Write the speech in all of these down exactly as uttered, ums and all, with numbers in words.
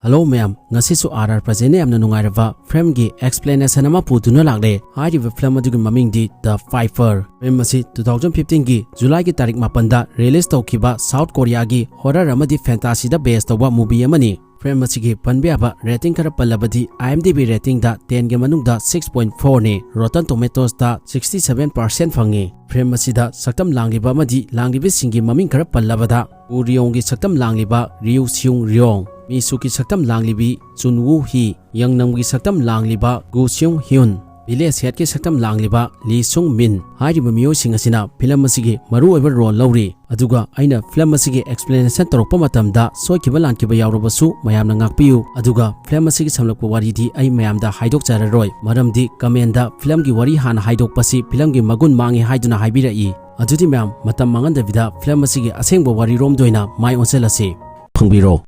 Hello ꯃꯌꯥꯝ, ꯉꯁꯤꯁꯨ R R Projectꯅ ꯌꯥꯝꯅ ꯅꯨꯡꯉꯥꯏꯔꯕ filmꯒꯤ explanation ꯑꯃ ꯄꯨꯗꯨꯅ ꯂꯥꯛꯂꯦ꯫ ꯍꯥꯏꯔꯤꯕ film ꯑꯗꯨꯒꯤ ꯃꯃꯤꯡꯗꯤ The Fiver꯫ Film ꯑꯁꯤ two thousand fifteenꯒꯤ Julyꯒꯤ ꯇꯥꯔꯤꯛ ꯃꯥꯄꯟꯗ release ꯇꯧꯈꯤꯕ South Koreaꯒꯤ horror ꯑꯃꯗꯤ fantasyꯗ base ꯇꯧꯕ movie ꯑꯃꯅꯤ꯫ Film ꯑꯁꯤꯒꯤ ꯄꯟꯕ ꯌꯥꯕ rating ꯈꯔ ꯄꯜꯂꯕꯗꯤ, IMDb ratingꯗ tenꯒꯤ ꯃꯅꯨꯡꯗ six point fourꯅꯤ, Rotten Tomatoesꯇ sixty seven percent ꯐꯪꯉꯤ꯫ Film ꯑꯁꯤꯗ ꯁꯛꯇꯝ ꯂꯥꯡꯂꯤꯕ ꯑꯃꯗꯤ ꯂꯥꯡꯂꯤꯕꯁꯤꯡꯒꯤ ꯃꯃꯤꯡ ꯈꯔ ꯄꯜꯂꯕꯗ, ꯎ ꯔꯤꯌꯣꯡꯒꯤ ꯁꯛꯇꯝ ꯂꯥꯡꯂꯤꯕ ꯔꯤꯎ ꯁꯤꯌꯨꯡ ꯔꯤꯌꯣꯡ, ꯃꯤꯁꯨꯒꯤ ꯁꯛꯇꯝ ꯂꯥꯡꯂꯤꯕꯤ ꯆꯨꯟ ꯋꯨ ꯍꯤ, ꯌꯪꯅꯝꯒꯤ ꯁꯛꯇꯝ ꯂꯥꯡꯂꯤꯕ ꯒꯨ ꯁꯤꯌꯨꯡ ꯍ꯭ꯌꯨꯟ, ꯚꯤꯂꯦꯖ ꯍꯦꯗꯀꯤ ꯁꯛꯇꯝ ꯂꯥꯡꯂꯤꯕ ꯂꯤ ꯁꯨꯡ ꯃꯤꯟ ꯍꯥꯏꯔꯤꯕ ꯃꯤꯑꯣꯏꯁꯤꯡ ꯑꯁꯤꯅ film ꯑꯁꯤꯒꯤ ꯃꯔꯨꯑꯣꯏꯕ role ꯂꯧꯔꯤ꯫ ꯑꯗꯨꯒ ꯑꯩꯅ film ꯑꯁꯤꯒꯤ explanation ꯇꯧꯔꯛꯄ ꯃꯇꯝꯗ ꯁꯣꯏꯈꯤꯕ ꯂꯥꯟꯈꯤꯕ ꯌꯥꯎꯔꯕꯁꯨ ꯃꯌꯥꯝꯅ ꯉꯥꯛꯄꯤꯌꯨ꯫ ꯑꯗꯨꯒ film ꯑꯁꯤꯒꯤ ꯁꯝꯂꯞꯄ ꯋꯥꯔꯤꯗꯤ ꯑꯩ ꯃꯌꯥꯝꯗ ꯍꯥꯏꯗꯣꯛꯆꯔꯔꯣꯏ, ꯃꯔꯝꯗꯤ commentꯗ filmꯒꯤ ꯋꯥꯔꯤ ꯍꯥꯟꯅ ꯍꯥꯏꯗꯣꯛꯄꯁꯤ filmꯒꯤ ꯃꯒꯨꯟ ꯃꯥꯡꯉꯤ ꯍꯥꯏꯗꯨꯅ ꯍꯥꯏꯕꯤꯔꯛꯏ꯫ ꯑꯗꯨꯗꯤ ꯃꯌꯥꯝ, ꯃꯇꯝ ꯃꯥꯡꯍꯟꯗꯕꯤꯗ film ꯑꯁꯤꯒꯤ ꯑꯁꯦꯡꯕ ꯋꯥꯔꯤꯔꯣꯝꯗ ꯑꯣꯏꯅ ꯃꯥꯏ ꯑꯣꯟꯁꯤꯜꯂꯁꯤ꯫ ꯐꯪꯕꯤꯔꯣ꯫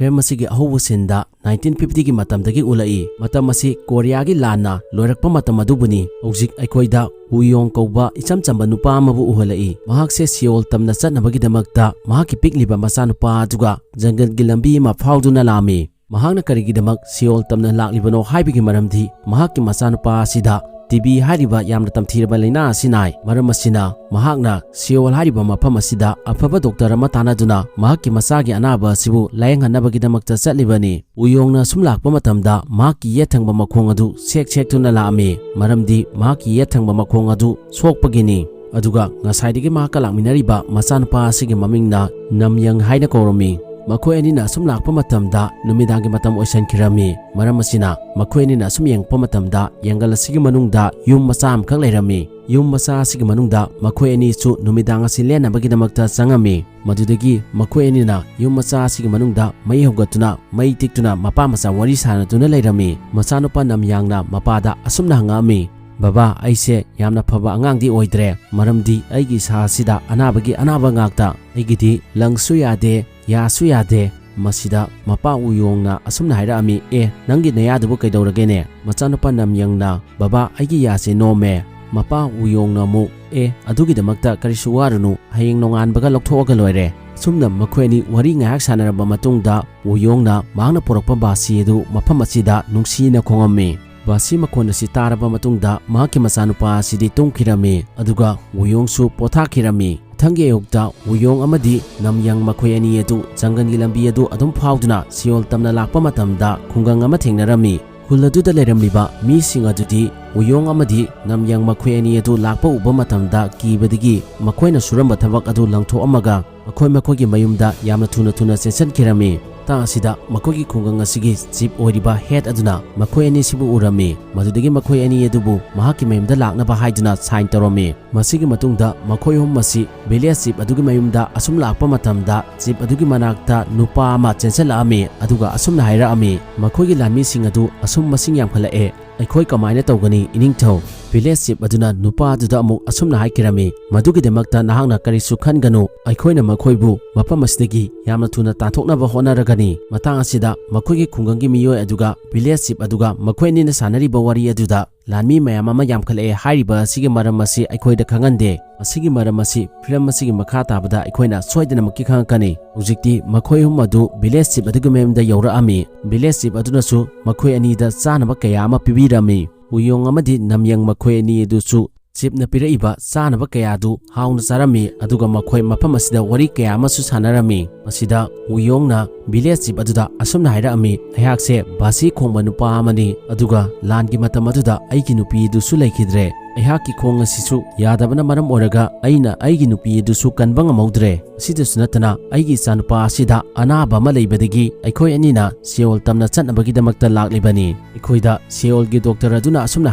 Film ꯑꯁꯤꯒꯤ ꯑꯍꯧꯕ sceneꯗ nineteen fiftyꯒꯤ ꯃꯇꯝꯗꯒꯤ ꯎꯠꯂꯛꯏ꯫ ꯃꯇꯝ ꯑꯁꯤ ꯀꯣꯔꯤꯌꯥꯒꯤ ꯂꯥꯟꯅ ꯂꯣꯏꯔꯛꯄ ꯃꯇꯝ ꯑꯗꯨꯕꯨꯅꯤ꯫ ꯍꯧꯖꯤꯛ ꯑꯩꯈꯣꯏꯗ ꯎꯌꯣꯡ ꯀꯧꯕ ꯏꯆꯝ ꯆꯝꯕ ꯅꯨꯄꯥ ꯑꯃꯕꯨ ꯎꯍꯜꯂꯛꯏ꯫ ꯃꯍꯥꯛꯁꯦ ꯁꯤꯑꯣꯜ ꯇꯝꯅ ꯆꯠꯅꯕꯒꯤꯗꯃꯛꯇ ꯃꯍꯥꯛꯀꯤ ꯄꯤꯛꯂꯤꯕ ꯃꯆꯥꯅꯨꯄꯥ ꯑꯗꯨꯒ ꯖꯪꯒꯜꯒꯤ ꯂꯝꯕꯤ ꯑꯃ ꯐꯥꯎꯗꯨꯅ ꯂꯥꯛꯂꯝꯃꯤ꯫ ꯃꯍꯥꯛꯅ ꯀꯔꯤꯒꯤꯗꯃꯛ ꯁꯤꯑꯣꯜ ꯇꯝꯅ ꯂꯥꯛꯂꯤꯕꯅꯣ ꯍꯥꯏꯕꯒꯤ ꯃꯔꯝꯗꯤ, ꯃꯍꯥꯛꯀꯤ ꯃꯆꯥꯅꯨꯄꯥ ꯑꯁꯤꯗ ꯇꯤ ꯕꯤ ꯍꯥꯏꯔꯤꯕ ꯌꯥꯝꯅ ꯇꯝꯊꯤꯔꯕ ꯂꯥꯏꯅꯥ ꯑꯁꯤ ꯅꯥꯏ꯫ ꯃꯔꯝ ꯑꯁꯤꯅ, ꯃꯍꯥꯛꯅ ꯁꯤꯑꯣꯜ ꯍꯥꯏꯔꯤꯕ ꯃꯐꯝ ꯑꯁꯤꯗ ꯑꯐꯕ doctor ꯑꯃ ꯇꯥꯟꯅꯗꯨꯅ ꯃꯍꯥꯛꯀꯤ ꯃꯆꯥꯒꯤ ꯑꯅꯥꯕ ꯑꯁꯤꯕꯨ ꯂꯥꯌꯦꯡꯍꯟꯅꯕꯒꯤꯗꯃꯛꯇ ꯆꯠꯂꯤꯕꯅꯤ꯫ ꯎꯌꯣꯡꯅ ꯁꯨꯝ ꯂꯥꯛꯄ ꯃꯇꯝꯗ ꯃꯍꯥꯛꯀꯤ ꯌꯦꯠ ꯊꯪꯕ ꯃꯈꯣꯡ ꯑꯗꯨ ꯁꯦꯛ ꯁꯦꯛꯇꯨꯅ ꯂꯥꯛꯂꯝꯃꯤ, ꯃꯔꯝꯗꯤ ꯃꯍꯥꯛꯀꯤ ꯌꯦꯠ ꯊꯪꯕ ꯃꯈꯣꯡ ꯑꯗꯨ ꯁꯣꯛꯄꯒꯤꯅꯤ꯫ ꯑꯗꯨꯒ ꯉꯁꯥꯏꯗꯒꯤ ꯃꯍꯥꯛꯀ ꯂꯥꯛꯃꯤꯟꯅꯔꯤꯕ ꯃꯆꯥꯅꯨꯄꯥ ꯑꯁꯤꯒꯤ ꯃꯃꯤꯡꯅ ꯅꯝꯌꯪ ꯍꯥꯏꯅ ꯀꯧꯔꯝꯃꯤ꯫ ꯃꯈꯣꯏ ꯑꯅꯤꯅ ꯑꯁꯨꯝ ꯂꯥꯛꯄ ꯃꯇꯝꯗ ꯅꯨꯃꯤꯗꯥꯡꯒꯤ ꯃꯇꯝ ꯑꯣꯏꯁꯤꯟꯈꯤꯔꯝꯃꯤ꯫ ꯃꯔꯝ ꯑꯁꯤꯅ, ꯃꯈꯣꯏ ꯑꯅꯤꯅ ꯑꯁꯨꯝ ꯌꯦꯡꯉꯛꯄ ꯃꯇꯝꯗ ꯖꯪꯒꯜ ꯑꯁꯤꯒꯤ ꯃꯅꯨꯡꯗ ꯌꯨꯝ ꯃꯆꯥ ꯑꯃꯈꯛ ꯂꯩꯔꯝꯃꯤ꯫ ꯌꯨꯝ ꯃꯆꯥ ꯑꯁꯤꯒꯤ ꯃꯅꯨꯡꯗ ꯃꯈꯣꯏ ꯑꯅꯤꯁꯨ ꯅꯨꯃꯤꯗꯥꯡ ꯑꯁꯤ ꯂꯦꯟꯅꯕꯒꯤꯗꯃꯛꯇ ꯆꯪꯂꯝꯃꯤ꯫ ꯃꯗꯨꯗꯒꯤ ꯃꯈꯣꯏ ꯑꯅꯤꯅ ꯌꯨꯝ ꯃꯆꯥ ꯑꯁꯤꯒꯤ ꯃꯅꯨꯡꯗ ꯃꯩ ꯍꯧꯒꯠꯇꯨꯅ, ꯃꯩ ꯇꯤꯛꯇꯨꯅ ꯃꯄꯥ ꯃꯆꯥ ꯋꯥꯔꯤ ꯁꯥꯟꯅꯗꯨꯅ ꯂꯩꯔꯝꯃꯤ꯫ ꯃꯆꯥꯅꯨꯄꯥ ꯅꯝꯌꯪꯅ ꯃꯄꯥꯗ ꯑꯁꯨꯝꯅ ꯍꯪꯂꯛꯂꯝꯃꯤ, "ꯕꯕꯥ, ꯑꯩꯁꯦ ꯌꯥꯝꯅ ꯐꯕ ꯑꯉꯥꯡꯗꯤ ꯑꯣꯏꯗ꯭ꯔꯦ, ꯃꯔꯝꯗꯤ ꯑꯩꯒꯤ ꯏꯁꯥ ꯑꯁꯤꯗ ꯑꯅꯥꯕꯒꯤ ꯑꯅꯥꯕ ꯉꯥꯛꯇ꯫ ꯑꯩꯒꯤꯗꯤ lungsꯁꯨ ꯌꯥꯗꯦ, ꯌꯥꯁꯨ ꯌꯥꯗꯦ꯫" ꯃꯁꯤꯗ ꯃꯄꯥ ꯎꯌꯣꯡꯅ ꯑꯁꯨꯝꯅ ꯍꯥꯏꯔꯛꯂꯝꯃꯤ, "ꯑꯦ, ꯅꯪꯒꯤ ꯅꯌꯥꯗꯨꯕꯨ ꯀꯩꯗꯧꯔꯒꯦꯅꯦ?" ꯃꯆꯥꯅꯨꯄꯥ ꯅꯝꯌꯪꯅ, "ꯕꯕꯥ, ꯑꯩꯒꯤ ꯌꯥꯁꯦ ꯅꯣꯝꯃꯦ꯫" ꯃꯄꯥ ꯎꯌꯣꯡꯅ ꯑꯃꯨꯛ, "ꯑꯦ, ꯑꯗꯨꯒꯤꯗꯃꯛꯇ ꯀꯔꯤꯁꯨ ꯋꯥꯔꯨꯅꯨ, ꯍꯌꯦꯡ ꯅꯣꯡꯉꯥꯟꯕꯒ ꯂꯧꯊꯣꯛꯑꯒ ꯂꯣꯏꯔꯦ"꯫ ꯑꯁꯨꯝꯅ ꯃꯈꯣꯏ ꯑꯅꯤ ꯋꯥꯔꯤ ꯉꯥꯏꯍꯥꯛ ꯁꯥꯟꯅꯔꯕ ꯃꯇꯨꯡꯗ, ꯋꯨꯌꯣꯡꯅ ꯃꯍꯥꯛꯅ ꯄꯨꯔꯛꯄ ꯕꯥꯁꯤ ꯑꯗꯨ ꯃꯐꯝ ꯑꯁꯤꯗ ꯅꯨꯡꯁꯤꯅ ꯈꯣꯡꯉꯝꯃꯤ꯫ ꯕꯥꯁꯤ ꯃꯈꯣꯟ ꯑꯁꯤ ꯇꯥꯔꯕ ꯃꯇꯨꯡꯗ, ꯃꯍꯥꯛꯀꯤ ꯃꯆꯥꯅꯨꯄꯥ ꯑꯁꯤꯗꯤ ꯇꯨꯝꯈꯤꯔꯝꯃꯤ, ꯑꯗꯨꯒ ꯋꯨꯌꯣꯡꯁꯨ ꯄꯣꯊꯥꯈꯤꯔꯝꯃꯤ꯫ ꯃꯊꯪꯒꯤ ꯑꯌꯨꯛꯇ ꯋꯨꯌꯣꯡ ꯑꯃꯗꯤ ꯅꯝꯌꯪ ꯃꯈꯣꯏ ꯑꯅꯤ ꯑꯗꯨ ꯖꯪꯒꯜꯒꯤ ꯂꯝꯕꯤ ꯑꯗꯨ ꯑꯗꯨꯝ ꯐꯥꯎꯗꯨꯅ ꯁꯤꯑꯣꯜ ꯇꯝꯅ ꯂꯥꯛꯄ ꯃꯇꯝꯗ, ꯈꯨꯡꯒꯪ ꯑꯃ ꯊꯦꯡꯅꯔꯝꯃꯤ꯫ ꯈꯨꯜ ꯑꯗꯨꯗ ꯂꯩꯔꯝꯂꯤꯕ ꯃꯤꯁꯤꯡ ꯑꯗꯨꯗꯤ ꯋꯨꯌꯣꯡ ꯑꯃꯗꯤ ꯅꯝꯌꯪ ꯃꯈꯣꯏ ꯑꯅꯤ ꯑꯗꯨ ꯂꯥꯛꯄ ꯎꯕ ꯃꯇꯝꯗ ꯀꯤꯕꯗꯒꯤ ꯃꯈꯣꯏꯅ ꯁꯨꯔꯝꯕ ꯊꯕꯛ ꯑꯗꯨ ꯂꯪꯊꯣꯛꯑꯝꯃꯒ, ꯃꯈꯣꯏ ꯃꯈꯣꯏꯒꯤ ꯃꯌꯨꯝꯗ ꯌꯥꯝꯅ ꯊꯨꯅ ꯊꯨꯅ ꯆꯦꯟꯁꯤꯟꯈꯤꯔꯝꯃꯤ꯫ ꯃꯇꯥꯡ ꯑꯁꯤꯗ ꯃꯈꯣꯏꯒꯤ ꯈꯨꯡꯒꯪ ꯑꯁꯤꯒꯤ ꯆꯤꯞ ꯑꯣꯏꯔꯤꯕ ꯍꯦꯗ ꯑꯗꯨꯅ ꯃꯈꯣꯏ ꯑꯅꯤꯁꯤꯕꯨ ꯎꯔꯝꯃꯤ꯫ ꯃꯗꯨꯗꯒꯤ ꯃꯈꯣꯏ ꯑꯅꯤ ꯑꯗꯨꯕꯨ ꯃꯍꯥꯛꯀꯤ ꯃꯌꯨꯝꯗ ꯂꯥꯛꯅꯕ ꯍꯥꯏꯗꯨꯅ ꯁꯥꯏꯟ ꯇꯧꯔꯝꯃꯤ꯫ ꯃꯁꯤꯒꯤ ꯃꯇꯨꯡꯗ ꯃꯈꯣꯏ ꯑꯍꯨꯝ ꯑꯁꯤ ꯚꯤꯂꯦꯖ ꯆꯤꯞ ꯑꯗꯨꯒꯤ ꯃꯌꯨꯝꯗ ꯑꯁꯨꯝ ꯂꯥꯛꯄ ꯃꯇꯝꯗ, ꯆꯤꯞ ꯑꯗꯨꯒꯤ ꯃꯅꯥꯛꯇ ꯅꯨꯄꯥ ꯑꯃ ꯆꯦꯟꯁꯤꯜꯂꯛꯑꯝꯃꯤ, ꯑꯗꯨꯒ ꯑꯁꯨꯝꯅ ꯍꯥꯏꯔꯛꯑꯝꯃꯤ, "ꯃꯈꯣꯏꯒꯤ ꯂꯥꯟꯃꯤꯁꯤꯡ ꯑꯗꯨ ꯑꯁꯨꯝ ꯃꯁꯤꯡ ꯌꯥꯝꯈꯠꯂꯛꯑꯦ, ꯑꯩꯈꯣꯏ ꯀꯃꯥꯏꯅ ꯇꯧꯒꯅꯤ, ꯏꯅꯤꯡꯊꯧ?" ꯚꯤꯂꯦꯖ ꯆꯤꯞ ꯑꯗꯨꯅ ꯅꯨꯄꯥ ꯑꯗꯨꯗ ꯑꯃꯨꯛ ꯑꯁꯨꯝꯅ ꯍꯥꯏꯈꯤꯔꯝꯃꯤ, "ꯃꯗꯨꯒꯤꯗꯃꯛꯇ ꯅꯍꯥꯛꯅ ꯀꯔꯤꯁꯨ ꯈꯟꯒꯅꯨ, ꯑꯩꯈꯣꯏꯅ ꯃꯈꯣꯏꯕꯨ ꯃꯐꯝ ꯑꯁꯤꯗꯒꯤ ꯌꯥꯝꯅ ꯊꯨꯅ ꯇꯥꯟꯊꯣꯛꯅꯕ ꯍꯣꯠꯅꯔꯒꯅꯤ"꯫ ꯃꯇꯥꯡ ꯑꯁꯤꯗ ꯃꯈꯣꯏꯒꯤ ꯈꯨꯡꯒꯪꯒꯤ ꯃꯤꯑꯣꯏ ꯑꯗꯨꯒ ꯚꯤꯂꯦꯖ ꯆꯤꯞ ꯑꯗꯨꯒ ꯃꯈꯣꯏ ꯑꯅꯤꯅ ꯁꯥꯟꯅꯔꯤꯕ ꯋꯥꯔꯤ ꯑꯗꯨꯗ, "ꯂꯥꯟꯃꯤ ꯃꯌꯥꯝ ꯑꯃ ꯌꯥꯝꯈꯠꯂꯛꯑꯦ ꯍꯥꯏꯔꯤꯕ ꯑꯁꯤꯒꯤ ꯃꯔꯝ ꯑꯁꯤ ꯑꯩꯈꯣꯏꯗ ꯈꯪꯍꯟꯗꯦ꯫ ꯃꯁꯤꯒꯤ ꯃꯔꯝ ꯑꯁꯤ ꯐꯤꯂꯝ ꯑꯁꯤꯒꯤ ꯃꯈꯥ ꯇꯥꯕꯗ ꯑꯩꯈꯣꯏꯅ ꯁꯣꯏꯗꯅꯃꯛꯀꯤ ꯈꯪꯉꯛꯀꯅꯤ꯫ ꯍꯧꯖꯤꯛꯇꯤ ꯃꯈꯣꯏ ꯑꯍꯨꯝ ꯑꯗꯨ ꯚꯤꯂꯦꯖ ꯆꯤꯞ ꯑꯗꯨꯒꯤ ꯃꯌꯨꯝꯗ ꯌꯧꯔꯛꯑꯝꯃꯤ꯫ ꯚꯤꯂꯦꯖ ꯆꯤꯞ ꯑꯗꯨꯅꯁꯨ ꯃꯈꯣꯏ ꯑꯅꯤꯗ ꯆꯥꯅꯕ ꯀꯌꯥ ꯑꯃ ꯄꯤꯕꯤꯔꯝꯃꯤ꯫ ꯎꯌꯣꯡ ꯑꯃꯗꯤ ꯅꯝꯌꯪ ꯃꯈꯣꯏ ꯑꯅꯤ ꯑꯗꯨꯁꯨ ꯆꯤꯞꯅ ꯄꯤꯔꯛꯏꯕ ꯆꯥꯅꯕ ꯀꯌꯥ ꯑꯗꯨ ꯍꯥꯎꯅ ꯆꯥꯔꯝꯃꯤ, ꯑꯗꯨꯒ ꯃꯈꯣꯏ ꯃꯐꯝ ꯑꯁꯤꯗ ꯋꯥꯔꯤ ꯀꯌꯥ ꯑꯃꯁꯨ ꯁꯥꯟꯅꯔꯝꯃꯤ꯫ ꯃꯁꯤꯗ ꯎꯌꯣꯡꯅ ꯚꯤꯂꯦꯖ ꯆꯤꯞ ꯑꯗꯨꯗ ꯑꯁꯨꯝꯅ ꯍꯥꯏꯔꯛꯑꯝꯃꯤ, "ꯑꯩꯍꯥꯛꯁꯦ ꯕꯥꯁꯤ ꯈꯣꯡꯕ ꯅꯨꯄꯥ ꯑꯃꯅꯤ, ꯑꯗꯨꯒ ꯂꯥꯟꯒꯤ ꯃꯇꯝ ꯑꯗꯨꯗ ꯑꯩꯒꯤ ꯅꯨꯄꯤ ꯑꯗꯨꯁꯨ ꯂꯩꯈꯤꯗ꯭ꯔꯦ꯫ ꯑꯩꯍꯥꯛꯀꯤ ꯈꯣꯡ ꯑꯁꯤꯁꯨ ꯌꯥꯗꯕꯅ ꯃꯔꯝ ꯑꯣꯏꯔꯒ ꯑꯩꯅ ꯑꯩꯒꯤ ꯅꯨꯄꯤ ꯑꯗꯨꯁꯨ ꯀꯟꯕ ꯉꯝꯍꯧꯗ꯭ꯔꯦ꯫ ꯑꯁꯤꯗꯁꯨ ꯅꯠꯇꯅ ꯑꯩꯒꯤ ꯏꯆꯥꯅꯨꯄꯥ ꯑꯁꯤꯗ ꯑꯅꯥꯕ ꯑꯃ ꯂꯩꯕꯗꯒꯤ ꯑꯩꯈꯣꯏ ꯑꯅꯤꯅ ꯁꯤꯑꯣꯜ ꯇꯝꯅ ꯆꯠꯅꯕꯒꯤꯗꯃꯛꯇ ꯂꯥꯛꯂꯤꯕꯅꯤ"꯫ ꯑꯩꯈꯣꯏꯗ ꯁꯤꯑꯣꯜꯒꯤ ꯗꯣꯛꯇꯔ ꯑꯗꯨꯅ ꯑꯁꯨꯝꯅ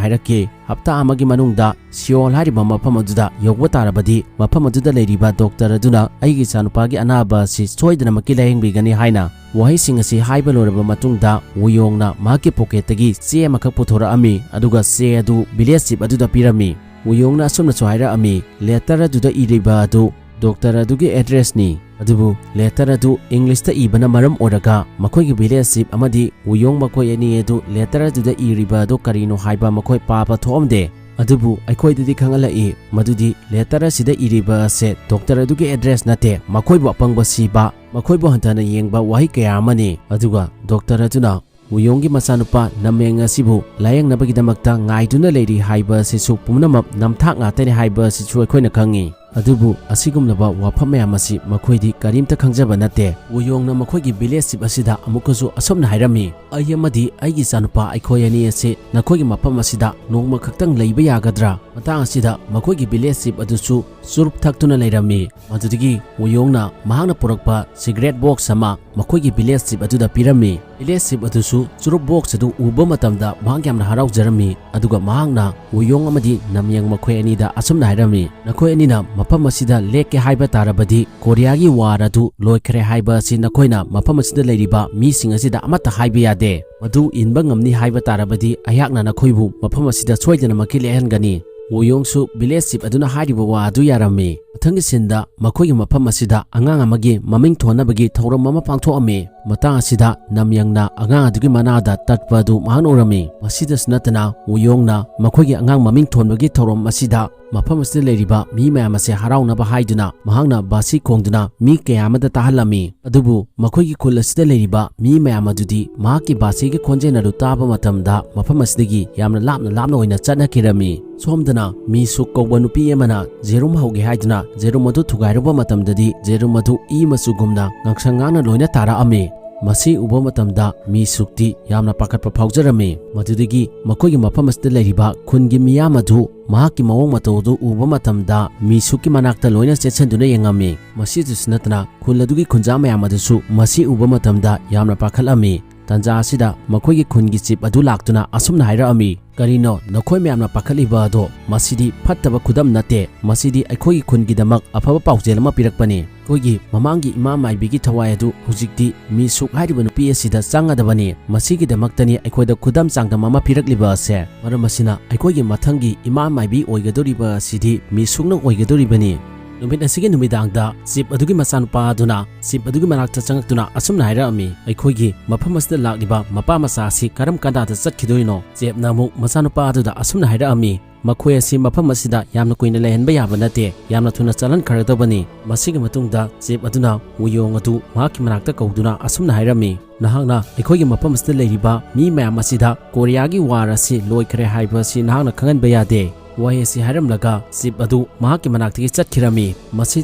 ꯍꯥꯏꯔꯛꯈꯤ, "ꯍꯞꯇꯥ ꯑꯃꯒꯤ ꯃꯅꯨꯡꯗ ꯁꯤꯑꯣꯜ ꯍꯥꯏꯔꯤꯕ ꯃꯐꯝ ꯑꯗꯨꯗ ꯌꯧꯕ ꯇꯥꯔꯕꯗꯤ, ꯃꯐꯝ ꯑꯗꯨꯗ ꯂꯩꯔꯤꯕ ꯗꯣꯛꯇꯔ ꯑꯗꯨꯅ ꯑꯩꯒꯤ ꯏꯆꯥꯅꯨꯄꯥꯒꯤ ꯑꯅꯥꯕ ꯑꯁꯤ ꯁꯣꯏꯗꯅꯃꯛꯀꯤ ꯂꯥꯌꯦꯡꯕꯤꯒꯅꯤ" ꯍꯥꯏꯅ ꯋꯥꯍꯩꯁꯤꯡ ꯑꯁꯤ ꯍꯥꯏꯕ ꯂꯣꯏꯔꯕ ꯃꯇꯨꯡꯗ, ꯎꯌꯣꯡꯅ ꯃꯍꯥꯛꯀꯤ ꯄꯣꯀꯦꯠꯇꯒꯤ ꯆꯦ ꯑꯃꯈꯛ ꯄꯨꯊꯣꯔꯛꯑꯝꯃꯤ, ꯑꯗꯨꯒ ꯆꯦ ꯑꯗꯨ ꯚꯤꯂꯦꯖ ꯆꯤꯞ ꯑꯗꯨꯗ ꯄꯤꯔꯝꯃꯤ꯫ ꯎꯌꯣꯡꯅ ꯑꯁꯨꯝꯅꯁꯨ ꯍꯥꯏꯔꯛꯑꯝꯃꯤ, "ꯂꯦꯇꯔ ꯑꯗꯨꯗ ꯏꯔꯤꯕ ꯑꯗꯨ ꯗꯣꯛꯇꯔ ꯑꯗꯨꯒꯤ ꯑꯦꯗ꯭ꯔꯦꯁꯅꯤ, ꯑꯗꯨꯕꯨ ꯂꯦꯇꯔ ꯑꯗꯨ ꯏꯪꯂꯤꯁꯇ ꯏꯕꯅ ꯃꯔꯝ ꯑꯣꯏꯔꯒ ꯃꯈꯣꯏꯒꯤ ꯚꯤꯂꯦꯖ ꯆꯤꯞ ꯑꯃꯗꯤ ꯎꯌꯣꯡ ꯃꯈꯣꯏ ꯑꯅꯤ ꯑꯗꯨ ꯂꯦꯇꯔ ꯑꯗꯨꯗ ꯏꯔꯤꯕ ꯑꯗꯨ ꯀꯔꯤꯅꯣ ꯍꯥꯏꯕ ꯃꯈꯣꯏ ꯄꯥꯕ ꯊꯣꯛꯑꯝꯗꯦ"꯫ ꯑꯗꯨꯕꯨ ꯑꯩꯈꯣꯏꯗꯗꯤ ꯈꯪꯍꯜꯂꯛꯏ ꯃꯗꯨꯗꯤ ꯂꯦꯇꯔ ꯑꯁꯤꯗ ꯏꯔꯤꯕ ꯑꯁꯦ ꯗꯣꯛꯇꯔ ꯑꯗꯨꯒꯤ ꯑꯦꯗ꯭ꯔꯦꯁ ꯅꯠꯇꯦ, ꯃꯈꯣꯏꯕꯨ ꯑꯄꯪꯕ ꯁꯤꯕ, ꯃꯈꯣꯏꯕꯨ ꯍꯟꯊꯅ ꯌꯦꯡꯕ ꯋꯥꯍꯩ ꯀꯌꯥ ꯑꯃꯅꯤ꯫ ꯑꯗꯨꯒ ꯗꯣꯛꯇꯔ ꯑꯗꯨꯅ ꯋꯨꯌꯣꯡꯒꯤ ꯃꯆꯥꯅꯨꯄꯥ ꯅꯝꯃꯦꯡ ꯑꯁꯤꯕꯨ ꯂꯥꯌꯦꯡꯅꯕꯒꯤꯗꯃꯛꯇ ꯉꯥꯏꯗꯨꯅ ꯂꯩꯔꯤ ꯍꯥꯏꯕ ꯑꯁꯤꯁꯨ ꯄꯨꯝꯅꯃꯛ ꯅꯝꯊꯥꯛ ꯉꯥꯛꯇꯅꯤ ꯍꯥꯏꯕ ꯑꯁꯤꯁꯨ ꯑꯩꯈꯣꯏꯅ ꯈꯪꯉꯤ꯫ ꯑꯗꯨꯕꯨ ꯑꯁꯤꯒꯨꯝꯂꯕ ꯋꯥꯐꯝ ꯃꯌꯥꯝ ꯑꯁꯤ ꯃꯈꯣꯏꯗꯤ ꯀꯔꯤꯝꯇ ꯈꯪꯖꯕ ꯅꯠꯇꯦ꯫ ꯋꯨꯌꯣꯡꯅ ꯃꯈꯣꯏꯒꯤ ꯚꯤꯂꯦꯖ ꯆꯤꯞ ꯑꯁꯤꯗ ꯑꯃꯨꯛꯀꯁꯨ ꯑꯁꯨꯝꯅ ꯍꯥꯏꯔꯝꯃꯤ, "ꯑꯩ ꯑꯃꯗꯤ ꯑꯩꯒꯤ ꯏꯆꯥꯅꯨꯄꯥ ꯑꯩꯈꯣꯏ ꯑꯅꯤ ꯑꯁꯤ ꯅꯈꯣꯏꯒꯤ ꯃꯐꯝ ꯑꯁꯤꯗ ꯅꯣꯡꯃ ꯈꯛꯇꯪ ꯂꯩꯕ ꯌꯥꯒꯗ꯭ꯔꯥ?" ꯃꯇꯥꯡ ꯑꯁꯤꯗ ꯃꯈꯣꯏꯒꯤ ꯚꯤꯂꯦꯖ ꯆꯤꯞ ꯑꯗꯨꯁꯨ ꯆꯨꯔꯨꯞ ꯊꯛꯇꯨꯅ ꯂꯩꯔꯝꯃꯤ꯫ ꯃꯗꯨꯗꯒꯤ ꯋꯨꯌꯣꯡꯅ ꯃꯍꯥꯛꯅ ꯄꯨꯔꯛꯄ ꯁꯤꯒꯔꯦꯠ ꯕꯣꯛꯁ ꯑꯃ ꯃꯈꯣꯏꯒꯤ ꯚꯤꯂꯦꯖ ꯆꯤꯞ ꯑꯗꯨꯗ ꯄꯤꯔꯝꯃꯤ꯫ ꯚꯤꯂꯦꯖ ꯆꯤꯞ ꯑꯗꯨꯁꯨ ꯆꯨꯔꯨꯞ ꯕꯣꯛꯁ ꯑꯗꯨ ꯎꯕ ꯃꯇꯝꯗ ꯃꯍꯥꯛ ꯌꯥꯝꯅ ꯍꯔꯥꯎꯖꯔꯝꯃꯤ꯫ ꯑꯗꯨꯒ ꯃꯍꯥꯛꯅ ꯋꯨꯌꯣꯡ ꯑꯃꯗꯤ ꯅꯝꯌꯦꯡ ꯃꯈꯣꯏ ꯑꯅꯤꯗ ꯑꯁꯨꯝꯅ ꯍꯥꯏꯔꯝꯃꯤ, "ꯅꯈꯣꯏ ꯑꯅꯤꯅ ꯃꯐꯝ ꯑꯁꯤꯗ ꯂꯦꯛꯀꯦ ꯍꯥꯏꯕ ꯇꯥꯔꯕꯗꯤ ꯀꯣꯔꯤꯌꯥꯒꯤ ꯋꯥꯔ ꯑꯗꯨ ꯂꯣꯏꯈ꯭ꯔꯦ ꯍꯥꯏꯕ ꯑꯁꯤ ꯅꯈꯣꯏꯅ ꯃꯐꯝ ꯑꯁꯤꯗ ꯂꯩꯔꯤꯕ ꯃꯤꯁꯤꯡ ꯑꯁꯤꯗ ꯑꯃꯠꯇ ꯍꯥꯏꯕ ꯌꯥꯗꯦ꯫ ꯃꯗꯨ ꯏꯟꯕ ꯉꯝꯅꯤ ꯍꯥꯏꯕ ꯇꯥꯔꯕꯗꯤ ꯑꯩꯍꯥꯛꯅ ꯅꯈꯣꯏꯕꯨ ꯃꯐꯝ ꯑꯁꯤꯗ ꯁꯣꯏꯗꯅꯃꯛꯀꯤ ꯂꯦꯛꯍꯟꯒꯅꯤ"꯫ ꯋꯨꯌꯣꯡꯁꯨ ꯚꯤꯂꯦꯖ ꯆꯤꯞ ꯑꯗꯨꯅ ꯍꯥꯏꯔꯤꯕ ꯋꯥ ꯑꯗꯨ ꯌꯥꯔꯝꯃꯤ꯫ ꯃꯊꯪꯒꯤ ꯁꯤꯟꯗ ꯃꯈꯣꯏꯒꯤ ꯃꯐꯝ ꯑꯁꯤꯗ ꯑꯉꯥꯡ ꯑꯃꯒꯤ ꯃꯃꯤꯡ ꯊꯣꯟꯅꯕꯒꯤ ꯊꯧꯔꯝ ꯑꯃ ꯄꯥꯡꯊꯣꯛꯑꯝꯃꯤ꯫ ꯃꯇꯥꯡ ꯑꯁꯤꯗ ꯅꯝꯌꯪꯅ ꯑꯉꯥꯡ ꯑꯗꯨꯒꯤ ꯃꯅꯥꯗ ꯇꯠꯄ ꯑꯗꯨ ꯃꯍꯥꯛꯅ ꯎꯔꯝꯃꯤ꯫ ꯃꯁꯤꯗꯁꯨ ꯅꯠꯇꯅ ꯋꯨꯌꯣꯡꯅ ꯃꯈꯣꯏꯒꯤ ꯑꯉꯥꯡ ꯃꯃꯤꯡ ꯊꯣꯟꯕꯒꯤ ꯊꯧꯔꯝ ꯑꯁꯤꯗ ꯃꯐꯝ ꯑꯁꯤꯗ ꯂꯩꯔꯤꯕ ꯃꯤ ꯃꯌꯥꯝ ꯑꯁꯦ ꯍꯔꯥꯎꯅꯕ ꯍꯥꯏꯗꯨꯅ ꯃꯍꯥꯛꯅ ꯕꯥꯁꯤ ꯈꯣꯡꯗꯨꯅ ꯃꯤ ꯀꯌꯥ ꯑꯃꯗ ꯇꯥꯍꯜꯂꯝꯃꯤ꯫ ꯑꯗꯨꯕꯨ ꯃꯈꯣꯏꯒꯤ ꯈꯨꯜ ꯑꯁꯤꯗ ꯂꯩꯔꯤꯕ ꯃꯤ ꯃꯌꯥꯝ ꯑꯗꯨꯗꯤ ꯃꯍꯥꯛꯀꯤ ꯕꯥꯁꯤꯒꯤ ꯈꯣꯟꯖꯦꯜ ꯑꯗꯨ ꯇꯥꯕ ꯃꯇꯝꯗ ꯃꯐꯝ ꯑꯁꯤꯗꯒꯤ ꯌꯥꯝꯅ ꯂꯥꯞꯅ ꯂꯥꯞꯅ ꯑꯣꯏꯅ ꯆꯠꯅꯈꯤꯔꯝꯃꯤ꯫ ꯁꯣꯝꯗꯅ ꯃꯤ ꯁꯨꯛ ꯀꯧꯕ ꯅꯨꯄꯤ ꯑꯃꯅ ꯖꯦꯔꯨꯝ ꯍꯧꯒꯦ ꯍꯥꯏꯗꯨꯅ ꯖꯦꯔꯨꯝ ꯑꯗꯨ ꯊꯨꯒꯥꯏꯔꯨꯕ ꯃꯇꯝꯗꯗꯤ ꯖꯦꯔꯨꯝ ꯑꯗꯨ ꯏ ꯃꯆꯨꯒꯨꯝꯅ ꯉꯥꯡꯁꯪ ꯉꯥꯡꯅ ꯂꯣꯏꯅ ꯇꯥꯔꯛꯑꯝꯃꯤ꯫ ꯃꯁꯤ ꯎꯕ ꯃꯇꯝꯗ ꯃꯤ ꯁꯨꯛꯇꯤ ꯌꯥꯝꯅ ꯄꯥꯈꯠꯄ ꯐꯥꯎꯖꯔꯝꯃꯤ꯫ ꯃꯗꯨꯗꯒꯤ ꯃꯈꯣꯏꯒꯤ ꯃꯐꯝ ꯑꯁꯤꯗ ꯂꯩꯔꯤꯕ ꯈꯨꯟꯒꯤ ꯃꯤꯌꯥꯝ ꯑꯗꯨ ꯃꯍꯥꯛꯀꯤ ꯃꯑꯣꯡ ꯃꯇꯧ ꯑꯗꯨ ꯎꯕ ꯃꯇꯝꯗ ꯃꯤ ꯁꯨꯛꯀꯤ ꯃꯅꯥꯛꯇ ꯂꯣꯏꯅ ꯆꯦꯠꯁꯤꯟꯗꯨꯅ ꯌꯦꯡꯉꯝꯃꯤ꯫ ꯃꯁꯤꯗꯁꯨ ꯅꯠꯇꯅ ꯈꯨꯜ ꯑꯗꯨꯒꯤ ꯈꯨꯟꯖꯥ ꯃꯌꯥꯝ ꯑꯗꯨꯁꯨ ꯃꯁꯤ ꯎꯕ ꯃꯇꯝꯗ ꯌꯥꯝꯅ ꯄꯥꯈꯠꯂꯝꯃꯤ꯫ ꯇꯥꯟꯖꯥ ꯑꯁꯤꯗ ꯃꯈꯣꯏꯒꯤ ꯈꯨꯟꯒꯤ ꯆꯤꯞ ꯑꯗꯨ ꯂꯥꯛꯇꯨꯅ ꯑꯁꯨꯝꯅ ꯍꯥꯏꯔꯛꯑꯝꯃꯤ, "ꯀꯔꯤꯅꯣ ꯅꯈꯣꯏ ꯃꯌꯥꯝꯅ ꯄꯥꯈꯠꯂꯤꯕ ꯑꯗꯣ? ꯃꯁꯤꯗꯤ ꯐꯠꯇꯕ ꯈꯨꯗꯝ ꯅꯠꯇꯦ꯫ ꯃꯁꯤꯗꯤ ꯑꯩꯈꯣꯏꯒꯤ ꯈꯨꯟꯒꯤꯗꯃꯛ ꯑꯐꯕ ꯄꯥꯎꯖꯦꯜ ꯑꯃ ꯄꯤꯔꯛꯄꯅꯤ꯫ ꯑꯩꯈꯣꯏꯒꯤ ꯃꯃꯥꯡꯒꯤ ꯏꯃꯥ ꯃꯥꯏꯕꯤꯒꯤ ꯊꯋꯥꯏ ꯑꯗꯨ ꯍꯧꯖꯤꯛꯇꯤ ꯃꯤ ꯁꯨꯛ ꯍꯥꯏꯔꯤꯕ ꯅꯨꯄꯤ ꯑꯁꯤꯗ ꯆꯪꯒꯗꯕꯅꯤ꯫ ꯃꯁꯤꯒꯤꯗꯃꯛꯇꯅꯤ ꯑꯩꯈꯣꯏꯗ ꯈꯨꯗꯝ ꯆꯥꯡꯗꯝ ꯑꯃ ꯄꯤꯔꯛꯂꯤꯕ ꯑꯁꯦ꯫ ꯃꯔꯝ ꯑꯁꯤꯅ ꯑꯩꯈꯣꯏꯒꯤ ꯃꯊꯪꯒꯤ ꯏꯃꯥ ꯃꯥꯏꯕꯤ ꯑꯣꯏꯒꯗꯧꯔꯤꯕ ꯑꯁꯤꯗꯤ ꯃꯤ ꯁꯨꯛꯅ ꯑꯣꯏꯒꯗꯧꯔꯤꯕꯅꯤ"꯫ ꯅꯨꯃꯤꯠ ꯑꯁꯤꯒꯤ ꯅꯨꯃꯤꯗꯥꯡꯗ ꯆꯤꯞ ꯑꯗꯨꯒꯤ ꯃꯆꯥꯅꯨꯄꯥ ꯑꯗꯨꯅ ꯆꯤꯞ ꯑꯗꯨꯒꯤ ꯃꯅꯥꯛꯇ ꯆꯪꯉꯛꯇꯨꯅ ꯑꯁꯨꯝꯅ ꯍꯥꯏꯔꯛꯑꯝꯃꯤ, "ꯑꯩꯈꯣꯏꯒꯤ ꯃꯐꯝ ꯑꯁꯤꯗ ꯂꯥꯛꯂꯤꯕ ꯃꯄꯥ ꯃꯆꯥ ꯑꯁꯤ ꯀꯔꯝ ꯀꯥꯟꯗ ꯆꯠꯈꯤꯗꯣꯏꯅꯣ?" ꯆꯤꯞꯅ ꯑꯃꯨꯛ ꯃꯆꯥꯅꯨꯄꯥ ꯑꯗꯨꯗ ꯑꯁꯨꯝꯅ ꯍꯥꯏꯔꯛꯑꯝꯃꯤ, "ꯃꯈꯣꯏ ꯑꯁꯤ ꯃꯐꯝ ꯑꯁꯤꯗ ꯌꯥꯝꯅ ꯀꯨꯏꯅ ꯂꯩꯍꯟꯕ ꯌꯥꯕ ꯅꯠꯇꯦ, ꯌꯥꯝꯅ ꯊꯨꯅ ꯆꯠꯍꯟꯈ꯭ꯔꯗꯕꯅꯤ꯫" ꯃꯁꯤꯒꯤ ꯃꯇꯨꯡꯗ ꯆꯤꯞ ꯑꯗꯨꯅ ꯋꯨꯌꯣꯡ ꯑꯗꯨ ꯃꯍꯥꯛꯀꯤ ꯃꯅꯥꯛꯇ ꯀꯧꯗꯨꯅ ꯑꯁꯨꯝꯅ ꯍꯥꯏꯔꯝꯃꯤ, "ꯅꯍꯥꯛꯅ ꯑꯩꯈꯣꯏꯒꯤ ꯃꯐꯝ ꯑꯁꯤꯗ ꯂꯩꯔꯤꯕ ꯃꯤ ꯃꯌꯥꯝ ꯑꯁꯤꯗ ꯀꯣꯔꯤꯌꯥꯒꯤ ꯋꯥꯔ ꯑꯁꯤ ꯂꯣꯏꯈ꯭ꯔꯦ ꯍꯥꯏꯕ ꯑꯁꯤ ꯅꯍꯥꯛꯅ ꯈꯪꯍꯟꯕ ꯌꯥꯗꯦ꯫" ꯋꯥꯍꯩ ꯑꯁꯤ ꯍꯥꯏꯔꯝꯂꯒ ꯆꯤꯞ ꯑꯗꯨ ꯃꯍꯥꯛꯀꯤ ꯃꯅꯥꯛꯇꯒꯤ ꯆꯠꯈꯤꯔꯝꯃꯤ꯫ ꯃꯁꯤ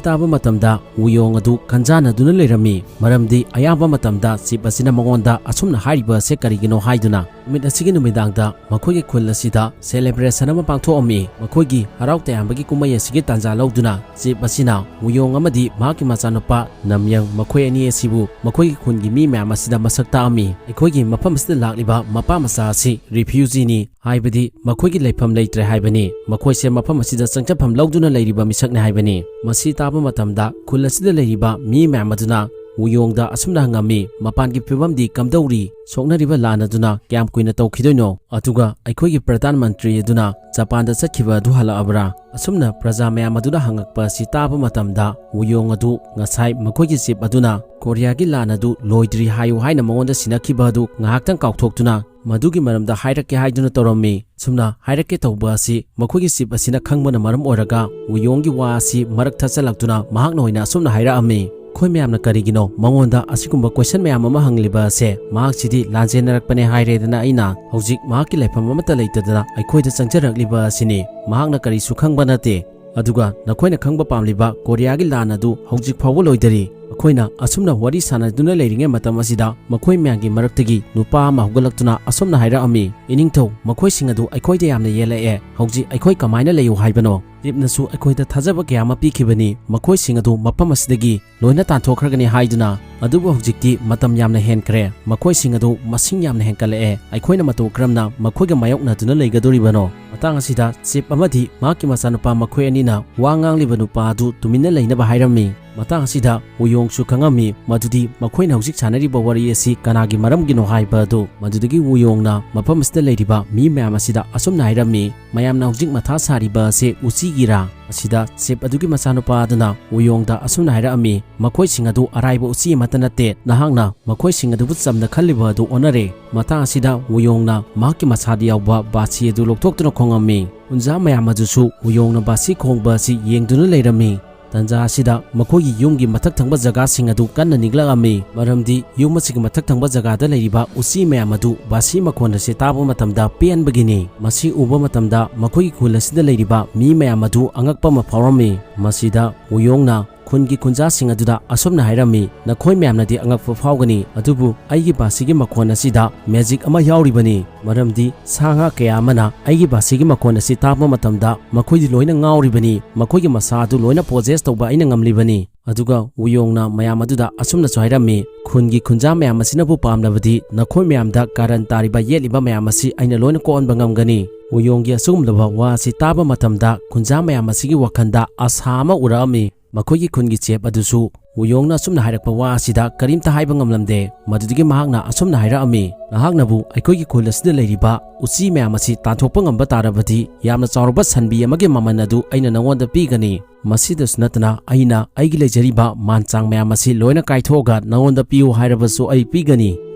ꯇꯥꯕ ꯃꯇꯝꯗ ꯋꯨꯌꯣꯡ ꯑꯗꯨ ꯈꯟꯖꯥꯟꯅꯗꯨꯅ ꯂꯩꯔꯝꯃꯤ, ꯃꯔꯝꯗꯤ ꯑꯌꯥꯝꯕ ꯃꯇꯝꯗ ꯆꯤꯞ ꯑꯁꯤꯅ ꯃꯉꯣꯟꯗ ꯑꯁꯨꯝꯅ ꯍꯥꯏꯔꯤꯕ ꯑꯁꯤ ꯀꯔꯤꯒꯤꯅꯣ ꯍꯥꯏꯗꯨꯅ꯫ ꯅꯨꯃꯤꯠ ꯑꯁꯤꯒꯤ ꯅꯨꯃꯤꯗꯥꯡꯗ ꯃꯈꯣꯏꯒꯤ ꯈꯨꯜ ꯑꯁꯤꯗ celebration ꯑꯃ ꯄꯥꯡꯊꯣꯛꯑꯝꯃꯤ꯫ ꯃꯈꯣꯏꯒꯤ ꯍꯔꯥꯎ ꯇꯌꯥꯝꯕꯒꯤ ꯀꯨꯝꯍꯩ ꯑꯁꯤꯒꯤ ꯇꯥꯟꯖꯥ ꯂꯧꯗꯨꯅ ꯆꯤꯞ ꯑꯁꯤꯅ ꯋꯨꯌꯣꯡ ꯑꯃꯗꯤ ꯃꯍꯥꯛꯀꯤ ꯃꯆꯥꯅꯨꯄꯥ ꯅꯝꯌꯪ ꯃꯈꯣꯏ ꯑꯅꯤ ꯑꯁꯤꯕꯨ ꯃꯈꯣꯏꯒꯤ ꯈꯨꯟꯒꯤ ꯃꯤ ꯃꯌꯥꯝ ꯑꯁꯤꯗ ꯃꯁꯛ ꯇꯥꯛꯑꯝꯃꯤ꯫ "ꯑꯩꯈꯣꯏꯒꯤ ꯃꯐꯝ ꯑꯁꯤꯗ ꯂꯥꯛꯂꯤꯕ ꯃꯄꯥ ꯃꯆꯥ ꯑꯁꯤ refugeeꯅꯤ, ꯍꯥꯏꯕꯗꯤ ꯃꯈꯣꯏꯒꯤ ꯂꯩꯐꯝ ꯂꯩꯇ꯭ꯔꯦ ꯍꯥꯏꯕꯅꯤ꯫ ꯃꯈꯣꯏꯁꯦ ꯃꯐꯝ ꯑꯁꯤꯗ ꯆꯪꯖꯐꯝ ꯂꯧꯗꯨꯅ ꯂꯩꯔꯤꯕ ꯃꯤꯁꯛꯅꯤ ꯍꯥꯏꯕꯅꯤ꯫" ꯃꯁꯤ ꯇꯥꯕ ꯃꯇꯝꯗ ꯈꯨꯜ ꯑꯁꯤꯗ ꯂꯩꯔꯤꯕ ꯃꯤ ꯃꯌꯥꯝ ꯑꯗꯨꯅ ꯋꯨꯌꯣꯡꯗ ꯑꯁꯨꯝꯅ ꯍꯪꯉꯝꯃꯤ, "ꯃꯄꯥꯟꯒꯤ ꯐꯤꯕꯝꯗꯤ ꯀꯝꯗꯧꯔꯤ? ꯁꯣꯛꯅꯔꯤꯕ ꯂꯥꯟ ꯑꯗꯨꯅ ꯀꯌꯥꯝ ꯀꯨꯏꯅ ꯇꯧꯈꯤꯗꯣꯏꯅꯣ? ꯑꯗꯨꯒ ꯑꯩꯈꯣꯏꯒꯤ ꯄ꯭ꯔꯙꯥꯟ ꯃꯟꯇ꯭ꯔꯤ ꯑꯗꯨꯅ ꯖꯄꯥꯟꯗ ꯆꯠꯈꯤꯕ ꯑꯗꯨ ꯍꯜꯂꯛꯑꯕ꯭ꯔꯥ?" ꯑꯁꯨꯝꯅ ꯄ꯭ꯔꯖꯥ ꯃꯌꯥꯝ ꯑꯗꯨꯅ ꯍꯪꯉꯛꯄ ꯑꯁꯤ ꯇꯥꯕ ꯃꯇꯝꯗ ꯋꯨꯌꯣꯡ ꯑꯗꯨ ꯉꯁꯥꯏ ꯃꯈꯣꯏꯒꯤ ꯆꯤꯞ ꯑꯗꯨꯅ ꯀꯣꯔꯤꯌꯥꯒꯤ ꯂꯥꯟ ꯑꯗꯨ ꯂꯣꯏꯗ꯭ꯔꯤ ꯍꯥꯏꯌꯨ ꯍꯥꯏꯅ ꯃꯉꯣꯟꯗ ꯁꯤꯟꯅꯈꯤꯕ ꯑꯗꯨ ꯉꯥꯏꯍꯥꯛꯇꯪ ꯀꯥꯎꯊꯣꯛꯇꯨꯅ ꯃꯗꯨꯒꯤ ꯃꯔꯝꯗ ꯍꯥꯏꯔꯛꯀꯦ ꯍꯥꯏꯗꯨꯅ ꯇꯧꯔꯝꯃꯤ꯫ ꯁꯨꯝꯅ ꯍꯥꯏꯔꯛꯀꯦ ꯇꯧꯕ ꯑꯁꯤ ꯃꯈꯣꯏꯒꯤ ꯆꯤꯞ ꯑꯁꯤꯅ ꯈꯪꯕꯅ ꯃꯔꯝ ꯑꯣꯏꯔꯒ ꯋꯨꯌꯣꯡꯒꯤ ꯋꯥ ꯑꯁꯤ ꯃꯔꯛ ꯊꯠꯆꯜꯂꯛꯇꯨꯅ ꯃꯍꯥꯛꯅ ꯑꯣꯏꯅ ꯑꯁꯨꯝꯅ ꯍꯥꯏꯔꯛꯑꯝꯃꯤ, "ꯑꯩꯈꯣꯏ ꯃꯌꯥꯝꯅ ꯀꯔꯤꯒꯤꯅꯣ ꯃꯉꯣꯟꯗ ꯑꯁꯤꯒꯨꯝꯕ question ꯃꯌꯥꯝ ꯑꯃ ꯍꯪꯂꯤꯕ ꯑꯁꯦ? ꯃꯍꯥꯛꯁꯤꯗꯤ ꯂꯥꯟꯖꯦꯟꯅꯔꯛꯄꯅꯦ ꯍꯥꯏꯔꯦꯗꯅ ꯑꯩꯅ ꯍꯧꯖꯤꯛ ꯃꯍꯥꯛꯀꯤ ꯂꯩꯐꯝ ꯑꯃꯠꯇ ꯂꯩꯇꯗꯅ ꯑꯩꯈꯣꯏꯗ ꯆꯪꯖꯔꯛꯂꯤꯕ ꯑꯁꯤꯅꯤ꯫ ꯃꯍꯥꯛꯅ ꯀꯔꯤꯁꯨ ꯈꯪꯕ ꯅꯠꯇꯦ꯫ ꯑꯗꯨꯒ ꯅꯈꯣꯏꯅ ꯈꯪꯕ ꯄꯥꯝꯂꯤꯕ ꯀꯣꯔꯤꯌꯥꯒꯤ ꯂꯥꯟ ꯑꯗꯨ ꯍꯧꯖꯤꯛ ꯐꯥꯎꯕ ꯂꯣꯏꯗꯔꯤ꯫ ꯑꯩꯈꯣꯏꯅ ꯑꯁꯨꯝꯅ ꯋꯥꯔꯤ ꯁꯥꯟꯅꯗꯨꯅ ꯂꯩꯔꯤꯉꯩ ꯃꯇꯝ ꯑꯁꯤꯗ ꯃꯈꯣꯏ ꯃꯌꯥꯝꯒꯤ ꯃꯔꯛꯇꯒꯤ ꯅꯨꯄꯥ ꯑꯃ ꯍꯧꯒꯠꯂꯛꯇꯨꯅ ꯑꯁꯨꯝꯅ ꯍꯥꯏꯔꯛꯑꯝꯃꯤ, 'ꯏꯅꯤꯡꯊꯧ, ꯃꯈꯣꯏꯁꯤꯡ ꯑꯗꯨ ꯑꯩꯈꯣꯏꯗ ꯌꯥꯝꯅ ꯌꯦꯜꯂꯛꯑꯦ꯫ ꯍꯧꯖꯤꯛ ꯑꯩꯈꯣꯏ ꯀꯃꯥꯏꯅ ꯂꯩꯌꯨ ꯍꯥꯏꯕꯅꯣ? ꯆꯤꯞꯅꯁꯨ ꯑꯩꯈꯣꯏꯗ ꯊꯥꯖꯕ ꯀꯌꯥ ꯑꯃ ꯄꯤꯈꯤꯕꯅꯤ꯫ ꯃꯈꯣꯏꯁꯤꯡ ꯑꯗꯨ ꯃꯐꯝ ꯑꯁꯤꯗꯒꯤ ꯂꯣꯏꯅ ꯇꯥꯟꯊꯣꯛꯈ꯭ꯔꯒꯅꯤ ꯍꯥꯏꯗꯨꯅ꯫ ꯑꯗꯨꯕꯨ ꯍꯧꯖꯤꯛꯇꯤ ꯃꯇꯝ ꯌꯥꯝꯅ ꯍꯦꯟꯈ꯭ꯔꯦ꯫ ꯃꯈꯣꯏꯁꯤꯡ ꯑꯗꯨ ꯃꯁꯤꯡ ꯌꯥꯝꯅ ꯍꯦꯟꯒꯠꯂꯛꯑꯦ꯫ ꯑꯩꯈꯣꯏꯅ ꯃꯇꯧ ꯀꯔꯝꯅ ꯃꯈꯣꯏꯒ ꯃꯥꯌꯣꯛꯅꯗꯨꯅ ꯂꯩꯒꯗꯧꯔꯤꯕꯅꯣ?' ꯃꯇꯥꯡ ꯑꯁꯤꯗ ꯆꯤꯞ ꯑꯃꯗꯤ ꯃꯍꯥꯛꯀꯤ ꯃꯆꯥꯅꯨꯄꯥ ꯃꯈꯣꯏ ꯑꯅꯤꯅ ꯋꯥ ꯉꯥꯡꯂꯤꯕ ꯅꯨꯄꯥ ꯑꯗꯨ ꯇꯨꯃꯤꯟꯅ ꯂꯩꯅꯕ ꯍꯥꯏꯔꯝꯃꯤ꯫ ꯃꯇꯥꯡ ꯑꯁꯤꯗ ꯋꯨꯌꯣꯡꯁꯨ ꯈꯪꯉꯝꯃꯤ ꯃꯗꯨꯗꯤ ꯃꯈꯣꯏꯅ ꯍꯧꯖꯤꯛ ꯁꯥꯟꯅꯔꯤꯕ ꯋꯥꯔꯤ ꯑꯁꯤ ꯀꯅꯥꯒꯤ ꯃꯔꯝꯒꯤꯅꯣ ꯍꯥꯏꯕ ꯑꯗꯨ꯫ ꯃꯗꯨꯗꯒꯤ ꯋꯨꯌꯣꯡꯅ ꯃꯐꯝ ꯑꯁꯤꯗ ꯂꯩꯔꯤꯕ ꯃꯤ ꯃꯌꯥꯝ ꯑꯁꯤꯗ ꯑꯁꯨꯝꯅ ꯍꯥꯏꯔꯝꯃꯤ, "ꯃꯌꯥꯝꯅ ꯍꯧꯖꯤꯛ ꯃꯊꯥ ꯁꯥꯔꯤꯕ ꯑꯁꯤ ꯎꯆꯤꯒꯤꯔꯥ?" ꯑꯁꯤꯗ ꯆꯤꯞ ꯑꯗꯨꯒꯤ ꯃꯆꯥꯅꯨꯄꯥ ꯑꯗꯨꯅ ꯋꯨꯌꯣꯡꯗ ꯑꯁꯨꯝꯅ ꯍꯥꯏꯔꯛꯑꯝꯃꯤ, "ꯃꯈꯣꯏꯁꯤꯡ ꯑꯗꯨ ꯑꯔꯥꯏꯕ ꯎꯆꯤ ꯑꯃꯠꯇ ꯅꯠꯇꯦ꯫ ꯅꯍꯥꯛꯅ ꯃꯈꯣꯏꯁꯤꯡ ꯑꯗꯨꯕꯨ ꯆꯝꯅ ꯈꯜꯂꯤꯕ ꯑꯗꯨ ꯑꯣꯟꯅꯔꯦ꯫" ꯃꯇꯥꯡ ꯑꯁꯤꯗ ꯋꯨꯌꯣꯡꯅ ꯃꯍꯥꯛꯀꯤ ꯃꯁꯥꯗ ꯌꯥꯎꯕ ꯕꯥꯁꯤ ꯑꯗꯨ ꯂꯧꯊꯣꯛꯇꯨꯅ ꯈꯣꯡꯉꯝꯃꯤ꯫ ꯈꯨꯟꯖꯥ ꯃꯌꯥꯝ ꯑꯗꯨꯁꯨ ꯋꯨꯌꯣꯡꯅ ꯕꯥꯁꯤ ꯈꯣꯡꯕ ꯑꯁꯤ ꯌꯦꯡꯗꯨꯅ ꯂꯩꯔꯝꯃꯤ꯫ ꯇꯟꯖꯥ ꯑꯁꯤꯗ ꯃꯈꯣꯏꯒꯤ ꯌꯨꯝꯒꯤ ꯃꯊꯛ ꯊꯪꯕ ꯖꯒꯥꯁꯤꯡ ꯑꯗꯨ ꯀꯟꯅ ꯅꯤꯛꯂꯛꯑꯝꯃꯤ, ꯃꯔꯝꯗꯤ ꯌꯨꯝ ꯑꯁꯤꯒꯤ ꯃꯊꯛ ꯊꯪꯕ ꯖꯒꯥꯗ ꯂꯩꯔꯤꯕ ꯎꯆꯤ ꯃꯌꯥꯝ ꯑꯗꯨ ꯕꯥꯁꯤ ꯃꯈꯣꯟ ꯑꯁꯤ ꯇꯥꯕ ꯃꯇꯝꯗ ꯄꯦꯟꯕꯒꯤꯅꯤ꯫ ꯃꯁꯤ ꯎꯕ ꯃꯇꯝꯗ ꯃꯈꯣꯏꯒꯤ ꯈꯨꯜ ꯑꯁꯤꯗ ꯂꯩꯔꯤꯕ ꯃꯤ ꯃꯌꯥꯝ ꯑꯗꯨ ꯑꯉꯛꯄ ꯑꯃ ꯐꯥꯎꯔꯝꯃꯤ꯫ ꯃꯁꯤꯗ ꯋꯨꯌꯣꯡꯅ ꯈꯨꯟꯒꯤ ꯈꯨꯟꯖꯥꯁꯤꯡ ꯑꯗꯨꯗ ꯑꯁꯨꯝꯅ ꯍꯥꯏꯔꯝꯃꯤ, "ꯅꯈꯣꯏ ꯃꯌꯥꯝꯅꯗꯤ ꯑꯉꯛꯄ ꯐꯥꯎꯒꯅꯤ, ꯑꯗꯨꯕꯨ ꯑꯩꯒꯤ ꯕꯥꯁꯤꯒꯤ ꯃꯈꯣꯟ ꯑꯁꯤꯗ ꯃꯦꯖꯤꯛ ꯑꯃ ꯌꯥꯎꯔꯤꯕꯅꯤ, ꯃꯔꯝꯗꯤ ꯁꯥ ꯉꯥ ꯀꯌꯥ ꯑꯃꯅ ꯑꯩꯒꯤ ꯕꯥꯁꯤꯒꯤ ꯃꯈꯣꯟ ꯑꯁꯤ ꯇꯥꯕ ꯃꯇꯝꯗ ꯃꯈꯣꯏꯗꯤ ꯂꯣꯏꯅ ꯉꯥꯎꯔꯤꯕꯅꯤ, ꯃꯈꯣꯏꯒꯤ ꯃꯁꯥ ꯑꯗꯨ ꯂꯣꯏꯅ ꯄꯣꯖꯦꯁ ꯇꯧꯕ ꯑꯩꯅ ꯉꯝꯂꯤꯕꯅꯤ꯫" ꯑꯗꯨꯒ ꯋꯨꯌꯣꯡꯅ ꯃꯌꯥꯝ ꯑꯗꯨꯗ ꯑꯁꯨꯝꯅꯁꯨ ꯍꯥꯏꯔꯝꯃꯤ, "ꯈꯨꯟꯒꯤ ꯈꯨꯟꯖꯥ ꯃꯌꯥꯝ ꯑꯁꯤꯅꯕꯨ ꯄꯥꯝꯂꯕꯗꯤ ꯅꯈꯣꯏ ꯃꯌꯥꯝꯗ ꯀꯥꯔꯟ ꯇꯥꯔꯤꯕ ꯌꯦꯠꯂꯤꯕ ꯃꯌꯥꯝ ꯑꯁꯤ ꯑꯩꯅ ꯂꯣꯏꯅ ꯀꯣꯛꯍꯟꯕ ꯉꯝꯒꯅꯤ꯫" ꯋꯨꯌꯣꯡꯒꯤ ꯑꯁꯤꯒꯨꯝꯂꯕ ꯋꯥ ꯑꯁꯤ ꯇꯥꯕ ꯃꯇꯝꯗ ꯈꯨꯟꯖꯥ ꯃꯌꯥꯝ ꯑꯁꯤꯒꯤ ꯋꯥꯈꯜꯗ ꯑꯁꯥ ꯑꯃ ꯎꯔꯛꯑꯝꯃꯤ꯫ ꯃꯈꯣꯏꯒꯤ ꯈꯨꯟꯒꯤ ꯆꯦꯞ ꯑꯗꯨꯁꯨ ꯋꯨꯌꯣꯡꯅ ꯑꯁꯨꯝꯅ ꯍꯥꯏꯔꯛꯄ ꯋꯥ ꯑꯁꯤꯗ ꯀꯔꯤꯝꯇ ꯍꯥꯏꯕ ꯉꯝꯂꯝꯗꯦ꯫ ꯃꯗꯨꯗꯒꯤ ꯃꯍꯥꯛꯅ ꯑꯁꯨꯝꯅ ꯍꯥꯏꯔꯛꯑꯝꯃꯤ, "ꯅꯍꯥꯛꯅꯕꯨ ꯑꯩꯈꯣꯏꯒꯤ ꯈꯨꯜ ꯑꯁꯤꯗ ꯂꯩꯔꯤꯕ ꯎꯆꯤ ꯃꯌꯥꯝ ꯑꯁꯤ ꯇꯥꯟꯊꯣꯛꯄ ꯉꯝꯕ ꯇꯥꯔꯕꯗꯤ ꯌꯥꯝꯅ ꯆꯥꯎꯔꯕ ꯁꯟꯕꯤ ꯑꯃꯒꯤ ꯃꯃꯜ ꯑꯗꯨ ꯑꯩꯅ ꯅꯉꯣꯟꯗ ꯄꯤꯒꯅꯤ꯫ ꯃꯁꯤꯗꯁꯨ ꯅꯠꯇꯅ ꯑꯩꯅ ꯑꯩꯒꯤ ꯂꯩꯖꯔꯤꯕ ꯃꯥꯟꯆꯥꯡ ꯃꯌꯥꯝ ꯑꯁꯤ ꯂꯣꯏꯅ ꯀꯥꯏꯊꯣꯛꯑꯒ ꯅꯉꯣꯟꯗ ꯄꯤꯌꯨ ꯍꯥꯏꯔꯕꯁꯨ ꯑꯩ ꯄꯤꯒꯅꯤ꯫"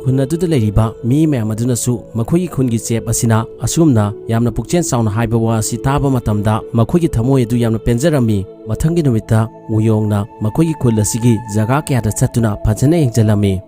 ꯈꯨꯟ ꯑꯗꯨꯗ ꯂꯩꯔꯤꯕ ꯃꯤ ꯃꯌꯥꯝ ꯑꯗꯨꯅꯁꯨ ꯃꯈꯣꯏꯒꯤ ꯈꯨꯟꯒꯤ ꯆꯦꯞ ꯑꯁꯤꯅ ꯑꯁꯨꯝꯅ ꯌꯥꯝꯅ ꯄꯨꯛꯆꯦꯜ ꯆꯥꯎꯅ ꯍꯥꯏꯕ ꯋꯥ ꯑꯁꯤ ꯇꯥꯕ ꯃꯇꯝꯗ ꯃꯈꯣꯏꯒꯤ ꯊꯃꯣꯏ ꯑꯗꯨ ꯌꯥꯝꯅ ꯄꯦꯟꯖꯔꯝꯃꯤ꯫ ꯃꯊꯪꯒꯤ ꯅꯨꯃꯤꯠꯇ ꯋꯨꯌꯣꯡꯅ ꯃꯈꯣꯏꯒꯤ ꯈꯨꯜ ꯑꯁꯤꯒꯤ ꯖꯒꯥ ꯀꯌꯥꯗ ꯆꯠꯇꯨꯅ ꯐꯖꯅ ꯌꯦꯡꯁꯤꯜꯂꯝꯃꯤ꯫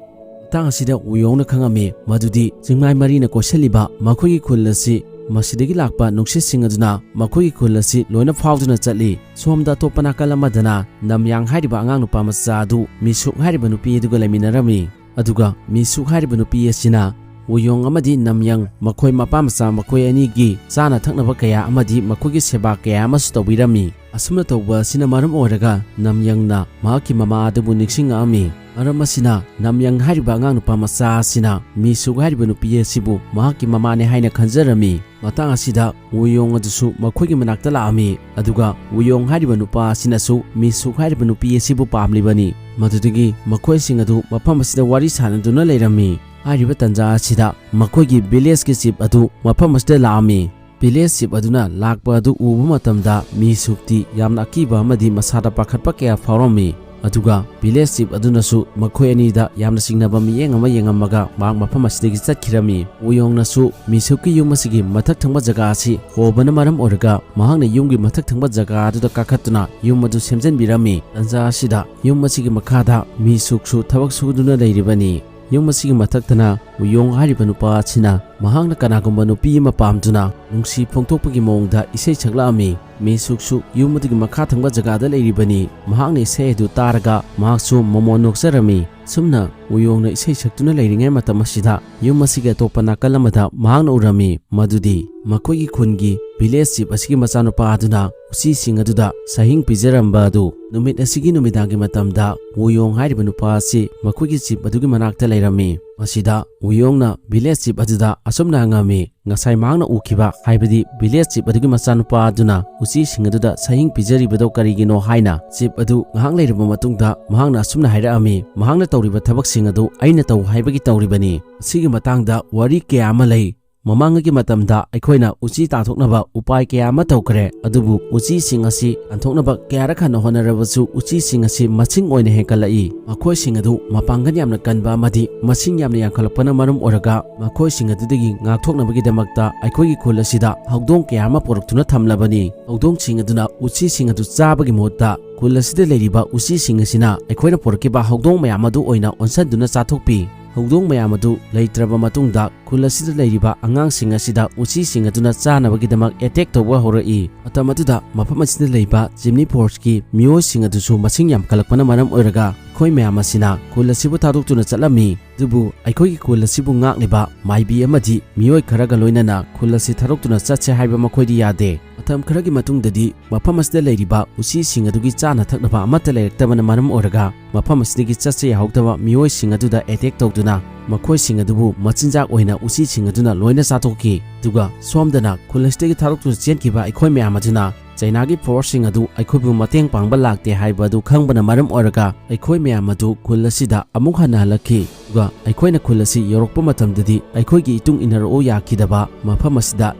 ꯃꯇꯥꯡ ꯑꯁꯤꯗ ꯋꯨꯌꯣꯡꯅ ꯈꯪꯉꯝꯃꯤ ꯃꯗꯨꯗꯤ ꯆꯤꯡꯃꯥꯏ ꯃꯔꯤꯅ ꯀꯣꯏꯁꯤꯜꯂꯤꯕ ꯃꯈꯣꯏꯒꯤ ꯈꯨꯜ ꯑꯁꯤ ꯃꯁꯤꯗꯒꯤ ꯂꯥꯛꯄ ꯅꯨꯡꯁꯤꯠꯁꯤꯡ ꯑꯗꯨꯅ ꯃꯈꯣꯏꯒꯤ ꯈꯨꯜ ꯑꯁꯤ ꯂꯣꯏꯅ ꯐꯥꯎꯗꯨꯅ ꯆꯠꯂꯤ꯫ ꯁꯣꯝꯗ ꯑꯇꯣꯞꯄ ꯅꯥꯀꯜ ꯑꯃꯗꯅ ꯅꯝꯌꯥꯡ ꯍꯥꯏꯔꯤꯕ ꯑꯉꯥꯡ ꯅꯨꯄꯥ ꯃꯆꯥ ꯑꯗꯨ ꯃꯤꯁꯨꯛ ꯍꯥꯏꯔꯤꯕ ꯅꯨꯄꯤ ꯑꯗꯨꯒ ꯂꯩꯃꯤꯟꯅꯔꯝꯃꯤ꯫ ꯑꯗꯨꯒ ꯃꯤꯁꯨꯛ ꯍꯥꯏꯔꯤꯕ ꯅꯨꯄꯤ ꯑꯁꯤꯅ ꯋꯨꯌꯣꯡ ꯑꯃꯗꯤ ꯅꯝꯌꯪ ꯃꯈꯣꯏ ꯃꯄꯥ ꯃꯆꯥ ꯃꯈꯣꯏ ꯑꯅꯤꯒꯤ ꯆꯥꯅ ꯊꯛꯅꯕ ꯀꯌꯥ ꯑꯃꯗꯤ ꯃꯈꯣꯏꯒꯤ ꯁꯦꯕꯥ ꯀꯌꯥ ꯑꯃꯁꯨ ꯇꯧꯕꯤꯔꯝꯃꯤ꯫ ꯑꯁꯨꯝꯅ ꯇꯧꯕ ꯑꯁꯤꯅ ꯃꯔꯝ ꯑꯣꯏꯔꯒ ꯅꯝꯌꯪꯅ ꯃꯍꯥꯛꯀꯤ ꯃꯃꯥ ꯑꯗꯨꯕꯨ ꯅꯤꯡꯁꯤꯡꯉꯛꯑꯝꯃꯤ꯫ ꯃꯔꯝ ꯑꯁꯤꯅ ꯅꯝꯌꯪ ꯍꯥꯏꯔꯤꯕ ꯑꯉꯥꯡ ꯅꯨꯄꯥ ꯃꯆꯥ ꯑꯁꯤꯅ ꯃꯤꯁꯨꯛ ꯍꯥꯏꯔꯤꯕ ꯅꯨꯄꯤ ꯑꯁꯤꯕꯨ ꯃꯍꯥꯛꯀꯤ ꯃꯃꯥꯅꯦ ꯍꯥꯏꯅ ꯈꯟꯖꯔꯝꯃꯤ꯫ ꯃꯇꯥꯡ ꯑꯁꯤꯗ ꯋꯨꯌꯣꯡ ꯑꯗꯨꯁꯨ ꯃꯈꯣꯏꯒꯤ ꯃꯅꯥꯛꯇ ꯂꯥꯛꯑꯝꯃꯤ꯫ ꯑꯗꯨꯒ ꯋꯨꯌꯣꯡ ꯍꯥꯏꯔꯤꯕ ꯅꯨꯄꯥ ꯑꯁꯤꯅꯁꯨ ꯃꯤꯁꯨꯛ ꯍꯥꯏꯔꯤꯕ ꯅꯨꯄꯤ ꯑꯁꯤꯕꯨ ꯄꯥꯝꯂꯤꯕꯅꯤ꯫ ꯃꯗꯨꯗꯒꯤ ꯃꯈꯣꯏꯁꯤꯡ ꯑꯗꯨ ꯃꯐꯝ ꯑꯁꯤꯗ ꯋꯥꯔꯤ ꯁꯥꯟꯅꯗꯨꯅ ꯂꯩꯔꯝꯃꯤ꯫ ꯍꯥꯏꯔꯤꯕ ꯇꯥꯟꯖꯥ ꯑꯁꯤꯗ ꯃꯈꯣꯏꯒꯤ village ꯀꯤ chief ꯑꯗꯨ ꯃꯐꯝ ꯑꯁꯤꯗ ꯂꯥꯛꯑꯝꯃꯤ꯫ Village chief ꯑꯗꯨꯅ ꯂꯥꯛꯄ ꯑꯗꯨ ꯎꯕ ꯃꯇꯝꯗ ꯃꯤꯁꯨꯛꯇꯤ ꯌꯥꯝꯅ ꯑꯀꯤꯕ ꯑꯃꯗꯤ ꯃꯁꯥꯗ ꯄꯥꯈꯠꯄ ꯀꯌꯥ ꯐꯥꯎꯔꯝꯃꯤ꯫ ꯑꯗꯨꯒ village chief ꯑꯗꯨꯅꯁꯨ ꯃꯈꯣꯏ ꯑꯅꯤꯗ ꯌꯥꯝꯅ ꯆꯤꯡꯅꯕ ꯃꯤꯠꯌꯦꯡ ꯑꯃ ꯌꯦꯡꯉꯝꯃꯒ ꯃꯍꯥꯛ ꯃꯐꯝ ꯑꯁꯤꯗꯒꯤ ꯆꯠꯈꯤꯔꯝꯃꯤ꯫ ꯋꯨꯌꯣꯡꯅꯁꯨ ꯃꯤꯁꯨꯛꯀꯤ ꯌꯨꯝ ꯑꯁꯤꯒꯤ ꯃꯊꯛ ꯊꯪꯕ ꯖꯒꯥ ꯑꯁꯤ ꯍꯣꯕꯅ ꯃꯔꯝ ꯑꯣꯏꯔꯒ ꯃꯍꯥꯛꯅ ꯌꯨꯝꯒꯤ ꯃꯊꯛ ꯊꯪꯕ ꯖꯒꯥ ꯑꯗꯨꯗ ꯀꯥꯈꯠꯇꯨꯅ ꯌꯨꯝ ꯑꯗꯨ ꯁꯦꯝꯖꯤꯟꯕꯤꯔꯝꯃꯤ꯫ ꯇꯥꯟꯖꯥ ꯑꯁꯤꯗ ꯌꯨꯝ ꯑꯁꯤꯒꯤ ꯃꯈꯥꯗ ꯃꯤꯁꯨꯛꯁꯨ ꯊꯕꯛ ꯁꯨꯗꯨꯅ ꯂꯩꯔꯤꯕꯅꯤ꯫ ꯌꯨꯝ ꯑꯁꯤꯒꯤ ꯃꯊꯛꯇꯅ ꯋꯨꯌꯣꯡ ꯍꯥꯏꯔꯤꯕ ꯅꯨꯄꯥ ꯑꯁꯤꯅ ꯃꯍꯥꯛꯅ ꯀꯅꯥꯒꯨꯝꯕ ꯅꯨꯄꯤ ꯑꯃ ꯄꯥꯝꯗꯨꯅ ꯅꯨꯡꯁꯤ ꯐꯣꯡꯗꯣꯛꯄꯒꯤ ꯃꯑꯣꯡꯗ ꯏꯁꯩ ꯁꯛꯂꯛꯑꯝꯃꯤ꯫ ꯃꯤꯁꯨꯛꯁꯨ ꯌꯨꯝ ꯑꯗꯨꯒꯤ ꯃꯈꯥ ꯊꯪꯕ ꯖꯒꯥꯗ ꯂꯩꯔꯤꯕꯅꯤ꯫ ꯃꯍꯥꯛꯅ ꯏꯁꯩ ꯑꯗꯨ ꯇꯥꯔꯒ ꯃꯍꯥꯛꯁꯨ ꯃꯣꯃꯣꯟ ꯅꯣꯛꯆꯔꯝꯃꯤ꯫ ꯑꯁꯨꯝꯅ ꯋꯨꯌꯣꯡꯅ ꯏꯁꯩ ꯁꯛꯇꯨꯅ ꯂꯩꯔꯤꯉꯩ ꯃꯇꯝ ꯑꯁꯤꯗ ꯌꯨꯝ ꯑꯁꯤꯒꯤ ꯑꯇꯣꯞꯄ ꯅꯥꯀꯜ ꯑꯃꯗ ꯃꯍꯥꯛꯅ ꯎꯔꯝꯃꯤ꯫ ꯃꯗꯨꯗꯤ ꯃꯈꯣꯏꯒꯤ ꯈꯨꯟꯒꯤ village chief ꯑꯁꯤꯒꯤ ꯃꯆꯥꯅꯨꯄꯥ ꯑꯗꯨꯅ ꯎꯆꯤꯁꯤꯡ ꯑꯗꯨꯗ ꯁꯍꯤꯡ ꯄꯤꯖꯔꯝꯕ ꯑꯗꯨ꯫ ꯅꯨꯃꯤꯠ ꯑꯁꯤꯒꯤ ꯅꯨꯃꯤꯗꯥꯡꯒꯤ ꯃꯇꯝꯗ ꯋꯨꯌꯣꯡ ꯍꯥꯏꯔꯤꯕ ꯅꯨꯄꯥ ꯑꯁꯤ ꯃꯈꯣꯏꯒꯤ chief ꯑꯗꯨꯒꯤ ꯃꯅꯥꯛꯇ ꯂꯩꯔꯝꯃꯤ꯫ ꯃꯁꯤꯗ ꯋꯨꯌꯣꯡꯅ village chief ꯑꯗꯨꯗ ꯑꯁꯨꯝꯅ ꯍꯪꯉꯝꯃꯤ, ꯉꯁꯥꯏ ꯃꯍꯥꯛꯅ ꯎꯈꯤꯕ, ꯍꯥꯏꯕꯗꯤ village chief ꯑꯗꯨꯒꯤ ꯃꯆꯥꯅꯨꯄꯥ ꯑꯗꯨꯅ ꯎꯆꯤꯁꯤꯡ ꯑꯗꯨꯗ ꯁꯍꯤꯡ ꯄꯤꯖꯔꯤꯕꯗꯣ ꯀꯔꯤꯒꯤꯅꯣ ꯍꯥꯏꯅ꯫ Chief ꯑꯗꯨ ꯉꯥꯏꯍꯥꯛ ꯂꯩꯔꯕ ꯃꯇꯨꯡꯗ ꯃꯍꯥꯛꯅ ꯑꯁꯨꯝꯅ ꯍꯥꯏꯔꯛꯑꯝꯃꯤ, ꯃꯍꯥꯛꯅ ꯇꯧꯔꯤꯕ ꯊꯕꯛꯁꯤꯡ ꯑꯗꯨ ꯑꯩꯅ ꯇꯧ ꯍꯥꯏꯕꯒꯤ ꯇꯧꯔꯤꯕꯅꯤ꯫ ꯑꯁꯤꯒꯤ ꯃꯇꯥꯡꯗ ꯋꯥꯔꯤ ꯀꯌꯥ ꯑꯃ ꯂꯩ꯫ ꯃꯃꯥꯡꯉꯩꯒꯤ ꯃꯇꯝꯗ ꯑꯩꯈꯣꯏꯅ ꯎꯆꯤ ꯇꯥꯟꯊꯣꯛꯅꯕ ꯎꯄꯥꯏ ꯀꯌꯥ ꯑꯃ ꯇꯧꯈ꯭ꯔꯦ, ꯑꯗꯨꯕꯨ ꯎꯆꯤꯁꯤꯡ ꯑꯁꯤ ꯇꯥꯟꯊꯣꯛꯅꯕ ꯀꯌꯥꯔꯛ ꯍꯟꯅ ꯍꯣꯠꯅꯔꯕꯁꯨ ꯎꯆꯤꯁꯤꯡ ꯑꯁꯤ ꯃꯁꯤꯡ ꯑꯣꯏꯅ ꯍꯦꯟꯒꯠꯂꯛꯏ꯫ ꯃꯈꯣꯏꯁꯤꯡ ꯑꯗꯨ ꯃꯄꯥꯡꯒꯜ ꯌꯥꯝꯅ ꯀꯟꯕ ꯑꯃꯗꯤ ꯃꯁꯤꯡ ꯌꯥꯝꯅ ꯌꯥꯝꯈꯠꯂꯛꯄꯅ ꯃꯔꯝ ꯑꯣꯏꯔꯒ ꯃꯈꯣꯏꯁꯤꯡ ꯑꯗꯨꯗꯒꯤ ꯉꯥꯛꯊꯣꯛꯅꯕꯒꯤꯗꯃꯛꯇ ꯑꯩꯈꯣꯏꯒꯤ ꯈꯨꯜ ꯑꯁꯤꯗ ꯍꯧꯗꯣꯡ ꯀꯌꯥ ꯑꯃ ꯄꯨꯔꯛꯇꯨꯅ ꯊꯝꯂꯕꯅꯤ꯫ ꯍꯧꯗꯣꯡꯁꯤꯡ ꯑꯗꯨꯅ ꯎꯆꯤꯁꯤꯡ ꯑꯗꯨ ꯆꯥꯕꯒꯤ ꯃꯍꯨꯠꯇ ꯈꯨꯜ ꯑꯁꯤꯗ ꯂꯩꯔꯤꯕ ꯎꯆꯤꯁꯤꯡ ꯑꯁꯤꯅ ꯑꯩꯈꯣꯏꯅ ꯄꯨꯔꯛꯈꯤꯕ ꯍꯧꯗꯣꯡ ꯃꯌꯥꯝ ꯑꯗꯨ ꯑꯣꯏꯅ ꯑꯣꯟꯁꯤꯟꯗꯨꯅ ꯆꯥꯊꯣꯛꯄꯤ꯫ ꯍꯧꯗꯣꯡ ꯃꯌꯥꯝ ꯑꯗꯨ ꯂꯩꯇ꯭ꯔꯕ ꯃꯇꯨꯡꯗ ꯈꯨꯜ ꯑꯁꯤꯗ ꯂꯩꯔꯤꯕ ꯑꯉꯥꯡꯁꯤꯡ ꯑꯁꯤꯗ ꯎꯆꯤꯁꯤꯡ ꯑꯗꯨꯅ ꯆꯥꯅꯕꯒꯤꯗꯃꯛ attack ꯇꯧꯕ ꯍꯧꯔꯛꯏ꯫ ꯃꯇꯝ ꯑꯗꯨꯗ ꯃꯐꯝ ꯑꯁꯤꯗ ꯂꯩꯕ chimney forest ꯀꯤ ꯃꯤꯑꯣꯏꯁꯤꯡ ꯑꯗꯨꯁꯨ ꯃꯁꯤꯡ ꯌꯥꯝꯈꯠꯂꯛꯄꯅ ꯃꯔꯝ ꯑꯣꯏꯔꯒ ꯑꯩꯈꯣꯏ ꯃꯌꯥꯝ ꯑꯁꯤꯅ ꯈꯨꯜ ꯑꯁꯤꯕꯨ ꯊꯥꯗꯣꯛꯇꯨꯅ ꯆꯠꯂꯝꯃꯤ꯫ ꯑꯗꯨꯕꯨ ꯑꯩꯈꯣꯏꯒꯤ ꯈꯨꯜ ꯑꯁꯤꯕꯨ ꯉꯥꯛꯂꯤꯕ ꯃꯥꯏꯕꯤ ꯑꯃꯗꯤ ꯃꯤꯑꯣꯏ ꯈꯔꯒ ꯂꯣꯏꯅꯅ ꯈꯨꯜ ꯑꯁꯤ ꯊꯥꯗꯣꯛꯇꯨꯅ ꯆꯠꯁꯦ ꯍꯥꯏꯕ ꯃꯈꯣꯏꯗꯤ ꯌꯥꯗꯦ꯫ ꯃꯇꯝ ꯈꯔꯒꯤ ꯃꯇꯨꯡꯗꯗꯤ ꯃꯐꯝ ꯑꯁꯤꯗ ꯂꯩꯔꯤꯕ ꯎꯆꯤꯁꯤꯡ ꯑꯗꯨꯒꯤ ꯆꯥꯅ ꯊꯛꯅꯕ ꯑꯃꯠꯇ ꯂꯩꯔꯛꯇꯕꯅ ꯃꯔꯝ ꯑꯣꯏꯔꯒ ꯃꯐꯝ ꯑꯁꯤꯗꯒꯤ ꯆꯠꯆ ꯌꯥꯍꯧꯗꯕ ꯃꯤꯑꯣꯏꯁꯤꯡ ꯑꯗꯨꯗ ꯑꯦꯇꯦꯛ ꯇꯧꯗꯨꯅ ꯃꯈꯣꯏꯁꯤꯡ ꯑꯗꯨꯕꯨ ꯃꯆꯤꯟꯖꯥꯛ ꯑꯣꯏꯅ ꯎꯆꯤꯁꯤꯡ ꯑꯗꯨꯅ ꯂꯣꯏꯅ ꯆꯥꯊꯣꯛꯈꯤ꯫ ꯑꯗꯨꯒ ꯁꯣꯝꯗꯅ ꯈꯨꯜ ꯑꯁꯤꯗꯒꯤ ꯊꯥꯗꯣꯛꯇꯨꯅ ꯆꯦꯟꯈꯤꯕ ꯑꯩꯈꯣꯏ ꯃꯌꯥꯝ ꯑꯗꯨꯅ ꯆꯩꯅꯥꯒꯤ ꯐꯣꯔꯁꯁꯤꯡ ꯑꯗꯨ ꯑꯩꯈꯣꯏꯕꯨ ꯃꯇꯦꯡ ꯄꯥꯡꯕ ꯂꯥꯛꯇꯦ ꯍꯥꯏꯕ ꯑꯗꯨ ꯈꯪꯕꯅ ꯃꯔꯝ ꯑꯣꯏꯔꯒ ꯑꯩꯈꯣꯏ ꯃꯌꯥꯝ ꯑꯗꯨ ꯈꯨꯜ ꯑꯁꯤꯗ ꯑꯃꯨꯛ ꯍꯟꯅ ꯍꯜꯂꯛꯈꯤ꯫ ꯑꯗꯨꯒ ꯑꯩꯈꯣꯏꯅ ꯈꯨꯜ ꯑꯁꯤ ꯌꯧꯔꯛꯄ ꯃꯇꯝꯗꯗꯤ ꯑꯩꯈꯣꯏꯒꯤ ꯏꯇꯨꯡ ꯏꯟꯅꯔꯛꯎ ꯌꯥꯈꯤꯗꯕ, ꯃꯐꯝ ꯑꯁꯤꯗ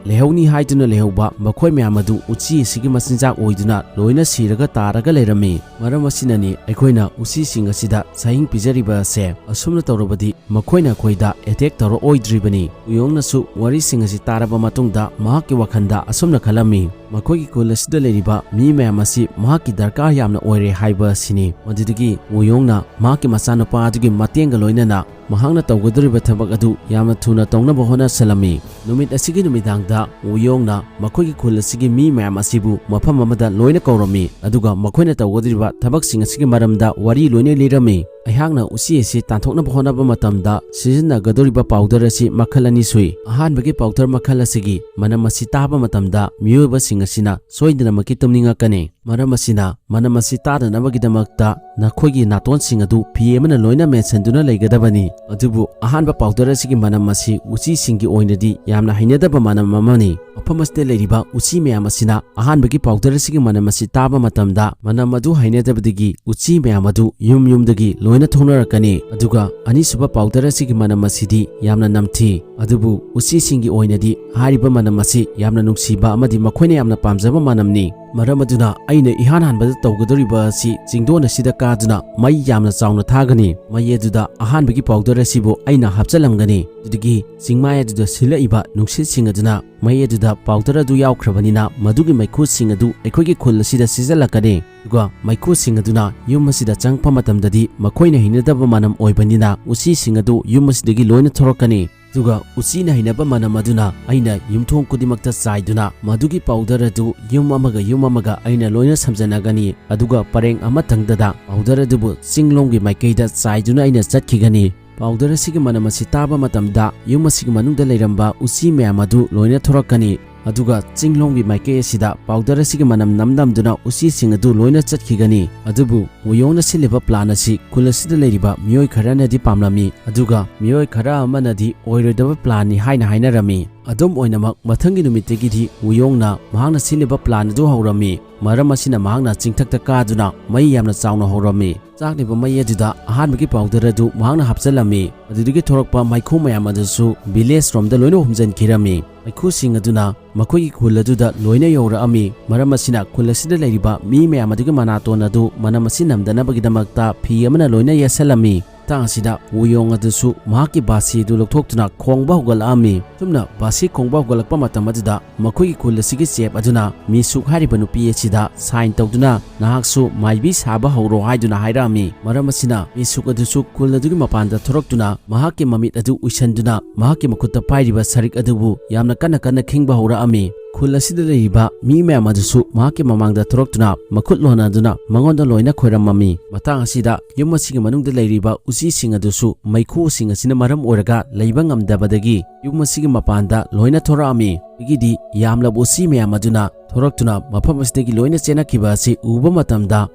ꯂꯩꯍꯧꯅꯤ ꯍꯥꯏꯗꯨꯅ ꯂꯩꯍꯧꯕ ꯃꯈꯣꯏ ꯃꯌꯥꯝ ꯑꯗꯨ ꯎꯆꯤ ꯑꯁꯤꯒꯤ ꯃꯆꯤꯟꯖꯥꯛ ꯑꯣꯏꯗꯨꯅ ꯂꯣꯏꯅ ꯁꯤꯔꯒ ꯇꯥꯔꯒ ꯂꯩꯔꯝꯃꯤ꯫ ꯃꯔꯝ ꯑꯁꯤꯅꯅꯤ ꯑꯩꯈꯣꯏꯅ ꯎꯆꯤꯁꯤꯡ ꯑꯁꯤꯗ ꯆꯍꯤꯡ ꯄꯤꯖꯔꯤꯕ ꯑꯁꯦ꯫ ꯑꯁꯨꯝꯅ ꯇꯧꯔꯕꯗꯤ ꯃꯈꯣꯏꯅ ꯑꯩꯈꯣꯏꯗ ꯑꯦꯇꯦꯛ ꯇꯧꯔꯛꯑꯣꯏꯗ꯭ꯔꯤꯕꯅꯤ꯫ ꯎꯌꯣꯡꯅꯁꯨ ꯋꯥꯔꯤꯁꯤꯡ ꯑꯁꯤ ꯇꯥꯔꯕ ꯃꯇꯨꯡꯗ ꯃꯍꯥꯛꯀꯤ ꯋꯥꯈꯜꯗ ꯑꯁꯨꯝꯅ ꯈꯜꯂꯝꯃꯤ, "ꯃꯈꯣꯏꯒꯤ ꯈꯨꯜ ꯑꯁꯤꯗ ꯂꯩꯔꯤꯕ ꯃꯤ ꯃꯌꯥꯝ ꯑꯁꯤ ꯃꯍꯥꯛꯀꯤ ꯗꯔꯀꯥꯔ ꯌꯥꯝꯅ ꯑꯣꯏꯔꯦ" ꯍꯥꯏꯕ ꯑꯁꯤꯅꯤ꯫ ꯃꯗꯨꯗꯒꯤ ꯎꯌꯣꯡꯅ ꯃꯍꯥꯛꯀꯤ ꯃꯆꯥꯅꯨꯄꯥ ꯑꯗꯨꯒꯤ ꯃꯇꯦꯡꯒ ꯂꯣꯏꯅꯅ ꯃꯍꯥꯛꯅ ꯇꯧꯒꯗꯧꯔꯤꯕ ꯊꯕꯛ ꯑꯗꯨ ꯌꯥꯝꯅ ꯊꯨꯅ ꯇꯧꯅꯕ ꯍꯣꯠꯅꯁꯜꯂꯝꯃꯤ꯫ ꯅꯨꯃꯤꯠ ꯑꯁꯤꯒꯤ ꯅꯨꯃꯤꯗꯥꯡꯗ ꯎꯌꯣꯡꯅ ꯃꯈꯣꯏꯒꯤ ꯈꯨꯜ ꯑꯁꯤꯒꯤ ꯃꯤ ꯃꯌꯥꯝ ꯑꯁꯤꯕꯨ ꯃꯐꯝ ꯑꯃꯗ ꯂꯣꯏꯅ ꯀꯧꯔꯝꯃꯤ, ꯑꯗꯨꯒ ꯃꯈꯣꯏꯅ ꯇꯧꯒꯗꯧꯔꯤꯕ ꯊꯕꯛꯁꯤꯡ ꯑꯁꯤꯒꯤ ꯃꯔꯝꯗ ꯋꯥꯔꯤ ꯂꯣꯏꯅ ꯂꯤꯔꯝꯃꯤ꯫ ꯑꯩꯍꯥꯛꯅ ꯎꯆꯤ ꯑꯁꯤ ꯇꯥꯟꯊꯣꯛꯅꯕ ꯍꯣꯠꯅꯕ ꯃꯇꯝꯗ ꯁꯤꯖꯤꯟꯅꯒꯗꯧꯔꯤꯕ ꯄꯥꯎꯗꯔ ꯑꯁꯤ ꯃꯈꯜ ꯑꯅꯤ ꯁꯨꯏ꯫ ꯑꯍꯥꯟꯕꯒꯤ ꯄꯥꯎꯗꯔ ꯃꯈꯜ ꯑꯁꯤꯒꯤ ꯃꯅꯝ ꯑꯁꯤ ꯇꯥꯕ ꯃꯇꯝꯗ ꯃꯤꯑꯣꯏꯕꯁꯤꯡ ꯑꯁꯤꯅ ꯁꯣꯏꯗꯅꯃꯛꯀꯤ ꯇꯨꯝꯅꯤꯡꯉꯛꯀꯅꯤ꯫ ꯃꯔꯝ ꯑꯁꯤꯅ ꯃꯅꯝ ꯑꯁꯤ ꯇꯥꯗꯅꯕꯒꯤꯗꯃꯛꯇ ꯅꯈꯣꯏꯒꯤ ꯅꯥꯇꯣꯟꯁꯤꯡ ꯑꯗꯨ ꯐꯤ ꯑꯃꯅ ꯂꯣꯏꯅ ꯃꯦꯟꯁꯤꯟꯗꯨꯅ ꯂꯩꯒꯗꯕꯅꯤ꯫ ꯑꯗꯨꯕꯨ ꯑꯍꯥꯟꯕ ꯄꯥꯎꯗꯔ ꯑꯁꯤꯒꯤ ꯃꯅꯝ ꯑꯁꯤ ꯎꯆꯤꯁꯤꯡꯒꯤ ꯑꯣꯏꯅꯗꯤ ꯌꯥꯝꯅ ꯍꯩꯅꯗꯕ ꯃꯅꯝ ꯑꯃꯅꯤ꯫ ꯃꯐꯝ ꯑꯁꯤꯗ ꯂꯩꯔꯤꯕ ꯎꯆꯤ ꯃꯌꯥꯝ ꯑꯁꯤꯅ ꯑꯍꯥꯟꯕꯒꯤ ꯄꯥꯎꯗꯔ ꯑꯁꯤꯒꯤ ꯃꯅꯝ ꯑꯁꯤ ꯇꯥꯕ ꯃꯇꯝꯗ ꯃꯅꯝ ꯑꯗꯨ ꯍꯩꯅꯗꯕꯗꯒꯤ ꯎꯆꯤ ꯃꯌꯥꯝ ꯑꯗꯨ ꯌꯨꯝ ꯌꯨꯝꯗꯒꯤ ꯂꯣꯏꯅ ꯊꯣꯛꯅꯔꯛꯀꯅꯤ꯫ ꯑꯗꯨꯒ ꯑꯅꯤꯁꯨꯕ ꯄꯥꯎꯗꯔ ꯑꯁꯤꯒꯤ ꯃꯅꯝ ꯑꯁꯤꯗꯤ ꯌꯥꯝꯅ ꯅꯝꯊꯤ꯫ ꯑꯗꯨꯕꯨ ꯎꯆꯤꯁꯤꯡꯒꯤ ꯑꯣꯏꯅꯗꯤ ꯍꯥꯏꯔꯤꯕ ꯃꯅꯝ ꯑꯁꯤ ꯌꯥꯝꯅ ꯅꯨꯡꯁꯤꯕ ꯑꯃꯗꯤ ꯃꯈꯣꯏꯅ ꯌꯥꯝꯅ ꯄꯥꯝꯖꯕ ꯃꯅꯝꯅꯤ꯫ ꯃꯔꯝ ꯑꯗꯨꯅ ꯑꯩꯅ ꯏꯍꯥꯟ ꯍꯥꯟꯕꯗ ꯇꯧꯒꯗꯧꯔꯤꯕ ꯑꯁꯤ ꯆꯤꯡꯗꯣꯟ ꯑꯁꯤꯗ ꯀꯥꯗꯨꯅ ꯃꯩ ꯌꯥꯝꯅ ꯆꯥꯎꯅ ꯊꯥꯒꯅꯤ꯫ ꯃꯩ ꯑꯗꯨꯗ ꯑꯍꯥꯟꯕꯒꯤ ꯄꯥꯎꯗꯔ ꯑꯁꯤꯕꯨ ꯑꯩꯅ ꯍꯥꯞꯆꯤꯜꯂꯝꯒꯅꯤ꯫ ꯑꯗꯨꯗꯒꯤ ꯆꯤꯡꯃꯥꯏ ꯑꯗꯨꯗ ꯁꯤꯜꯂꯛꯏꯕ ꯅꯨꯡꯁꯤꯠꯁꯤꯡ ꯑꯗꯨꯅ ꯃꯩ ꯑꯗꯨꯗ ꯄꯥꯎꯗꯔ ꯑꯗꯨ ꯌꯥꯎꯈ꯭ꯔꯕꯅꯤꯅ ꯃꯗꯨꯒꯤ ꯃꯩꯈꯨꯁꯤꯡ ꯑꯗꯨ ꯑꯩꯈꯣꯏꯒꯤ ꯈꯨꯜ ꯑꯁꯤꯗ ꯁꯤꯖꯤꯜꯂꯛꯀꯅꯤ꯫ ꯑꯗꯨꯒ ꯃꯩꯈꯨꯁꯤꯡ ꯑꯗꯨꯅ ꯌꯨꯝ ꯑꯁꯤꯗ ꯆꯪꯉꯛꯄ ꯃꯇꯝꯗꯗꯤ ꯃꯈꯣꯏꯅ ꯍꯩꯅꯗꯕ ꯃꯅꯝ ꯑꯣꯏꯕꯅꯤꯅ ꯎꯆꯤꯁꯤꯡ ꯑꯗꯨ ꯌꯨꯝ ꯑꯁꯤꯗꯒꯤ ꯂꯣꯏꯅ ꯊꯣꯔꯛꯀꯅꯤ꯫ ꯑꯗꯨꯒ ꯎꯆꯤꯅ ꯍꯩꯅꯕ ꯃꯅꯝ ꯑꯗꯨꯅ ꯑꯩꯅ ꯌꯨꯝꯊꯣꯡ ꯈꯨꯗꯤꯡꯃꯛꯇ ꯆꯥꯏꯗꯨꯅ ꯃꯗꯨꯒꯤ ꯄꯥꯎꯗꯔ ꯑꯗꯨ ꯌꯨꯝ ꯑꯃꯒ ꯌꯨꯝ ꯑꯃꯒ ꯑꯩꯅ ꯂꯣꯏꯅ ꯁꯝꯖꯟꯅꯒꯅꯤ꯫ ꯑꯗꯨꯒ ꯄꯔꯦꯡ ꯑꯃꯇꯪꯗꯗ ꯄꯥꯎꯗꯔ ꯑꯗꯨꯕꯨ ꯆꯤꯡꯂꯣꯝꯒꯤ ꯃꯥꯏꯀꯩꯗ ꯆꯥꯏꯗꯨꯅ ꯑꯩꯅ ꯆꯠꯈꯤꯒꯅꯤ꯫ ꯄꯥꯎꯗꯔ ꯑꯁꯤꯒꯤ ꯃꯅꯝ ꯑꯁꯤ ꯇꯥꯕ ꯃꯇꯝꯗ ꯌꯨꯝ ꯑꯁꯤꯒꯤ ꯃꯅꯨꯡꯗ ꯂꯩꯔꯝꯕ ꯎꯆꯤ ꯃꯌꯥꯝ ꯑꯗꯨ ꯂꯣꯏꯅ ꯊꯣꯔꯛꯀꯅꯤ꯫ ꯑꯗꯨꯒ ꯆꯤꯡꯂꯣꯝꯒꯤ ꯃꯥꯏꯀꯩ ꯑꯁꯤꯗ ꯄꯥꯎꯗꯔ ꯑꯁꯤꯒꯤ ꯃꯅꯝ ꯅꯝ ꯅꯝꯗꯨꯅ ꯎꯆꯤꯁꯤꯡ ꯑꯗꯨ ꯂꯣꯏꯅ ꯆꯠꯈꯤꯒꯅꯤ꯫ ꯑꯗꯨꯕꯨ ꯋꯨꯌꯣꯡꯅ ꯁꯤꯜꯂꯤꯕ ꯄ꯭ꯂꯥꯟ ꯑꯁꯤ ꯈꯨꯜ ꯑꯁꯤꯗ ꯂꯩꯔꯤꯕ ꯃꯤꯑꯣꯏ ꯈꯔꯅꯗꯤ ꯄꯥꯝꯂꯝꯃꯤ, ꯑꯗꯨꯒ ꯃꯤꯑꯣꯏ ꯈꯔ ꯑꯃꯅꯗꯤ ꯑꯣꯏꯔꯣꯏꯗꯕ ꯄ꯭ꯂꯥꯟꯅꯤ ꯍꯥꯏꯅ ꯍꯥꯏꯅꯔꯝꯃꯤ꯫ ꯑꯗꯨꯝ ꯑꯣꯏꯅꯃꯛ, ꯃꯊꯪꯒꯤ ꯅꯨꯃꯤꯠꯇꯒꯤꯗꯤ ꯋꯨꯌꯣꯡꯅ ꯃꯍꯥꯛꯅ ꯁꯤꯜꯂꯤꯕ ꯄ꯭ꯂꯥꯟ ꯑꯗꯨ ꯍꯧꯔꯝꯃꯤ꯫ ꯃꯔꯝ ꯑꯁꯤꯅ ꯃꯍꯥꯛꯅ ꯆꯤꯡꯊꯛꯇ ꯀꯥꯗꯨꯅ ꯃꯩ ꯌꯥꯝꯅ ꯆꯥꯎꯅ ꯍꯧꯔꯝꯃꯤ꯫ ꯆꯥꯛꯂꯤꯕ ꯃꯩ ꯑꯗꯨꯗ ꯑꯍꯥꯟꯕꯒꯤ ꯄꯥꯎꯗꯔ ꯑꯗꯨ ꯃꯍꯥꯛꯅ ꯍꯥꯞꯆꯤꯜꯂꯝꯃꯤ꯫ ꯑꯗꯨꯗꯒꯤ ꯊꯣꯔꯛꯄ ꯃꯩꯈꯨ ꯃꯌꯥꯝ ꯑꯗꯨꯁꯨ ꯚꯤꯂꯦꯖ ꯔꯣꯝꯗ ꯂꯣꯏꯅ ꯍꯨꯝꯖꯤꯟꯈꯤꯔꯝꯃꯤ꯫ ꯃꯩꯈꯨꯁꯤꯡ ꯑꯗꯨꯅ ꯃꯈꯣꯏꯒꯤ ꯈꯨꯜ ꯑꯗꯨꯗ ꯂꯣꯏꯅ ꯌꯧꯔꯛꯑꯝꯃꯤ꯫ ꯃꯔꯝ ꯑꯁꯤꯅ ꯈꯨꯜ ꯑꯁꯤꯗ ꯂꯩꯔꯤꯕ ꯃꯤ ꯃꯌꯥꯝ ꯑꯗꯨꯒꯤ ꯃꯅꯥꯇꯣꯟ ꯑꯗꯨ ꯃꯅꯝ ꯑꯁꯤ ꯅꯝꯗꯅꯕꯒꯤꯗꯃꯛꯇ ꯐꯤ ꯑꯃꯅ ꯂꯣꯏꯅ ꯌꯦꯠꯁꯜꯂꯝꯃꯤ꯫ ꯃꯇꯥꯡ ꯑꯁꯤꯗ ꯋꯨꯌꯣꯡ ꯑꯗꯨꯁꯨ ꯃꯍꯥꯛꯀꯤ ꯕꯥꯁꯤ ꯑꯗꯨ ꯂꯧꯊꯣꯛꯇꯨꯅ ꯈꯣꯡꯕ ꯍꯧꯒꯠꯂꯛꯑꯝꯃꯤ꯫ ꯑꯁꯨꯝꯅ ꯕꯥꯁꯤ ꯈꯣꯡꯕ ꯍꯧꯒꯠꯂꯛꯄ ꯃꯇꯝ ꯑꯗꯨꯗ ꯃꯈꯣꯏꯒꯤ ꯈꯨꯜ ꯑꯁꯤꯒꯤ ꯆꯦꯞ ꯑꯗꯨꯅ ꯃꯤꯁꯨꯛ ꯍꯥꯏꯔꯤꯕ ꯅꯨꯄꯤ ꯑꯁꯤꯗ ꯁꯥꯏꯟ ꯇꯧꯗꯨꯅ, "ꯅꯍꯥꯛꯁꯨ ꯃꯥꯏꯕꯤ ꯁꯥꯕ ꯍꯧꯔꯣ" ꯍꯥꯏꯗꯨꯅ ꯍꯥꯏꯔꯛꯑꯝꯃꯤ꯫ ꯃꯔꯝ ꯑꯁꯤꯅ ꯃꯤꯁꯨꯛ ꯑꯗꯨꯁꯨ ꯈꯨꯜ ꯑꯗꯨꯒꯤ ꯃꯄꯥꯟꯗ ꯊꯣꯔꯛꯇꯨꯅ ꯃꯍꯥꯛꯀꯤ ꯃꯃꯤꯠ ꯑꯗꯨ ꯎꯏꯁꯟꯗꯨꯅ ꯃꯍꯥꯛꯀꯤ ꯃꯈꯨꯠꯇ ꯄꯥꯏꯔꯤꯕ ꯁꯔꯤꯛ ꯑꯗꯨꯕꯨ ꯌꯥꯝꯅ ꯀꯟꯅ ꯀꯟꯅ ꯈꯤꯡꯕ ꯍꯧꯔꯛꯑꯝꯃꯤ꯫ ꯈꯨꯜ ꯑꯁꯤꯗ ꯂꯩꯔꯤꯕ ꯃꯤ ꯃꯌꯥꯝ ꯑꯗꯨꯁꯨ ꯃꯍꯥꯛꯀꯤ ꯃꯃꯥꯡꯗ ꯊꯣꯔꯛꯇꯨꯅ ꯃꯈꯨꯠ ꯂꯣꯟꯅꯗꯨꯅ ꯃꯉꯣꯟꯗ ꯂꯣꯏꯅ ꯈꯣꯏꯔꯝꯃꯝꯃꯤ꯫ ꯃꯇꯥꯡ ꯑꯁꯤꯗ ꯌꯨꯝ ꯑꯁꯤꯒꯤ ꯃꯅꯨꯡꯗ ꯂꯩꯔꯤꯕ ꯎꯆꯤꯁꯤꯡ ꯑꯗꯨꯁꯨ ꯃꯩꯈꯨꯁꯤꯡ ꯑꯁꯤꯅ ꯃꯔꯝ ꯑꯣꯏꯔꯒ ꯂꯩꯕ ꯉꯝꯗꯕꯗꯒꯤ ꯌꯨꯝ ꯑꯁꯤꯒꯤ ꯃꯄꯥꯟꯗ ꯂꯣꯏꯅ ꯊꯣꯔꯛꯑꯝꯃꯤ꯫ ꯑꯗꯒꯤꯗꯤ ꯌꯥꯝꯂꯕ ꯎꯆꯤ ꯃꯌꯥꯝ ꯑꯗꯨꯅ ꯊꯣꯔꯛꯇꯨꯅ ꯃꯐꯝ ꯑꯁꯤꯗꯒꯤ ꯂꯣꯏꯅ ꯆꯦꯟꯅꯈꯤꯕ ꯑꯁꯤ ꯎꯕ ꯃꯇꯝꯗ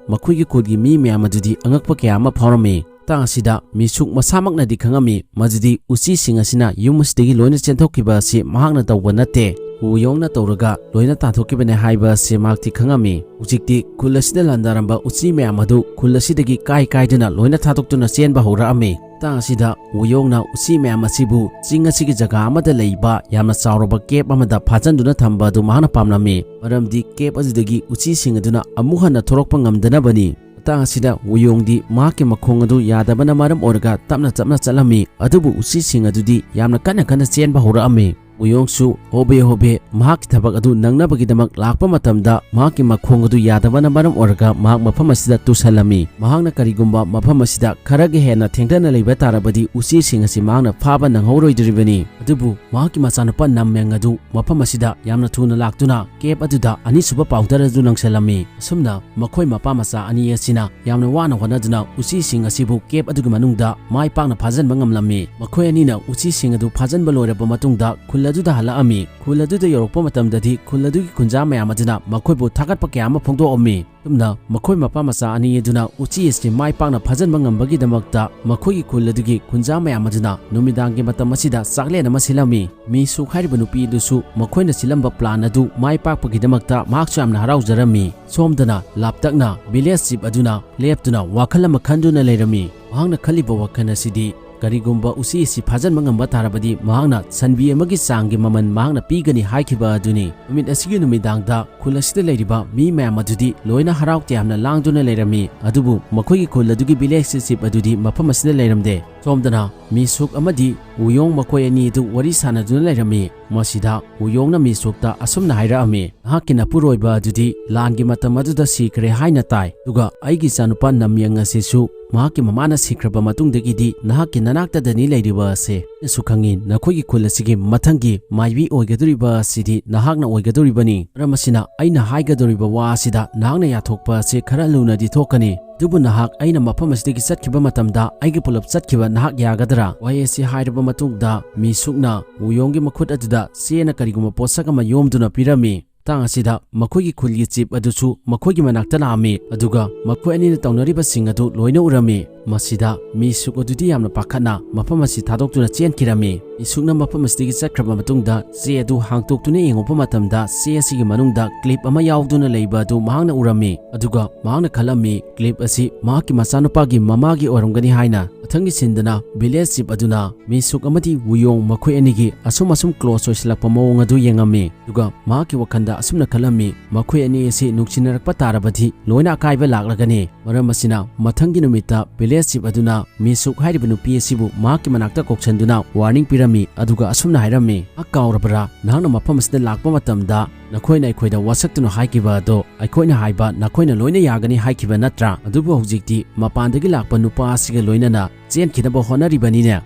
ꯃꯈꯣꯏꯒꯤ ꯈꯨꯜꯒꯤ ꯃꯤ ꯃꯌꯥꯝ ꯑꯗꯨꯗꯤ ꯑꯉꯛꯄ ꯀꯌꯥ ꯑꯃ ꯐꯥꯎꯔꯝꯃꯤ꯫ ꯃꯇꯥꯡ ꯑꯁꯤꯗ ꯃꯤꯁꯨꯛ ꯃꯁꯥꯃꯛꯅꯗꯤ ꯈꯪꯉꯝꯃꯤ ꯃꯗꯨꯗꯤ ꯎꯆꯤꯁꯤꯡ ꯑꯁꯤꯅ ꯌꯨꯝ ꯑꯁꯤꯗꯒꯤ ꯂꯣꯏꯅ ꯆꯦꯟꯊꯣꯛꯈꯤꯕ ꯑꯁꯤ ꯃꯍꯥꯛꯅ ꯇꯧꯕ ꯅꯠꯇꯦ꯫ ꯋꯨꯌꯣꯡꯅ ꯇꯧꯔꯒ ꯂꯣꯏꯅ ꯇꯥꯟꯊꯣꯛꯈꯤꯕꯅꯦ ꯍꯥꯏꯕ ꯑꯁꯤ ꯃꯍꯥꯛꯇꯤ ꯈꯪꯉꯝꯃꯤ꯫ ꯍꯧꯖꯤꯛꯇꯤ ꯈꯨꯜ ꯑꯁꯤꯗ ꯂꯥꯟꯗꯥꯔꯝꯕ ꯎꯆꯤ ꯃꯌꯥꯝ ꯑꯗꯨ ꯈꯨꯜ ꯑꯁꯤꯗꯒꯤ ꯀꯥꯏ ꯀꯥꯏꯗꯨꯅ ꯂꯣꯏꯅ ꯊꯥꯗꯣꯛꯇꯨꯅ ꯆꯦꯟꯕ ꯍꯧꯔꯛꯑꯝꯃꯤ꯫ ꯃꯇꯥꯡ ꯑꯁꯤꯗ ꯋꯨꯌꯣꯡꯅ ꯎꯆꯤ ꯃꯌꯥꯝ ꯑꯁꯤꯕꯨ ꯆꯤꯡ ꯑꯁꯤꯒꯤ ꯖꯒꯥ ꯑꯃꯗ ꯂꯩꯕ ꯌꯥꯝꯅ ꯆꯥꯎꯔꯕ ꯀꯦꯞ ꯑꯃꯗ ꯐꯥꯖꯤꯟꯗꯨꯅ ꯊꯝꯕ ꯑꯗꯨ ꯃꯍꯥꯛꯅ ꯄꯥꯝꯂꯝꯃꯤ, ꯃꯔꯝꯗꯤ ꯀꯦꯞ ꯑꯗꯨꯗꯒꯤ ꯎꯆꯤꯁꯤꯡ ꯑꯗꯨꯅ ꯑꯃꯨꯛ ꯍꯟꯅ ꯊꯣꯔꯛꯄ ꯉꯝꯗꯅꯕꯅꯤ꯫ ꯃꯇꯥꯡ ꯑꯁꯤꯗ ꯋꯨꯌꯣꯡꯗꯤ ꯃꯍꯥꯛꯀꯤ ꯃꯈꯣꯡ ꯑꯗꯨ ꯌꯥꯗꯕꯅ ꯃꯔꯝ ꯑꯣꯏꯔꯒ ꯇꯞꯅ ꯇꯞꯅ ꯆꯠꯂꯝꯃꯤ, ꯑꯗꯨꯕꯨ ꯎꯆꯤꯁꯤꯡ ꯑꯗꯨꯗꯤ ꯌꯥꯝꯅ ꯀꯟꯅ ꯀꯟꯅ ꯆꯦꯟꯕ ꯍꯧꯔꯛꯑꯝꯃꯤ꯫ ꯋꯨꯌꯣꯡꯁꯨ ꯍꯣꯕꯦ ꯍꯣꯕꯦ ꯃꯍꯥꯛꯀꯤ ꯊꯕꯛ ꯑꯗꯨ ꯅꯪꯅꯕꯒꯤꯗꯃꯛ ꯂꯥꯛꯄ ꯃꯇꯝꯗ, ꯃꯍꯥꯛꯀꯤ ꯃꯈꯣꯡ ꯑꯗꯨ ꯌꯥꯗꯕꯅ ꯃꯔꯝ ꯑꯣꯏꯔꯒ ꯃꯍꯥꯛ ꯃꯐꯝ ꯑꯁꯤꯗ ꯇꯨꯁꯜꯂꯝꯃꯤ꯫ ꯃꯍꯥꯛꯅ ꯀꯔꯤꯒꯨꯝꯕ ꯃꯐꯝ ꯑꯁꯤꯗ ꯈꯔꯒ ꯍꯦꯟꯅ ꯊꯦꯡꯊꯅ ꯂꯩꯕ ꯇꯥꯔꯕꯗꯤ, ꯎꯆꯤꯁꯤꯡ ꯑꯁꯤ ꯃꯍꯥꯛꯅ ꯐꯥꯕ ꯅꯪꯍꯧꯔꯣꯏꯗꯣꯔꯤꯕꯅꯤ꯫ ꯑꯗꯨꯕꯨ ꯃꯍꯥꯛꯀꯤ ꯃꯆꯥꯅꯨꯄꯥ ꯅꯝꯃꯦꯡ ꯑꯗꯨ ꯃꯐꯝ ꯑꯁꯤꯗ ꯌꯥꯝꯅ ꯊꯨꯅ ꯂꯥꯛꯇꯨꯅ ꯀꯦꯞ ꯑꯗꯨꯗ ꯑꯅꯤꯁꯨꯕ ꯄꯥꯎꯗꯔ ꯑꯗꯨ ꯂꯪꯁꯤꯜꯂꯝꯃꯤ꯫ ꯑꯁꯨꯝꯅ ꯃꯈꯣꯏ ꯃꯄꯥ ꯃꯆꯥ ꯑꯅꯤ ꯑꯁꯤꯅ ꯌꯥꯝꯅ ꯋꯥꯅ ꯍꯣꯠꯅꯗꯨꯅ ꯎꯆꯤꯁꯤꯡ ꯑꯁꯤꯕꯨ ꯀꯦꯞ ꯑꯗꯨꯒꯤ ꯃꯅꯨꯡꯗ ꯃꯥꯏ ꯄꯥꯛꯅ ꯐꯥꯖꯤꯟꯕ ꯉꯝꯂꯝꯃꯤ꯫ ꯃꯈꯣꯏ ꯑꯅꯤꯅ ꯎꯆꯤꯁꯤꯡ ꯑꯗꯨ ꯐꯥꯖꯤꯟꯕ ꯂꯣꯏꯔꯕ ꯃꯇꯨꯡꯗ, ꯈꯨꯜ ꯑꯗꯨꯗ ꯍꯜꯂꯛꯑꯝꯃꯤ꯫ ꯈꯨꯜ ꯑꯗꯨꯗ ꯌꯧꯔꯛꯄ ꯃꯇꯝꯗꯗꯤ ꯈꯨꯜ ꯑꯗꯨꯒꯤ ꯈꯨꯟꯖꯥ ꯃꯌꯥꯝ ꯑꯗꯨꯅ ꯃꯈꯣꯏꯕꯨ ꯊꯥꯒꯠꯄ ꯀꯌꯥ ꯑꯃ ꯐꯣꯡꯗꯣꯛꯑꯝꯃꯤ꯫ ꯑꯁꯨꯝꯅ ꯃꯈꯣꯏ ꯃꯄꯥ ꯃꯆꯥ ꯑꯅꯤ ꯑꯗꯨꯅ ꯎꯆꯤ ꯑꯁꯤ ꯃꯥꯏ ꯄꯥꯛꯅ ꯐꯥꯖꯤꯟꯕ ꯉꯝꯕꯒꯤꯗꯃꯛꯇ ꯃꯈꯣꯏꯒꯤ ꯈꯨꯜ ꯑꯗꯨꯒꯤ ꯈꯨꯟꯖꯥ ꯃꯌꯥꯝ ꯑꯗꯨꯅ ꯅꯨꯃꯤꯗꯥꯡꯒꯤ ꯃꯇꯝ ꯑꯁꯤꯗ ꯆꯥꯛꯂꯦꯟ ꯑꯃ ꯁꯤꯜꯂꯝꯃꯤ꯫ ꯃꯤ ꯁꯨꯛ ꯍꯥꯏꯔꯤꯕ ꯅꯨꯄꯤ ꯑꯗꯨꯁꯨ ꯃꯈꯣꯏꯅ ꯁꯤꯜꯂꯝꯕ ꯄ꯭ꯂꯥꯟ ꯑꯗꯨ ꯃꯥꯏ ꯄꯥꯛꯄꯒꯤꯗꯃꯛꯇ ꯃꯍꯥꯛꯁꯨ ꯌꯥꯝꯅ ꯍꯔꯥꯎꯖꯔꯝꯃꯤ꯫ ꯁꯣꯝꯗꯅ ꯂꯥꯞꯇꯛꯅ ꯚꯤꯂꯦꯖ ꯆꯤꯞ ꯑꯗꯨꯅ ꯂꯦꯞꯇꯨꯅ ꯋꯥꯈꯜ ꯑꯃ ꯈꯟꯗꯨꯅ ꯂꯩꯔꯝꯃꯤ꯫ ꯃꯍꯥꯛꯅ ꯈꯜꯂꯤꯕ ꯋꯥꯈꯜ ꯑꯁꯤꯗꯤ, ꯀꯔꯤꯒꯨꯝꯕ ꯎꯆꯤ ꯑꯁꯤ ꯐꯥꯖꯤꯟꯕ ꯉꯝꯕ ꯇꯥꯔꯕꯗꯤ ꯃꯍꯥꯛꯅ ꯁꯟꯕꯤ ꯑꯃꯒꯤ ꯆꯥꯡꯒꯤ ꯃꯃꯜ ꯃꯍꯥꯛꯅ ꯄꯤꯒꯅꯤ ꯍꯥꯏꯈꯤꯕ ꯑꯗꯨꯅꯤ꯫ ꯅꯨꯃꯤꯠ ꯑꯁꯤꯒꯤ ꯅꯨꯃꯤꯗꯥꯡꯗ ꯈꯨꯜ ꯑꯁꯤꯗ ꯂꯩꯔꯤꯕ ꯃꯤ ꯃꯌꯥꯝ ꯑꯗꯨꯗꯤ ꯂꯣꯏꯅ ꯍꯔꯥꯎ ꯇꯌꯥꯝꯅ ꯂꯥꯡꯗꯨꯅ ꯂꯩꯔꯝꯃꯤ꯫ ꯑꯗꯨꯕꯨ ꯃꯈꯣꯏꯒꯤ ꯈꯨꯜ ꯑꯗꯨꯒꯤ ꯚꯤꯂꯦꯖ ꯆꯤꯞ ꯑꯗꯨꯗꯤ ꯃꯐꯝ ꯑꯁꯤꯗ ꯂꯩꯔꯝꯗꯦ꯫ ꯁꯣꯝꯗꯅ ꯃꯤꯁꯨꯛ ꯑꯃꯗꯤ ꯋꯨꯌꯣꯡ ꯃꯈꯣꯏ ꯑꯅꯤ ꯑꯗꯨ ꯋꯥꯔꯤ ꯁꯥꯟꯅꯗꯨꯅ ꯂꯩꯔꯝꯃꯤ꯫ ꯃꯁꯤꯗ ꯋꯨꯌꯣꯡꯅ ꯃꯤꯁꯨꯛꯇ ꯑꯁꯨꯝꯅ ꯍꯥꯏꯔꯛꯑꯝꯃꯤ, "ꯅꯍꯥꯛꯀꯤ ꯅꯄꯨꯔꯣꯏꯕ ꯑꯗꯨꯗꯤ ꯂꯥꯟꯒꯤ ꯃꯇꯝ ꯑꯗꯨꯗ ꯁꯤꯈ꯭ꯔꯦ ꯍꯥꯏꯅ ꯇꯥꯏ꯫ ꯑꯗꯨꯒ ꯑꯩꯒꯤ ꯏꯆꯥꯅꯨꯄꯥ ꯅꯝꯌꯪ ꯑꯁꯤꯁꯨ ꯃꯍꯥꯛꯀꯤ ꯃꯃꯥꯅ ꯁꯤꯈ꯭ꯔꯕ ꯃꯇꯨꯡꯗꯒꯤꯗꯤ ꯅꯍꯥꯛꯀꯤ ꯅꯅꯥꯛꯇꯗꯅꯤ ꯂꯩꯔꯤꯕ ꯑꯁꯦ꯫ ꯑꯩꯅꯁꯨ ꯈꯪꯉꯤ, ꯅꯈꯣꯏꯒꯤ ꯈꯨꯜ ꯑꯁꯤꯒꯤ ꯃꯊꯪꯒꯤ ꯃꯥꯏꯕꯤ ꯑꯣꯏꯒꯗꯧꯔꯤꯕ ꯑꯁꯤꯗꯤ ꯅꯍꯥꯛꯅ ꯑꯣꯏꯒꯗꯧꯔꯤꯕꯅꯤ꯫ ꯃꯔꯝ ꯑꯁꯤꯅ ꯑꯩꯅ ꯍꯥꯏꯒꯗꯧꯔꯤꯕ ꯋꯥ ꯑꯁꯤꯗ ꯅꯍꯥꯛꯅ ꯌꯥꯊꯣꯛꯄ ꯑꯁꯤ ꯈꯔ ꯂꯨꯅꯗꯤ ꯊꯣꯛꯀꯅꯤ꯫ ꯑꯗꯨꯕꯨ ꯅꯍꯥꯛ ꯑꯩꯅ ꯃꯐꯝ ꯑꯁꯤꯗꯒꯤ ꯆꯠꯈꯤꯕ ꯃꯇꯝꯗ ꯑꯩꯒꯤ ꯄꯨꯂꯞ ꯆꯠꯈꯤꯕ ꯅꯍꯥꯛ ꯌꯥꯒꯗ꯭ꯔꯥ?" ꯋꯥꯍꯩ ꯑꯁꯤ ꯍꯥꯏꯔꯕ ꯃꯇꯨꯡꯗ ꯃꯤꯁꯨꯛꯅ ꯋꯨꯌꯣꯡꯒꯤ ꯃꯈꯨꯠ ꯑꯗꯨꯗ ꯆꯦꯅ ꯀꯔꯤꯒꯨꯝꯕ ꯄꯣꯠꯁꯛ ꯑꯃ ꯌꯣꯝꯗꯨꯅ ꯄꯤꯔꯝꯃꯤ꯫ ꯃꯇꯥꯡ ꯑꯁꯤꯗ ꯃꯈꯣꯏꯒꯤ ꯈꯨꯜꯒꯤ ꯆꯤꯞ ꯑꯗꯨꯁꯨ ꯃꯈꯣꯏꯒꯤ ꯃꯅꯥꯛꯇ ꯂꯥꯛꯑꯝꯃꯤ, ꯑꯗꯨꯒ ꯃꯈꯣꯏ ꯑꯅꯤꯅ ꯇꯧꯅꯔꯤꯕꯁꯤꯡ ꯑꯗꯨ ꯂꯣꯏꯅ ꯎꯔꯝꯃꯤ꯫ ꯃꯁꯤꯗ ꯃꯤꯁꯨꯛ ꯑꯗꯨꯗꯤ ꯌꯥꯝꯅ ꯄꯥꯈꯠꯅ ꯃꯐꯝ ꯑꯁꯤ ꯊꯥꯗꯣꯛꯇꯨꯅ ꯆꯦꯟꯈꯤꯔꯝꯃꯤ꯫ ꯃꯤꯁꯨꯛꯅ ꯃꯐꯝ ꯑꯁꯤꯗꯒꯤ ꯆꯠꯈ꯭ꯔꯕ ꯃꯇꯨꯡꯗ ꯆꯦ ꯑꯗꯨ ꯍꯥꯡꯇꯣꯛꯇꯨꯅ ꯌꯦꯡꯉꯨꯕ ꯃꯇꯝꯗ ꯆꯦ ꯑꯁꯤꯒꯤ ꯃꯅꯨꯡꯗ ꯀ꯭ꯂꯤꯞ ꯑꯃ ꯌꯥꯎꯗꯨꯅ ꯂꯩꯕ ꯑꯗꯨ ꯃꯍꯥꯛꯅ ꯎꯔꯝꯃꯤ꯫ ꯑꯗꯨꯒ ꯃꯍꯥꯛꯅ ꯈꯜꯂꯝꯃꯤ, ꯀ꯭ꯂꯤꯞ ꯑꯁꯤ ꯃꯍꯥꯛꯀꯤ ꯃꯆꯥꯅꯨꯄꯥꯒꯤ ꯃꯃꯥꯒꯤ ꯑꯣꯏꯔꯝꯒꯅꯤ ꯍꯥꯏꯅ꯫ ꯃꯊꯪꯒꯤ ꯁꯤꯟꯗꯅ ꯚꯤꯂꯦꯖ ꯆꯤꯞ ꯑꯗꯨꯅ ꯃꯤꯁꯨꯛ ꯑꯃꯗꯤ ꯋꯨꯌꯣꯡ ꯃꯈꯣꯏ ꯑꯅꯤꯒꯤ ꯑꯁꯨꯝ ꯑꯁꯨꯝ ꯀ꯭ꯂꯣꯁ ꯑꯣꯏꯁꯤꯜꯂꯛꯄ ꯃꯑꯣꯡ ꯑꯗꯨ ꯌꯦꯡꯉꯝꯃꯤ꯫ ꯑꯗꯨꯒ ꯃꯍꯥꯛꯀꯤ ꯋꯥꯈꯜꯗ ꯑꯁꯨꯝꯅ ꯈꯜꯂꯝꯃꯤ, "ꯃꯈꯣꯏ ꯑꯅꯤ ꯑꯁꯤ ꯅꯨꯡꯁꯤꯅꯔꯛꯄ ꯇꯥꯔꯕꯗꯤ ꯂꯣꯏꯅ ꯑꯀꯥꯏꯕ ꯂꯥꯛꯂꯒꯅꯤ"꯫ ꯃꯔꯝ ꯑꯁꯤꯅ ꯃꯊꯪꯒꯤ ꯅꯨꯃꯤꯠꯇ ꯚꯤꯂꯦꯖ ꯆꯤꯞ ꯑꯗꯨꯅ ꯃꯤꯁꯨꯛ ꯍꯥꯏꯔꯤꯕ ꯅꯨꯄꯤ ꯑꯁꯤꯕꯨ ꯃꯍꯥꯛꯀꯤ ꯃꯅꯥꯛꯇ ꯀꯧꯁꯟꯗꯨꯅ ꯋꯥꯔꯅꯤꯡ ꯄꯤꯔꯝꯃꯤ, ꯑꯗꯨꯒ ꯑꯁꯨꯝꯅ ꯍꯥꯏꯔꯝꯃꯤ, "ꯅꯍꯥꯛ ꯀꯥꯎꯔꯕ꯭ꯔꯥ? ꯅꯍꯥꯛꯅ ꯃꯐꯝ ꯑꯁꯤꯗ ꯂꯥꯛꯄ ꯃꯇꯝꯗ ꯅꯈꯣꯏꯅ ꯑꯩꯈꯣꯏꯗ ꯋꯥꯁꯛꯇꯨꯅ ꯍꯥꯏꯈꯤꯕ ꯑꯗꯣ, ꯑꯩꯈꯣꯏꯅ ꯍꯥꯏꯕ ꯅꯈꯣꯏꯅ ꯂꯣꯏꯅ ꯌꯥꯒꯅꯤ ꯍꯥꯏꯈꯤꯕ ꯅꯠꯇ꯭ꯔꯥ? ꯑꯗꯨꯕꯨ ꯍꯧꯖꯤꯛꯇꯤ ꯃꯄꯥꯟꯗꯒꯤ ꯂꯥꯛꯄ ꯅꯨꯄꯥ ꯑꯁꯤꯒ ꯂꯣꯏꯅꯅ ꯆꯦꯟꯈꯤꯅꯕ ꯍꯣꯠꯅꯔꯤꯕꯅꯤꯅꯦ"꯫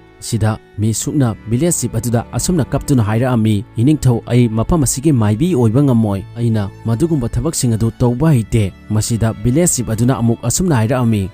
ꯁꯤꯗ ꯃꯤꯁꯨꯛꯅ ꯚꯤꯂꯦꯖ ꯆꯤꯞ ꯑꯗꯨꯗ ꯑꯁꯨꯝꯅ ꯀꯞꯇꯨꯅ ꯍꯥꯏꯔꯛꯑꯝꯃꯤ, "ꯏꯅꯤꯡꯊꯧ, ꯑꯩ ꯃꯐꯝ ꯑꯁꯤꯒꯤ ꯃꯥꯏꯕꯤ ꯑꯣꯏꯕ ꯉꯝꯃꯣꯏ꯫ ꯑꯩꯅ ꯃꯗꯨꯒꯨꯝꯕ ꯊꯕꯛꯁꯤꯡ ꯑꯗꯨ ꯇꯧꯕ ꯍꯩꯇꯦ"꯫ ꯃꯁꯤꯗ ꯚꯤꯂꯦꯖ ꯆꯤꯞ ꯑꯗꯨꯅ ꯑꯃꯨꯛ ꯑꯁꯨꯝꯅ ꯍꯥꯏꯔꯛꯑꯝꯃꯤ,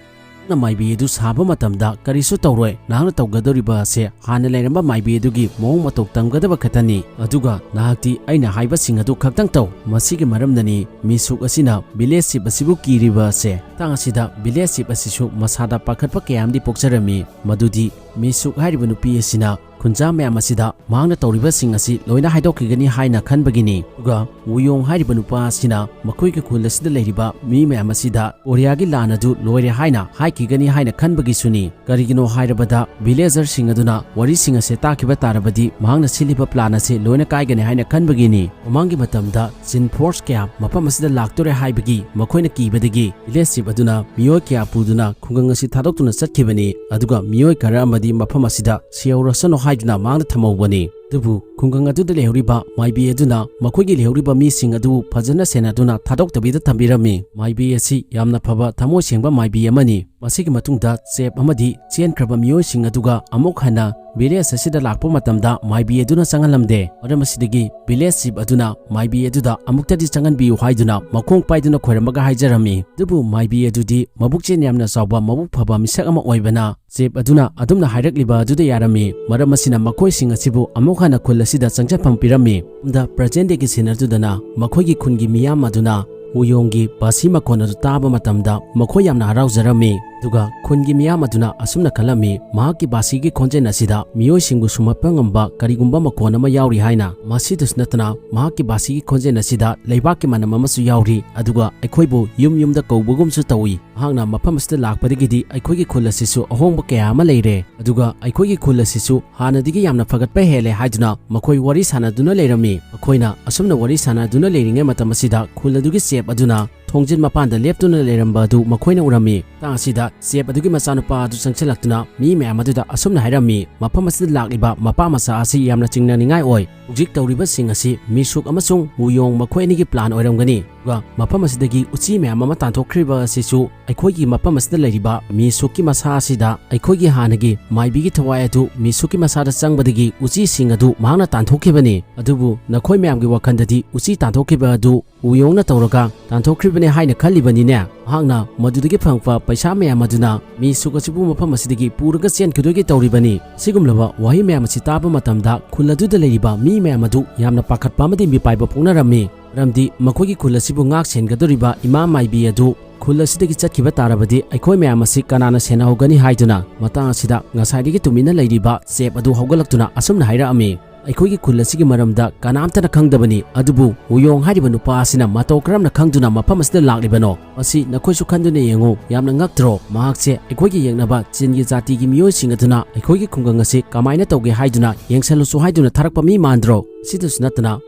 ꯃꯥꯏꯕꯤ ꯑꯗꯨ ꯁꯥꯕ ꯃꯇꯝꯗ ꯀꯔꯤꯁꯨ ꯇꯧꯔꯣꯏ, ꯅꯍꯥꯛꯅ ꯇꯧꯒꯗꯧꯔꯤꯕ ꯑꯁꯦ ꯍꯥꯟꯅ ꯂꯩꯔꯝꯕ ꯃꯥꯏꯕꯤ ꯑꯗꯨꯒꯤ ꯃꯑꯣꯡ ꯃꯇꯧ ꯇꯝꯒꯗꯕ ꯈꯛꯇꯅꯤ, ꯑꯗꯨꯒ ꯅꯍꯥꯛꯇꯤ ꯑꯩꯅ ꯍꯥꯏꯕꯁꯤꯡ ꯑꯗꯨ ꯈꯛꯇꯪ ꯇꯧ, ꯃꯁꯤꯒꯤ ꯃꯔꯝꯅꯅꯤ ꯃꯤꯁꯨꯛ ꯑꯁꯤꯅ village chief ꯑꯁꯤꯕꯨ ꯀꯤꯔꯤꯕ ꯑꯁꯦ꯫ ꯃꯇꯥꯡ ꯑꯁꯤꯗ village chief ꯑꯁꯤꯁꯨ ꯃꯁꯥꯗ ꯄꯥꯈꯠꯄ ꯀꯌꯥ ꯑꯃꯗꯤ ꯄꯣꯛꯆꯔꯝꯃꯤ, ꯃꯗꯨꯗꯤ ꯃꯤꯁꯨꯛ ꯍꯥꯏꯔꯤꯕ ꯅꯨꯄꯤ ꯑꯁꯤꯅ ꯈꯨꯟꯖꯥ ꯃꯌꯥꯝ ꯑꯁꯤꯗ ꯃꯍꯥꯛꯅ ꯇꯧꯔꯤꯕꯁꯤꯡ ꯑꯁꯤ ꯂꯣꯏꯅ ꯍꯥꯏꯗꯣꯛꯈꯤꯒꯅꯤ ꯍꯥꯏꯅ ꯈꯟꯕꯒꯤꯅꯤ꯫ ꯑꯗꯨꯒ ꯋꯨꯌꯣꯡ ꯍꯥꯏꯔꯤꯕ ꯅꯨꯄꯥ ꯑꯁꯤꯅ ꯃꯈꯣꯏꯒꯤ ꯈꯨꯜ ꯑꯁꯤꯗ ꯂꯩꯔꯤꯕ ꯃꯤ ꯃꯌꯥꯝ ꯑꯁꯤꯗ ꯀꯣꯔꯤꯌꯥꯒꯤ ꯂꯥꯟ ꯑꯗꯨ ꯂꯣꯏꯔꯦ ꯍꯥꯏꯅ ꯍꯥꯏꯈꯤꯒꯅꯤ ꯍꯥꯏꯅ ꯈꯟꯕꯒꯤꯁꯨꯅꯤ꯫ ꯀꯔꯤꯒꯤꯅꯣ ꯍꯥꯏꯔꯕꯗ villagerꯁꯤꯡ ꯑꯗꯨꯅ ꯋꯥꯔꯤꯁꯤꯡ ꯑꯁꯦ ꯇꯥꯈꯤꯕ ꯇꯥꯔꯕꯗꯤ ꯃꯍꯥꯛꯅ ꯁꯤꯜꯂꯤꯕ plan ꯑꯁꯤ ꯂꯣꯏꯅ ꯀꯥꯏꯒꯅꯤ ꯍꯥꯏꯅ ꯈꯟꯕꯒꯤꯅꯤ꯫ ꯃꯃꯥꯡꯒꯤ ꯃꯇꯝꯗ Chin force ꯀꯌꯥ ꯃꯐꯝ ꯑꯁꯤꯗ ꯂꯥꯛꯇꯣꯔꯦ ꯍꯥꯏꯕꯒꯤ ꯃꯈꯣꯏꯅ ꯀꯤꯕꯗꯒꯤ village chief ꯑꯗꯨꯅ ꯃꯤꯑꯣꯏ ꯀꯌꯥ ꯄꯨꯗꯨꯅ ꯈꯨꯡꯒꯪ ꯑꯁꯤ ꯊꯥꯗꯣꯛꯇꯨꯅ ꯆꯠꯈꯤꯕꯅꯤ, ꯑꯗꯨꯒ ꯃꯤꯑꯣꯏ ꯈꯔ ꯑꯃꯗꯤ ꯃꯐꯝ ꯑꯁꯤꯗ ꯁꯤꯍꯧꯔꯁꯅꯨ ꯍꯥꯏꯗꯨꯅ ꯃꯥꯡꯗ ꯊꯝꯍꯧꯕꯅꯤ꯫ ꯑꯗꯨꯕꯨ ꯈꯨꯡꯒꯪ ꯑꯗꯨꯗ ꯂꯩꯍꯧꯔꯤꯕ ꯃꯥꯏꯕꯤ ꯑꯗꯨꯅ ꯃꯈꯣꯏꯒꯤ ꯂꯩꯍꯧꯔꯤꯕ ꯃꯤꯁꯤꯡ ꯑꯗꯨꯕꯨ ꯐꯖꯅ ꯁꯦꯟꯅꯗꯨꯅ ꯊꯥꯗꯣꯛꯇꯕꯤꯗ ꯊꯝꯕꯤꯔꯝꯃꯤ꯫ ꯃꯥꯏꯕꯤ ꯑꯁꯤ ꯌꯥꯝꯅ ꯐꯕ ꯊꯃꯣꯏ ꯁꯦꯡꯕ ꯃꯥꯏꯕꯤ ꯑꯃꯅꯤ꯫ ꯃꯁꯤꯒꯤ ꯃꯇꯨꯡꯗ chief ꯑꯃꯗꯤ ꯆꯦꯟꯈ꯭ꯔꯕ ꯃꯤꯑꯣꯏꯁꯤꯡ ꯑꯗꯨꯒ ꯑꯃꯨꯛ ꯍꯟꯅ village ꯑꯁꯤꯗ ꯂꯥꯛꯄ ꯃꯇꯝꯗ ꯃꯥꯏꯕꯤ ꯑꯗꯨꯅ ꯆꯪꯍꯜꯂꯝꯗꯦ꯫ ꯃꯔꯝ ꯑꯁꯤꯗꯒꯤ village chief ꯑꯗꯨꯅ ꯃꯥꯏꯕꯤ ꯑꯗꯨꯗ ꯑꯃꯨꯛꯇꯗꯤ ꯆꯪꯍꯟꯕꯤꯌꯨ ꯍꯥꯏꯗꯨꯅ ꯃꯈꯣꯡ ꯄꯥꯏꯗꯨꯅ ꯈꯣꯏꯔꯝꯃꯒ ꯍꯥꯏꯖꯔꯝꯃꯤ꯫ ꯑꯗꯨꯕꯨ ꯃꯥꯏꯕꯤ ꯑꯗꯨꯗꯤ ꯃꯕꯨꯛꯆꯦꯜ ꯌꯥꯝꯅ ꯆꯥꯎꯕ ꯃꯕꯨꯛ ꯐꯕ ꯃꯤꯁꯛ ꯑꯃ ꯑꯣꯏꯕꯅ chief ꯑꯗꯨꯅ ꯑꯗꯨꯝꯅ ꯍꯥꯏꯔꯛꯂꯤꯕ ꯑꯗꯨꯗ ꯌꯥꯔꯝꯃꯤ꯫ ꯃꯔꯝ ꯑꯁꯤꯅ ꯃꯈꯣꯏꯁꯤꯡ ꯑꯁꯤꯕꯨ ꯑꯃꯨꯛ ꯍꯟꯅ ꯈꯨꯜ ꯑꯁꯤꯗ ꯆꯪꯖꯐꯝ ꯄꯤꯔꯝꯃꯤ꯫ ꯑꯗ present dayꯒꯤ scene ꯑꯗꯨꯗꯅ ꯃꯈꯣꯏꯒꯤ ꯈꯨꯟꯒꯤ ꯃꯤꯌꯥꯝ ꯑꯗꯨꯅ ꯋꯨꯌꯣꯡꯒꯤ ꯕꯥꯁꯤ ꯃꯈꯣꯟ ꯑꯗꯨ ꯇꯥꯕ ꯃꯇꯝꯗ ꯃꯈꯣꯏ ꯌꯥꯝꯅ ꯍꯔꯥꯎꯖꯔꯝꯃꯤ꯫ ꯑꯗꯨꯒ ꯈꯨꯟꯒꯤ ꯃꯤꯌꯥꯝ ꯑꯗꯨꯅ ꯑꯁꯨꯝꯅ ꯈꯜꯂꯝꯃꯤ, ꯃꯍꯥꯛꯀꯤ ꯕꯥꯁꯤꯒꯤ ꯈꯣꯟꯖꯦꯜ ꯑꯁꯤꯗ ꯃꯤꯑꯣꯏꯁꯤꯡꯕꯨ ꯁꯨꯝꯍꯠꯄ ꯉꯝꯕ ꯀꯔꯤꯒꯨꯝꯕ ꯃꯈꯣꯟ ꯑꯃ ꯌꯥꯎꯔꯤ ꯍꯥꯏꯅ꯫ ꯃꯁꯤꯗꯁꯨ ꯅꯠꯇꯅ ꯃꯍꯥꯛꯀꯤ ꯕꯥꯁꯤꯒꯤ ꯈꯣꯟꯖꯦꯜ ꯑꯁꯤꯗ ꯂꯩꯕꯥꯛꯀꯤ ꯃꯅꯝ ꯑꯃꯁꯨ ꯌꯥꯎꯔꯤ, ꯑꯗꯨꯒ ꯑꯩꯈꯣꯏꯕꯨ ꯌꯨꯝ ꯌꯨꯝꯗ ꯀꯧꯕꯒꯨꯝꯁꯨ ꯇꯧꯏ꯫ ꯃꯍꯥꯛꯅ ꯃꯐꯝ ꯑꯁꯤꯗ ꯂꯥꯛꯄꯗꯒꯤꯗꯤ ꯑꯩꯈꯣꯏꯒꯤ ꯈꯨꯜ ꯑꯁꯤꯁꯨ ꯑꯍꯣꯡꯕ ꯀꯌꯥ ꯑꯃ ꯂꯩꯔꯦ, ꯑꯗꯨꯒ ꯑꯩꯈꯣꯏꯒꯤ ꯈꯨꯜ ꯑꯁꯤꯁꯨ ꯍꯥꯟꯅꯗꯒꯤ ꯌꯥꯝꯅ ꯐꯒꯠꯄ ꯍꯦꯜꯂꯦ ꯍꯥꯏꯗꯨꯅ ꯃꯈꯣꯏ ꯋꯥꯔꯤ ꯁꯥꯟꯅꯗꯨꯅ ꯂꯩꯔꯝꯃꯤ꯫ ꯃꯈꯣꯏꯅ ꯑꯁꯨꯝꯅ ꯋꯥꯔꯤ ꯁꯥꯟꯅꯗꯨꯅ ꯂꯩꯔꯤꯉꯩ ꯃꯇꯝ ꯑꯁꯤꯗ ꯈꯨꯜ ꯑꯗꯨꯒꯤ chief ꯑꯗꯨꯅ ꯊꯣꯡꯖꯤꯟ ꯃꯄꯥꯟꯗ ꯂꯦꯞꯇꯨꯅ ꯂꯩꯔꯝꯕ ꯑꯗꯨ ꯃꯈꯣꯏꯅ ꯎꯔꯝꯃꯤ꯫ ꯃꯇꯥꯡ ꯑꯁꯤꯗ chief ꯑꯗꯨꯒꯤ ꯃꯆꯥꯅꯨꯄꯥ ꯑꯗꯨ ꯆꯪꯁꯤꯜꯂꯛꯇꯨꯅ ꯃꯤ ꯃꯌꯥꯝ ꯑꯗꯨꯗ ꯑꯁꯨꯝꯅ ꯍꯥꯏꯔꯝꯃꯤ, "ꯃꯐꯝ ꯑꯁꯤꯗ ꯂꯥꯛꯂꯤꯕ ꯃꯄꯥ ꯃꯆꯥ ꯑꯁꯤ ꯌꯥꯝꯅ ꯆꯤꯡꯅꯅꯤꯡꯉꯥꯏ ꯑꯣꯏ꯫ ꯍꯧꯖꯤꯛ ꯇꯧꯔꯤꯕꯁꯤꯡ ꯑꯁꯤ ꯃꯤꯁꯨꯛ ꯑꯃꯁꯨꯡ ꯋꯨꯌꯣꯡ ꯃꯈꯣꯏ ꯑꯅꯤꯒꯤ plan ꯑꯣꯏꯔꯝꯒꯅꯤ"꯫ ꯑꯗꯨꯒ ꯃꯐꯝ ꯑꯁꯤꯗꯒꯤ ꯎꯆꯤ ꯃꯌꯥꯝ ꯑꯃ ꯇꯥꯟꯊꯣꯛꯈ꯭ꯔꯤꯕ ꯑꯁꯤꯁꯨ ꯑꯩꯈꯣꯏꯒꯤ ꯃꯐꯝ ꯑꯁꯤꯗ ꯂꯩꯔꯤꯕ ꯃꯤꯁꯨꯛꯀꯤ ꯃꯁꯥ ꯑꯁꯤꯗ ꯑꯩꯈꯣꯏꯒꯤ ꯍꯥꯟꯅꯒꯤ ꯃꯥꯏꯕꯤꯒꯤ ꯊꯋꯥꯏ ꯑꯗꯨ ꯃꯤꯁꯨꯛꯀꯤ ꯃꯁꯥꯗ ꯆꯪꯕꯗꯒꯤ ꯎꯆꯤꯁꯤꯡ ꯑꯗꯨ ꯃꯍꯥꯛꯅ ꯇꯥꯟꯊꯣꯛꯈꯤꯕꯅꯤ꯫ ꯑꯗꯨꯕꯨ ꯅꯈꯣꯏ ꯃꯌꯥꯝꯒꯤ ꯋꯥꯈꯜꯗꯗꯤ ꯎꯆꯤ ꯇꯥꯟꯊꯣꯛꯈꯤꯕ ꯑꯗꯨ ꯎꯌꯣꯡꯅ ꯇꯧꯔꯒ ꯇꯥꯟꯊꯣꯛꯈ꯭ꯔꯤꯕꯅꯤ ꯍꯥꯏꯅ ꯈꯜꯂꯤꯕꯅꯤꯅꯦ? ꯃꯍꯥꯛꯅ ꯃꯗꯨꯗꯒꯤ ꯐꯪꯉꯛꯄ ꯄꯩꯁꯥ ꯃꯌꯥꯝ ꯑꯗꯨꯅ ꯃꯤꯁꯨꯛ ꯑꯁꯤꯕꯨ ꯃꯐꯝ ꯑꯁꯤꯗꯒꯤ ꯄꯨꯔꯒ ꯆꯦꯟꯈꯤꯗꯣꯏꯒꯤ ꯇꯧꯔꯤꯕꯅꯤ꯫ ꯁꯤꯒꯨꯝꯂꯕ ꯋꯥꯍꯩ ꯃꯌꯥꯝ ꯑꯁꯤ ꯇꯥꯕ ꯃꯇꯝꯗ ꯈꯨꯜ ꯑꯗꯨꯗ ꯂꯩꯔꯤꯕ ꯃꯤ ꯃꯌꯥꯝ ꯑꯗꯨ ꯌꯥꯝꯅ ꯄꯥꯈꯠꯄ ꯑꯃꯗꯤ ꯃꯤꯄꯥꯏꯕ ꯄꯣꯛꯅꯔꯝꯃꯤ꯫ ꯃꯔꯝꯗꯤ ꯃꯈꯣꯏꯒꯤ ꯈꯨꯜ ꯑꯁꯤꯕꯨ ꯉꯥꯛ ꯁꯦꯟꯒꯗꯧꯔꯤꯕ ꯏꯃꯥ ꯃꯥꯏꯕꯤ ꯑꯗꯨ ꯈꯨꯜ ꯑꯁꯤꯗꯒꯤ ꯆꯠꯈꯤꯕ ꯇꯥꯔꯕꯗꯤ ꯑꯩꯈꯣꯏ ꯃꯌꯥꯝ ꯑꯁꯤ ꯀꯅꯥꯅ ꯁꯦꯟꯅꯍꯧꯒꯅꯤ ꯍꯥꯏꯗꯨꯅ ꯃꯇꯥꯡ ꯑꯁꯤꯗ ꯉꯁꯥꯏꯗꯒꯤ ꯇꯨꯃꯤꯟꯅ ꯂꯩꯔꯤꯕ ꯆꯦꯞ ꯑꯗꯨ ꯍꯧꯒꯠꯂꯛꯇꯨꯅ ꯑꯁꯨꯝꯅ ꯍꯥꯏꯔꯛꯑꯝꯃꯤ, "ꯑꯩꯈꯣꯏꯒꯤ ꯈꯨꯜ ꯑꯁꯤꯒꯤ ꯃꯔꯝꯗ ꯀꯅꯥꯝꯇꯅ ꯈꯪꯗꯕꯅꯤ, ꯑꯗꯨꯕꯨ ꯎꯌꯣꯡ ꯍꯥꯏꯔꯤꯕ ꯅꯨꯄꯥ ꯑꯁꯤꯅ ꯃꯇꯧ ꯀꯔꯝꯅ ꯈꯪꯗꯨꯅ ꯃꯐꯝ ꯑꯁꯤꯗ ꯂꯥꯛꯂꯤꯕꯅꯣ? ꯃꯁꯤ ꯅꯈꯣꯏꯁꯨ ꯈꯟꯗꯨꯅ ꯌꯦꯡꯉꯨ, ꯌꯥꯝꯅ ꯉꯛꯇ꯭ꯔꯣ? ꯃꯍꯥꯛꯁꯦ ꯑꯩꯈꯣꯏꯒꯤ ꯌꯦꯛꯅꯕ ꯆꯤꯟꯒꯤ ꯖꯥꯇꯤꯒꯤ ꯃꯤꯑꯣꯏꯁꯤꯡ ꯑꯗꯨꯅ ꯑꯩꯈꯣꯏꯒꯤ ꯈꯨꯡꯒꯪ ꯑꯁꯤ ꯀꯃꯥꯏꯅ ꯇꯧꯒꯦ ꯍꯥꯏꯗꯨꯅ ꯌꯦꯡꯁꯜꯂꯨꯁꯨ ꯍꯥꯏꯗꯨꯅ ꯊꯥꯔꯛꯄ ꯃꯤ ꯃꯥꯟꯗ꯭ꯔꯣ? ꯁꯤꯗꯁꯨ ꯅꯠꯇꯅ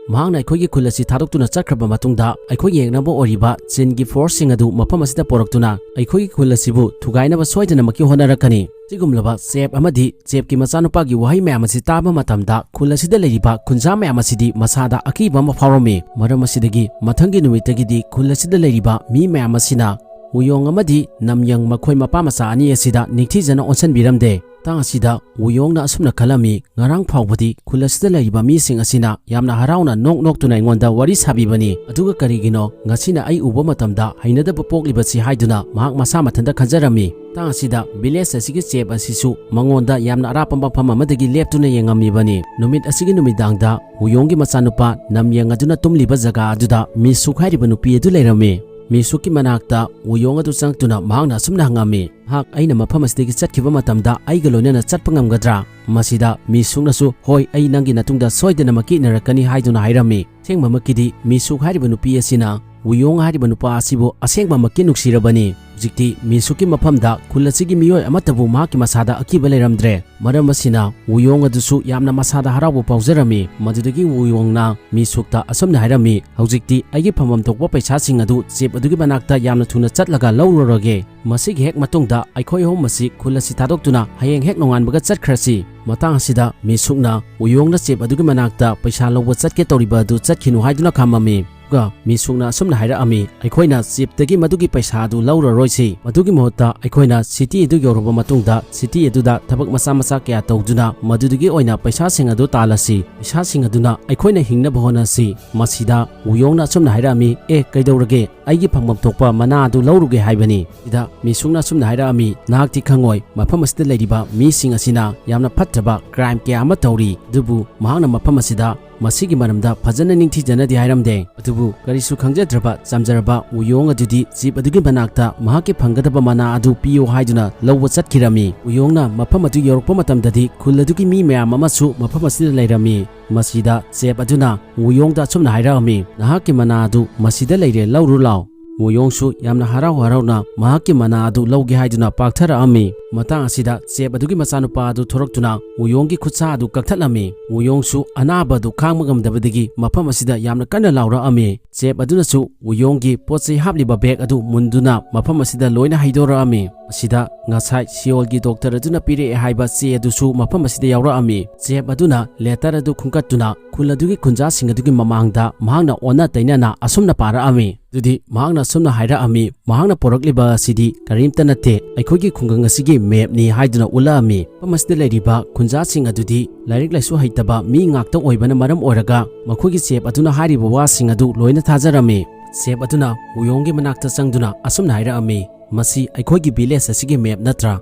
ꯃꯍꯥꯛꯅ ꯑꯩꯈꯣꯏꯒꯤ ꯈꯨꯜ ꯑꯁꯤ ꯊꯥꯗꯣꯛꯇꯨꯅ ꯆꯠꯈ꯭ꯔꯕ ꯃꯇꯨꯡꯗ ꯑꯩꯈꯣꯏꯒꯤ ꯌꯦꯛꯅꯕ ꯑꯣꯏꯔꯤꯕ ꯆꯤꯟꯒꯤ ꯐꯣꯔꯁꯁꯤꯡ ꯑꯗꯨ ꯃꯐꯝ ꯑꯁꯤꯗ ꯄꯨꯔꯛꯇꯨꯅ ꯑꯩꯈꯣꯏꯒꯤ ꯈꯨꯜ ꯑꯁꯤꯕꯨ ꯊꯨꯒꯥꯏꯅꯕ ꯁꯣꯏꯗꯅꯃꯛꯀꯤ ꯍꯣꯠꯅꯔꯛꯀꯅꯤ꯫" ꯁꯤꯒꯨꯝꯂꯕ ꯆꯦꯞ ꯑꯃꯗꯤ ꯆꯦꯞꯀꯤ ꯃꯆꯥꯅꯨꯄꯥꯒꯤ ꯋꯥꯍꯩ ꯃꯌꯥꯝ ꯑꯁꯤ ꯇꯥꯕ ꯃꯇꯝꯗ ꯈꯨꯜ ꯑꯁꯤꯗ ꯂꯩꯔꯤꯕ ꯈꯨꯟꯖꯥ ꯃꯌꯥꯝ ꯑꯁꯤꯗꯤ ꯃꯁꯥꯗ ꯑꯀꯤꯕ ꯑꯃ ꯐꯥꯎꯔꯝꯃꯤ꯫ ꯃꯔꯝ ꯑꯁꯤꯗꯒꯤ ꯃꯊꯪꯒꯤ ꯅꯨꯃꯤꯠꯇꯒꯤꯗꯤ ꯈꯨꯜ ꯑꯁꯤꯗ ꯂꯩꯔꯤꯕ ꯃꯤ ꯃꯌꯥꯝ ꯑꯁꯤꯅ ꯎꯌꯣꯡ ꯑꯃꯗꯤ ꯅꯝꯌꯪ ꯃꯈꯣꯏ ꯃꯄꯥ ꯃꯆꯥ ꯑꯅꯤ ꯑꯁꯤꯗ ꯅꯤꯡꯊꯤꯖꯅ ꯑꯣꯟꯁꯤꯟꯕꯤꯔꯝꯗꯦ꯫ ꯃꯇꯥꯡ ꯑꯁꯤꯗ ꯎꯌꯣꯡꯅ ꯑꯁꯨꯝꯅ ꯈꯜꯂꯝꯃꯤ, "ꯉꯔꯥꯡ ꯐꯥꯎꯕꯗꯤ ꯈꯨꯜ ꯑꯁꯤꯗ ꯂꯩꯔꯤꯕ ꯃꯤꯁꯤꯡ ꯑꯁꯤꯅ ꯌꯥꯝꯅ ꯍꯔꯥꯎꯅ ꯅꯣꯛ ꯅꯣꯛꯇꯨꯅ ꯑꯩꯉꯣꯟꯗ ꯋꯥꯔꯤ ꯁꯥꯕꯤꯕꯅꯤ, ꯑꯗꯨꯒ ꯀꯔꯤꯒꯤꯅꯣ ꯉꯁꯤꯅ ꯑꯩ ꯎꯕ ꯃꯇꯝꯗ ꯍꯩꯅꯗꯕ ꯄꯣꯛꯂꯤꯕꯁꯤ?" ꯍꯥꯏꯗꯨꯅ ꯃꯍꯥꯛ ꯃꯁꯥ ꯃꯊꯟꯇ ꯈꯟꯖꯔꯝꯃꯤ꯫ ꯃꯇꯥꯡ ꯑꯁꯤꯗ ꯚꯤꯂꯦꯖ ꯑꯁꯤꯒꯤ ꯆꯦꯞ ꯑꯁꯤꯁꯨ ꯃꯉꯣꯟꯗ ꯌꯥꯝꯅ ꯑꯔꯥꯞꯄ ꯃꯐꯝ ꯑꯃꯗꯒꯤ ꯂꯦꯞꯇꯨꯅ ꯌꯦꯡꯉꯝꯃꯤꯕꯅꯤ꯫ ꯅꯨꯃꯤꯠ ꯑꯁꯤꯒꯤ ꯅꯨꯃꯤꯗꯥꯡꯗ ꯎꯌꯣꯡꯒꯤ ꯃꯆꯥꯅꯨꯄꯥ ꯅꯝꯌꯪ ꯑꯗꯨꯅ ꯇꯨꯝꯂꯤꯕ ꯖꯒꯥ ꯑꯗꯨꯗ ꯃꯤꯁꯨꯛ ꯍꯥꯏꯔꯤꯕ ꯅꯨꯄꯤ ꯑꯗꯨ ꯂꯩꯔꯝꯃꯤ꯫ ꯃꯤꯁꯨꯛꯀꯤ ꯃꯅꯥꯛꯇ ꯎꯌꯣꯡ ꯑꯗꯨ ꯆꯪꯂꯛꯇꯨꯅ ꯃꯍꯥꯛꯅ ꯑꯁꯨꯝꯅ ꯍꯪꯉꯝꯃꯤ, "ꯅꯍꯥꯛ ꯑꯩꯅ ꯃꯐꯝ ꯑꯁꯤꯗꯒꯤ ꯆꯠꯈꯤꯕ ꯃꯇꯝꯗ ꯑꯩꯒ ꯂꯣꯏꯅꯅ ꯆꯠꯄ ꯉꯝꯒꯗ꯭ꯔꯥ?" ꯃꯁꯤꯗ ꯃꯤꯁꯨꯛꯅꯁꯨ, "ꯍꯣꯏ, ꯑꯩ ꯅꯪꯒꯤ ꯅꯇꯨꯡꯗ ꯁꯣꯏꯗꯅꯃꯛꯀꯤ ꯏꯟꯅꯔꯛꯀꯅꯤ" ꯍꯥꯏꯗꯨꯅ ꯍꯥꯏꯔꯝꯃꯤ꯫ ꯑꯁꯦꯡꯕꯃꯛꯀꯤꯗꯤ ꯃꯤꯁꯨꯛ ꯍꯥꯏꯔꯤꯕ ꯅꯨꯄꯤ ꯑꯁꯤꯅ ꯎꯌꯣꯡ ꯍꯥꯏꯔꯤꯕ ꯅꯨꯄꯥ ꯑꯁꯤꯕꯨ ꯑꯁꯦꯡꯕꯃꯛꯀꯤ ꯅꯨꯡꯁꯤꯔꯕꯅꯤ꯫ ꯍꯧꯖꯤꯛꯇꯤ ꯃꯤꯁꯨꯛꯀꯤ ꯃꯐꯝꯗ ꯈꯨꯜ ꯑꯁꯤꯒꯤ ꯃꯤꯑꯣꯏ ꯑꯃꯠꯇꯕꯨ ꯃꯍꯥꯛꯀꯤ ꯃꯁꯥꯗ ꯑꯀꯤꯕ ꯂꯩꯔꯝꯗ꯭ꯔꯦ꯫ ꯃꯔꯝ ꯑꯁꯤꯅ ꯎꯌꯣꯡ ꯑꯗꯨꯁꯨ ꯌꯥꯝꯅ ꯃꯁꯥꯗ ꯍꯔꯥꯎꯕ ꯐꯥꯎꯖꯔꯝꯃꯤ꯫ ꯃꯗꯨꯗꯒꯤ ꯎꯌꯣꯡꯅ ꯃꯤꯁꯨꯛꯇ ꯑꯁꯨꯝꯅ ꯍꯥꯏꯔꯝꯃꯤ, "ꯍꯧꯖꯤꯛꯇꯤ ꯑꯩꯒꯤ ꯐꯪꯐꯝ ꯊꯣꯛꯄ ꯄꯩꯁꯥꯁꯤꯡ ꯑꯗꯨ ꯆꯦꯞ ꯑꯗꯨꯒꯤ ꯃꯅꯥꯛꯇ ꯌꯥꯝꯅ ꯊꯨꯅ ꯆꯠꯂꯒ ꯂꯧꯔꯨꯔꯒꯦ꯫ ꯃꯁꯤꯒꯤ ꯍꯦꯛ ꯃꯇꯨꯡꯗ ꯑꯩꯈꯣꯏ ꯑꯍꯨꯝ ꯑꯁꯤ ꯈꯨꯜ ꯑꯁꯤ ꯊꯥꯗꯣꯛꯇꯨꯅ ꯍꯌꯦꯡ ꯍꯦꯛ ꯅꯣꯡꯉꯥꯟꯕꯒ ꯆꯠꯈ꯭ꯔꯁꯤ꯫" ꯃꯇꯥꯡ ꯑꯁꯤꯗ ꯃꯤꯁꯨꯛꯅ ꯎꯌꯣꯡꯅ ꯆꯦꯞ ꯑꯗꯨꯒꯤ ꯃꯅꯥꯛꯇ ꯄꯩꯁꯥ ꯂꯧꯕ ꯆꯠꯀꯦ ꯇꯧꯔꯤꯕ ꯑꯗꯨ ꯆꯠꯈꯤꯅꯨ ꯍꯥꯏꯗꯨꯅ ꯈꯥꯝꯃꯝꯃꯤ꯫ ꯑꯗꯨꯒ ꯃꯤꯁꯨꯡꯅ ꯑꯁꯨꯝꯅ ꯍꯥꯏꯔꯛꯑꯝꯃꯤ, "ꯑꯩꯈꯣꯏꯅ ꯆꯤꯞꯇꯒꯤ ꯃꯗꯨꯒꯤ ꯄꯩꯁꯥ ꯑꯗꯨ ꯂꯧꯔꯔꯣꯏꯁꯤ꯫ ꯃꯗꯨꯒꯤ ꯃꯍꯨꯠꯇ ꯑꯩꯈꯣꯏꯅ ꯁꯤꯇꯤ ꯑꯗꯨ ꯌꯧꯔꯕ ꯃꯇꯨꯡꯗ ꯁꯤꯇꯤ ꯑꯗꯨꯗ ꯊꯕꯛ ꯃꯆꯥ ꯃꯆꯥ ꯀꯌꯥ ꯇꯧꯗꯨꯅ ꯃꯗꯨꯗꯒꯤ ꯑꯣꯏꯅ ꯄꯩꯁꯥꯁꯤꯡ ꯑꯗꯨ ꯇꯥꯜꯂꯁꯤ꯫ ꯄꯩꯁꯥꯁꯤꯡ ꯑꯗꯨꯅ ꯑꯩꯈꯣꯏꯅ ꯍꯤꯡꯅꯕ ꯍꯣꯠꯅꯁꯤ꯫" ꯃꯁꯤꯗ ꯋꯨꯌꯣꯡꯅ ꯑꯁꯨꯝꯅ ꯍꯥꯏꯔꯛꯑꯝꯃꯤ, "ꯑꯦ, ꯀꯩꯗꯧꯔꯒꯦ? ꯑꯩꯒꯤ ꯐꯪꯐꯝ ꯊꯣꯛꯄ ꯃꯅꯥ ꯑꯗꯨ ꯂꯧꯔꯨꯒꯦ ꯍꯥꯏꯕꯅꯤ꯫" ꯁꯤꯗ ꯃꯤꯁꯨꯡꯅ ꯑꯁꯨꯝꯅ ꯍꯥꯏꯔꯛꯑꯝꯃꯤ, "ꯅꯍꯥꯛꯇꯤ ꯈꯪꯉꯣꯏ, ꯃꯐꯝ ꯑꯁꯤꯗ ꯂꯩꯔꯤꯕ ꯃꯤꯁꯤꯡ ꯑꯁꯤꯅ ꯌꯥꯝꯅ ꯐꯠꯇꯕ ꯀ꯭ꯔꯥꯏꯝ ꯀꯌꯥ ꯑꯃ ꯇꯧꯔꯤ, ꯑꯗꯨꯕꯨ ꯃꯍꯥꯛꯅ ꯃꯐꯝ ꯑꯁꯤꯗ ꯃꯁꯤꯒꯤ ꯃꯔꯝꯗ ꯐꯖꯅ ꯅꯤꯡꯊꯤꯖꯅꯗꯤ ꯍꯥꯏꯔꯝꯗꯦ꯫ ꯑꯗꯨꯕꯨ ꯀꯔꯤꯁꯨ ꯈꯪꯖꯗ꯭ꯔꯕ ꯆꯝꯖꯔꯕ ꯎꯌꯣꯡ ꯑꯗꯨꯗꯤ ꯆꯤꯞ ꯑꯗꯨꯒꯤ ꯃꯅꯥꯛꯇ ꯃꯍꯥꯛꯀꯤ ꯐꯪꯒꯗꯕ ꯃꯅꯥ ꯑꯗꯨ ꯄꯤꯌꯨ ꯍꯥꯏꯗꯨꯅ ꯂꯧꯕ ꯆꯠꯈꯤꯔꯝꯃꯤ꯫" ꯎꯌꯣꯡꯅ ꯃꯐꯝ ꯑꯗꯨ ꯌꯧꯔꯛꯄ ꯃꯇꯝꯗꯗꯤ ꯈꯨꯜ ꯑꯗꯨꯒꯤ ꯃꯤ ꯃꯌꯥꯝ ꯑꯃꯁꯨ ꯃꯐꯝ ꯑꯁꯤꯗ ꯂꯩꯔꯝꯃꯤ꯫ ꯃꯁꯤꯗ ꯆꯦꯞ ꯑꯗꯨꯅ ꯎꯌꯣꯡꯗ ꯑꯁꯨꯝꯅ ꯍꯥꯏꯔꯛꯑꯝꯃꯤ, "ꯅꯍꯥꯛꯀꯤ ꯃꯅꯥ ꯑꯗꯨ ꯃꯁꯤꯗ ꯂꯩꯔꯦ, ꯂꯧꯔꯨ ꯂꯥꯎ꯫" ꯎꯌꯣꯡꯁꯨ ꯌꯥꯝꯅ ꯍꯔꯥꯎ ꯍꯔꯥꯎꯅ ꯃꯍꯥꯛꯀꯤ ꯃꯅꯥ ꯑꯗꯨ ꯂꯧꯒꯦ ꯍꯥꯏꯗꯨꯅ ꯄꯥꯛꯊꯔꯛꯑꯝꯃꯤ꯫ ꯃꯇꯥꯡ ꯑꯁꯤꯗ ꯆꯦꯞ ꯑꯗꯨꯒꯤ ꯃꯆꯥꯅꯨꯄꯥ ꯑꯗꯨ ꯊꯣꯔꯛꯇꯨꯅ ꯎꯌꯣꯡꯒꯤ ꯈꯨꯠꯁꯥ ꯑꯗꯨ ꯀꯛꯊꯠꯂꯝꯃꯤ꯫ ꯎꯌꯣꯡꯁꯨ ꯑꯅꯥꯕ ꯑꯗꯨ ꯈꯥꯡꯕ ꯉꯝꯗꯕꯗꯒꯤ ꯃꯐꯝ ꯑꯁꯤꯗ ꯌꯥꯝꯅ ꯀꯟꯅ ꯂꯥꯎꯔꯛꯑꯝꯃꯤ꯫ ꯆꯦꯞ ꯑꯗꯨꯅꯁꯨ ꯎꯌꯣꯡꯒꯤ ꯄꯣꯠ ꯆꯩ ꯍꯥꯞꯂꯤꯕ ꯕꯦꯒ ꯑꯗꯨ ꯃꯨꯟꯗꯨꯅ ꯃꯐꯝ ꯑꯁꯤꯗ ꯂꯣꯏꯅ ꯍꯩꯗꯣꯔꯛꯑꯝꯃꯤ꯫ ꯃꯁꯤꯗ ꯉꯁꯥꯏ ꯁꯤꯑꯣꯜꯒꯤ ꯗꯣꯛꯇꯔ ꯑꯗꯨꯅ ꯄꯤꯔꯛꯑꯦ ꯍꯥꯏꯕ ꯆꯦ ꯑꯗꯨꯁꯨ ꯃꯐꯝ ꯑꯁꯤꯗ ꯌꯥꯎꯔꯛꯑꯝꯃꯤ꯫ ꯆꯦꯞ ꯑꯗꯨꯅ ꯂꯦꯇꯔ ꯑꯗꯨ ꯈꯨꯟꯀꯠꯇꯨꯅ ꯈꯨꯜ ꯑꯗꯨꯒꯤ ꯈꯨꯟꯖꯥꯁꯤꯡ ꯑꯗꯨꯒꯤ ꯃꯃꯥꯡꯗ ꯃꯍꯥꯛꯅ ꯑꯣꯟꯅ ꯇꯩꯅꯅ ꯑꯁꯨꯝꯅ ꯄꯥꯔꯛꯑꯝꯃꯤ꯫ ꯑꯗꯨꯗꯤ ꯃꯍꯥꯛꯅ ꯑꯁꯨꯝꯅ ꯍꯥꯏꯔꯛꯑꯝꯃꯤ, "ꯃꯍꯥꯛꯅ ꯄꯣꯔꯛꯂꯤꯕ ꯑꯁꯤꯗꯤ ꯀꯔꯤꯝꯇ ꯅꯠꯇꯦ, ꯑꯩꯈꯣꯏꯒꯤ ꯈꯨꯡꯒꯪ ꯑꯁꯤꯒꯤ ꯃꯦꯞꯅꯤ" ꯍꯥꯏꯗꯨꯅ ꯎꯠꯂꯛꯑꯝꯃꯤ꯫ ꯃꯐꯝ ꯑꯁꯤꯗ ꯂꯩꯔꯤꯕ ꯈꯨꯟꯖꯥꯁꯤꯡ ꯑꯗꯨꯗꯤ ꯂꯥꯏꯔꯤꯛ ꯂꯥꯏꯁꯨ ꯍꯩꯇꯕ ꯃꯤ ꯉꯥꯛꯇ ꯑꯣꯏꯕꯅ ꯃꯔꯝ ꯑꯣꯏꯔꯒ ꯃꯈꯣꯏꯒꯤ ꯆꯦꯞ ꯑꯗꯨꯅ ꯍꯥꯏꯔꯤꯕ ꯋꯥꯁꯤꯡ ꯑꯗꯨ ꯂꯣꯏꯅ ꯊꯥꯖꯔꯝꯃꯤ꯫ ꯆꯦꯞ ꯑꯗꯨꯅ ꯎꯌꯣꯡꯒꯤ ꯃꯅꯥꯛꯇ ꯆꯪꯗꯨꯅ ꯑꯁꯨꯝꯅ ꯍꯥꯏꯔꯛꯑꯝꯃꯤ, "ꯃꯁꯤ ꯑꯩꯈꯣꯏꯒꯤ ꯚꯤꯂꯦꯖ ꯑꯁꯤꯒꯤ ꯃꯦꯞ ꯅꯠꯇ꯭ꯔꯥ?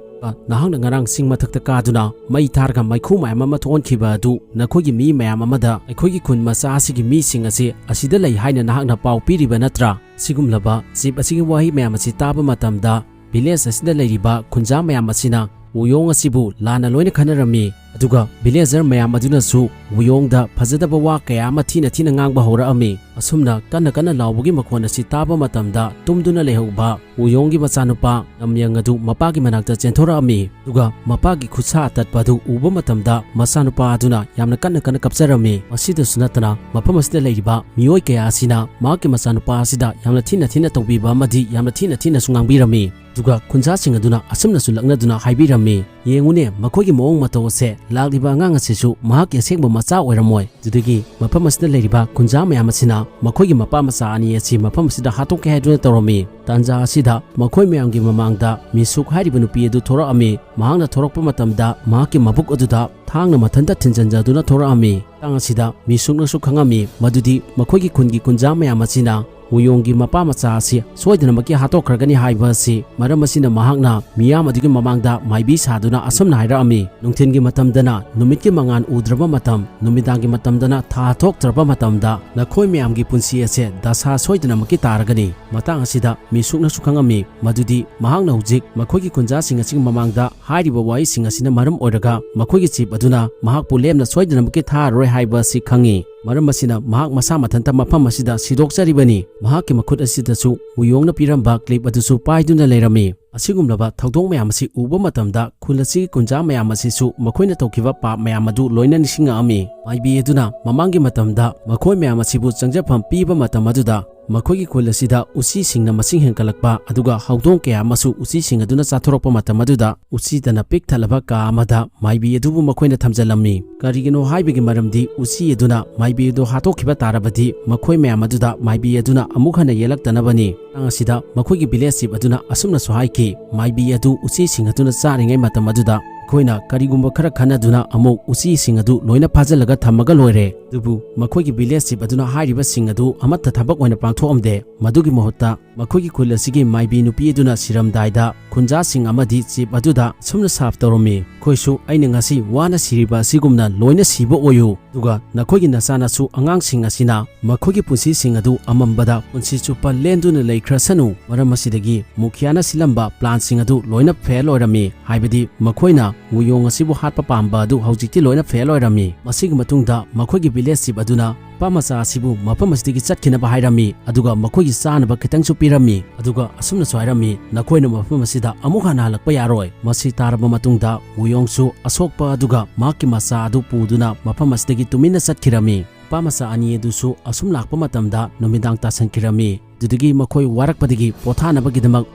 ꯅꯍꯥꯛꯅ ꯉꯔꯥꯡ ꯆꯤꯡ ꯃꯊꯛꯇ ꯀꯥꯗꯨꯅ ꯃꯩ ꯊꯥꯔꯒ ꯃꯩꯈꯨ ꯃꯌꯥꯝ ꯑꯃ ꯊꯣꯛꯍꯟꯈꯤꯕ ꯑꯗꯨ ꯅꯈꯣꯏꯒꯤ ꯃꯤ ꯃꯌꯥꯝ ꯑꯃꯗ ꯑꯩꯈꯣꯏꯒꯤ ꯈꯨꯟ ꯃꯆꯥ ꯑꯁꯤꯒꯤ ꯃꯤꯁꯤꯡ ꯑꯁꯤ ꯑꯁꯤꯗ ꯂꯩ ꯍꯥꯏꯅ ꯅꯍꯥꯛꯅ ꯄꯥꯎ ꯄꯤꯔꯤꯕ ꯅꯠꯇ꯭ꯔꯥ?" ꯁꯤꯒꯨꯝꯂꯕ ꯆꯤꯞ ꯑꯁꯤꯒꯤ ꯋꯥꯍꯩ ꯃꯌꯥꯝ ꯑꯁꯤ ꯇꯥꯕ ꯃꯇꯝꯗ ꯚꯤꯂꯦꯖ ꯑꯁꯤꯗ ꯂꯩꯔꯤꯕ ꯈꯨꯟꯖꯥ ꯃꯌꯥꯝ ꯑꯁꯤꯅ ꯎꯌꯣꯡ ꯑꯁꯤꯕꯨ ꯂꯥꯟꯅ ꯂꯣꯏꯅ ꯈꯟꯅꯔꯝꯃꯤ꯫ ꯑꯗꯨꯒ ꯚꯤꯂꯦꯖꯔ ꯃꯌꯥꯝ ꯑꯗꯨꯅꯁꯨ ꯎꯌꯣꯡꯗ ꯐꯖꯗꯕ ꯋꯥ ꯀꯌꯥ ꯑꯃ ꯊꯤꯅ ꯊꯤꯅ ꯉꯥꯡꯕ ꯍꯧꯔꯛꯑꯝꯃꯤ꯫ ꯑꯁꯨꯝꯅ ꯀꯟꯅ ꯀꯟꯅ ꯂꯥꯎꯕꯒꯤ ꯃꯈꯣꯟ ꯑꯁꯤ ꯇꯥꯕ ꯃꯇꯝꯗ ꯇꯨꯝꯗꯨꯅ ꯂꯩꯍꯧꯕ ꯎꯌꯣꯡꯒꯤ ꯃꯆꯥꯅꯨꯄꯥ ꯅꯝꯌꯪ ꯑꯗꯨ ꯃꯄꯥꯒꯤ ꯃꯅꯥꯛꯇ ꯆꯦꯟꯊꯣꯔꯛꯑꯝꯃꯤ꯫ ꯑꯗꯨꯒ ꯃꯄꯥꯒꯤ ꯈꯨꯠꯁꯥ ꯑꯇꯠꯄ ꯑꯗꯨ ꯎꯕ ꯃꯇꯝꯗ ꯃꯆꯥꯅꯨꯄꯥ ꯑꯗꯨꯅ ꯌꯥꯝꯅ ꯀꯟꯅ ꯀꯟꯅ ꯀꯞꯆꯔꯝꯃꯤ꯫ ꯃꯁꯤꯗꯁꯨ ꯅꯠꯇꯅ ꯃꯐꯝ ꯑꯁꯤꯗ ꯂꯩꯔꯤꯕ ꯃꯤꯑꯣꯏ ꯀꯌꯥ ꯑꯁꯤꯅ ꯃꯍꯥꯛꯀꯤ ꯃꯆꯥꯅꯨꯄꯥ ꯑꯁꯤꯗ ꯌꯥꯝꯅ ꯊꯤꯅ ꯊꯤꯅ ꯇꯧꯕꯤꯕ ꯑꯃꯗꯤ ꯌꯥꯝꯅ ꯊꯤꯅ ꯊꯤꯅꯁꯨ ꯉꯥꯡꯕꯤꯔꯝꯃꯤ꯫ ꯑꯗꯨꯒ ꯈꯨꯟꯖꯥꯁꯤꯡ ꯑꯗꯨꯅ ꯑꯁꯨꯝꯅꯁꯨ ꯂꯛꯅꯗꯨꯅ ꯍꯥꯏꯕꯤꯔꯝꯃꯤ, "ꯌꯦꯡꯉꯨꯅꯦ, ꯃꯈꯣꯏꯒꯤ ꯃꯑꯣꯡ ꯃꯇꯧ ꯑꯁꯦ, ꯂꯥꯛꯂꯤꯕ ꯑꯉꯥꯡ ꯑꯁꯤꯁꯨ ꯃꯍꯥꯛꯀꯤ ꯑꯁꯦꯡꯕ ꯃꯆꯥ ꯑꯣꯏꯔꯝꯃꯣꯏ꯫ ꯑꯗꯨꯗꯒꯤ ꯃꯐꯝ ꯑꯁꯤꯗ ꯂꯩꯔꯤꯕ ꯀꯨꯟꯖꯥ ꯃꯌꯥꯝ ꯑꯁꯤꯅ ꯃꯈꯣꯏꯒꯤ ꯃꯄꯥ ꯃꯆꯥ ꯑꯅꯤ ꯑꯁꯤ ꯃꯐꯝ ꯑꯁꯤꯗ ꯍꯥꯠꯇꯣꯛꯀꯦ ꯍꯥꯏꯗꯨꯅ ꯇꯧꯔꯝꯃꯤ"꯫ ꯇꯥꯟꯖꯥ ꯑꯁꯤꯗ ꯃꯈꯣꯏ ꯃꯌꯥꯝꯒꯤ ꯃꯃꯥꯡꯗ ꯃꯤꯁꯨꯛ ꯍꯥꯏꯔꯤꯕ ꯅꯨꯄꯤ ꯑꯗꯨ ꯊꯣꯔꯛꯑꯝꯃꯤ꯫ ꯃꯍꯥꯛꯅ ꯊꯣꯔꯛꯄ ꯃꯇꯝꯗ ꯃꯍꯥꯛꯀꯤ ꯃꯕꯨꯛ ꯑꯗꯨꯗ ꯊꯥꯡꯅ ꯃꯊꯟꯇ ꯊꯤꯟꯖꯤꯟꯖꯗꯨꯅ ꯊꯣꯔꯛꯑꯝꯃꯤ꯫ ꯃꯇꯥꯡ ꯑꯁꯤꯗ ꯃꯤꯁꯨꯛꯅꯁꯨ ꯈꯪꯉꯝꯃꯤ ꯃꯗꯨꯗꯤ ꯃꯈꯣꯏꯒꯤ ꯈꯨꯟꯒꯤ ꯀꯨꯟꯖꯥ ꯃꯌꯥꯝ ꯑꯁꯤꯅ ꯋꯨꯌꯣꯡꯒꯤ ꯃꯄꯥ ꯃꯆꯥ ꯑꯁꯤ ꯁꯣꯏꯗꯅꯃꯛꯀꯤ ꯍꯥꯠꯇꯣꯛꯈ꯭ꯔꯒꯅꯤ ꯍꯥꯏꯕ ꯑꯁꯤ꯫ ꯃꯔꯝ ꯑꯁꯤꯅ ꯃꯍꯥꯛꯅ ꯃꯤꯌꯥꯝ ꯑꯗꯨꯒꯤ ꯃꯃꯥꯡꯗ ꯃꯥꯏꯕꯤ ꯁꯥꯗꯨꯅ ꯑꯁꯨꯝꯅ ꯍꯥꯏꯔꯛꯑꯝꯃꯤ, "ꯅꯨꯡꯊꯤꯜꯒꯤ ꯃꯇꯝꯗꯅ ꯅꯨꯃꯤꯠꯀꯤ ꯃꯉꯥꯜ ꯎꯗ꯭ꯔꯕ ꯃꯇꯝ, ꯅꯨꯃꯤꯗꯥꯡꯒꯤ ꯃꯇꯝꯗꯅ ꯊꯥ ꯊꯣꯛꯇ꯭ꯔꯕ ꯃꯇꯝꯗ ꯅꯈꯣꯏ ꯃꯌꯥꯝꯒꯤ ꯄꯨꯟꯁꯤ ꯑꯁꯦ ꯗꯁꯥ ꯁꯣꯏꯗꯅꯃꯛꯀꯤ ꯇꯥꯔꯒꯅꯤ"꯫ ꯃꯇꯥꯡ ꯑꯁꯤꯗ ꯃꯤꯁꯨꯛꯅꯁꯨ ꯈꯪꯉꯝꯃꯤ ꯃꯗꯨꯗꯤ ꯃꯍꯥꯛꯅ ꯍꯧꯖꯤꯛ ꯃꯈꯣꯏꯒꯤ ꯀꯨꯟꯖꯥꯁꯤꯡ ꯑꯁꯤꯒꯤ ꯃꯃꯥꯡꯗ ꯍꯥꯏꯔꯤꯕ ꯋꯥꯍꯩꯁꯤꯡ ꯑꯁꯤꯅ ꯃꯔꯝ ꯑꯣꯏꯔꯒ ꯃꯈꯣꯏꯒꯤ ꯆꯤꯞ ꯑꯗꯨꯅ ꯃꯍꯥꯛꯄꯨ ꯂꯦꯝꯅ ꯁꯣꯏꯗꯅꯃꯛꯀꯤ ꯊꯥꯔꯔꯣꯏ ꯍꯥꯏꯕ ꯑꯁꯤ ꯈꯪꯉꯤ꯫ ꯃꯔꯝ ꯑꯁꯤꯅ ꯃꯍꯥꯛ ꯃꯁꯥ ꯃꯊꯟꯇ ꯃꯐꯝ ꯑꯁꯤꯗ ꯁꯤꯗꯣꯛꯆꯔꯤꯕꯅꯤ꯫ ꯃꯍꯥꯛꯀꯤ ꯃꯈꯨꯠ ꯑꯁꯤꯗꯁꯨ ꯋꯨꯌꯣꯡꯅ ꯄꯤꯔꯝꯕ ꯀ꯭ꯂꯤꯞ ꯑꯗꯨꯁꯨ ꯄꯥꯏꯗꯨꯅ ꯂꯩꯔꯝꯃꯤ꯫ ꯑꯁꯤꯒꯨꯝꯂꯕ ꯊꯧꯗꯣꯛ ꯃꯌꯥꯝ ꯑꯁꯤ ꯎꯕ ꯃꯇꯝꯗ ꯈꯨꯜ ꯑꯁꯤꯒꯤ ꯀꯨꯟꯖꯥ ꯃꯌꯥꯝ ꯑꯁꯤꯁꯨ ꯃꯈꯣꯏꯅ ꯇꯧꯈꯤꯕ ꯄꯥꯞ ꯃꯌꯥꯝ ꯑꯗꯨ ꯂꯣꯏꯅ ꯅꯤꯡꯁꯤꯡꯉꯛꯑꯝꯃꯤ꯫ ꯃꯥꯏꯕꯤ ꯑꯗꯨꯅ ꯃꯃꯥꯡꯒꯤ ꯃꯇꯝꯗ ꯃꯈꯣꯏ ꯃꯌꯥꯝ ꯑꯁꯤꯕꯨ ꯆꯪꯖꯐꯝ ꯄꯤꯕ ꯃꯇꯝ ꯑꯗꯨꯗ ꯃꯈꯣꯏꯒꯤ ꯈꯨꯜ ꯑꯁꯤꯗ ꯎꯆꯤꯁꯤꯡꯅ ꯃꯁꯤꯡ ꯍꯦꯟꯒꯠꯂꯛꯄ ꯑꯗꯨꯒ ꯍꯧꯗꯣꯡ ꯀꯌꯥ ꯑꯃꯁꯨ ꯎꯆꯤꯁꯤꯡ ꯑꯗꯨꯅ ꯆꯥꯊꯣꯔꯛꯄ ꯃꯇꯝ ꯑꯗꯨꯗ ꯎꯆꯤꯗꯅ ꯄꯤꯛ ꯊꯜꯂꯕ ꯀꯥ ꯑꯃꯗ ꯃꯥꯏꯕꯤ ꯑꯗꯨꯕꯨ ꯃꯈꯣꯏꯅ ꯊꯝꯖꯤꯜꯂꯝꯃꯤ꯫ ꯀꯔꯤꯒꯤꯅꯣ ꯍꯥꯏꯕꯒꯤ ꯃꯔꯝꯗꯤ ꯎꯆꯤ ꯑꯗꯨꯅ ꯃꯥꯏꯕꯤ ꯑꯗꯨ ꯍꯥꯠꯇꯣꯛꯈꯤꯕ ꯇꯥꯔꯕꯗꯤ ꯃꯈꯣꯏ ꯃꯌꯥꯝ ꯑꯗꯨꯗ ꯃꯥꯏꯕꯤ ꯑꯗꯨꯅ ꯑꯃꯨꯛ ꯍꯟꯅ ꯌꯦꯜꯂꯛꯇꯅꯕꯅꯤ꯫ ꯃꯇꯥꯡ ꯑꯁꯤꯗ ꯃꯈꯣꯏꯒꯤ ꯚꯤꯂꯦꯖ ꯆꯤꯞ ꯑꯗꯨꯅ ꯑꯁꯨꯝꯅꯁꯨ ꯍꯥꯏꯈꯤ, "ꯃꯥꯏꯕꯤ ꯑꯗꯨ ꯎꯆꯤꯁꯤꯡ ꯑꯗꯨꯅ ꯆꯥꯔꯤꯉꯩ ꯃꯇꯝ ꯑꯗꯨꯗ ꯑꯩꯈꯣꯏꯅ ꯀꯔꯤꯒꯨꯝꯕ ꯈꯔ ꯈꯟꯅꯗꯨꯅ ꯑꯃꯨꯛ ꯎꯆꯤꯁꯤꯡ ꯑꯗꯨ ꯂꯣꯏꯅ ꯐꯥꯖꯤꯜꯂꯒ ꯊꯝꯃꯒ ꯂꯣꯏꯔꯦ"꯫ ꯑꯗꯨꯕꯨ ꯃꯈꯣꯏꯒꯤ ꯚꯤꯂꯦꯖ ꯆꯤꯞ ꯑꯗꯨꯅ ꯍꯥꯏꯔꯤꯕꯁꯤꯡ ꯑꯗꯨ ꯑꯃꯠꯇ ꯊꯕꯛ ꯑꯣꯏꯅ ꯄꯥꯡꯊꯣꯛꯑꯝꯗꯦ꯫ ꯃꯗꯨꯒꯤ ꯃꯍꯨꯠꯇ ꯃꯈꯣꯏꯒꯤ ꯈꯨꯜ ꯑꯁꯤꯒꯤ ꯃꯥꯏꯕꯤ ꯅꯨꯄꯤ ꯑꯗꯨꯅ ꯁꯤꯔꯝꯗꯥꯏꯗ ꯈꯨꯟꯖꯥꯁꯤꯡ ꯑꯃꯗꯤ ꯆꯤꯞ ꯑꯗꯨꯗ ꯑꯁꯨꯝꯅ ꯁꯥꯞ ꯇꯧꯔꯝꯃꯤ, "ꯑꯩꯈꯣꯏꯁꯨ ꯑꯩꯅ ꯉꯁꯤ ꯋꯥꯅ ꯁꯤꯔꯤꯕ ꯑꯁꯤꯒꯨꯝꯅ ꯂꯣꯏꯅ ꯁꯤꯕ ꯑꯣꯏꯌꯨ, ꯑꯗꯨꯒ ꯅꯈꯣꯏꯒꯤ ꯅꯆꯥꯅꯁꯨ ꯑꯉꯥꯡꯁꯤꯡ ꯑꯁꯤꯅ ꯃꯈꯣꯏꯒꯤ ꯄꯨꯟꯁꯤꯁꯤꯡ ꯑꯗꯨ ꯑꯃꯝꯕꯗ ꯄꯨꯟꯁꯤ ꯆꯨꯞꯄ ꯂꯦꯟꯗꯨꯅ ꯂꯩꯈ꯭ꯔꯁꯅꯨ"꯫ ꯃꯔꯝ ꯑꯁꯤꯗꯒꯤ ꯃꯨꯈꯤꯌꯥꯅ ꯁꯤꯜꯂꯝꯕ ꯄ꯭ꯂꯥꯟꯁꯤꯡ ꯑꯗꯨ ꯂꯣꯏꯅ ꯐꯦꯜ ꯑꯣꯏꯔꯝꯃꯤ, ꯍꯥꯏꯕꯗꯤ ꯃꯈꯣꯏꯅ ꯋꯨꯌꯣꯡ ꯑꯁꯤꯕꯨ ꯍꯥꯠꯄ ꯄꯥꯝꯕ ꯑꯗꯨ ꯍꯧꯖꯤꯛꯇꯤ ꯂꯣꯏꯅ ꯐꯦꯜ ꯑꯣꯏꯔꯝꯃꯤ꯫ ꯃꯁꯤꯒꯤ ꯃꯇꯨꯡꯗ ꯃꯈꯣꯏꯒꯤ ꯚꯤꯂꯦꯖ ꯆꯤꯞ ꯑꯗꯨꯅ ꯅꯨꯄꯥ ꯃꯆꯥ ꯑꯁꯤꯕꯨ ꯃꯐꯝ ꯑꯁꯤꯗꯒꯤ ꯆꯠꯈꯤꯅꯕ ꯍꯥꯏꯔꯝꯃꯤ, ꯑꯗꯨꯒ ꯃꯈꯣꯏꯒꯤ ꯆꯥꯅꯕ ꯈꯤꯇꯪꯁꯨ ꯄꯤꯔꯝꯃꯤ, ꯑꯗꯨꯒ ꯑꯁꯨꯝꯅꯁꯨ ꯍꯥꯏꯔꯝꯃꯤ, "ꯅꯈꯣꯏꯅ ꯃꯐꯝ ꯑꯁꯤꯗ ꯑꯃꯨꯛ ꯍꯟꯅ ꯍꯜꯂꯛꯄ ꯌꯥꯔꯣꯏ"꯫ ꯃꯁꯤ ꯇꯥꯔꯕ ꯃꯇꯨꯡꯗ ꯋꯨꯌꯣꯡꯁꯨ ꯑꯁꯣꯛꯄ ꯑꯗꯨꯒ ꯃꯍꯥꯛꯀꯤ ꯃꯆꯥ ꯑꯗꯨ ꯄꯨꯗꯨꯅ ꯃꯐꯝ ꯑꯁꯤꯗꯒꯤ ꯇꯨꯃꯤꯟꯅ ꯆꯠꯈꯤꯔꯝꯃꯤ꯫ ꯅꯨꯄꯥ ꯃꯆꯥ ꯑꯅꯤ ꯑꯗꯨꯁꯨ ꯑꯁꯨꯝ ꯂꯥꯛꯄ ꯃꯇꯝꯗ ꯅꯨꯃꯤꯗꯥꯡ ꯇꯥꯁꯟꯈꯤꯔꯝꯃꯤ꯫ ꯑꯗꯨꯗꯒꯤ ꯃꯈꯣꯏ ꯋꯥꯔꯛꯄꯗꯒꯤ ꯄꯣꯊꯥꯅꯕꯒꯤꯗꯃꯛ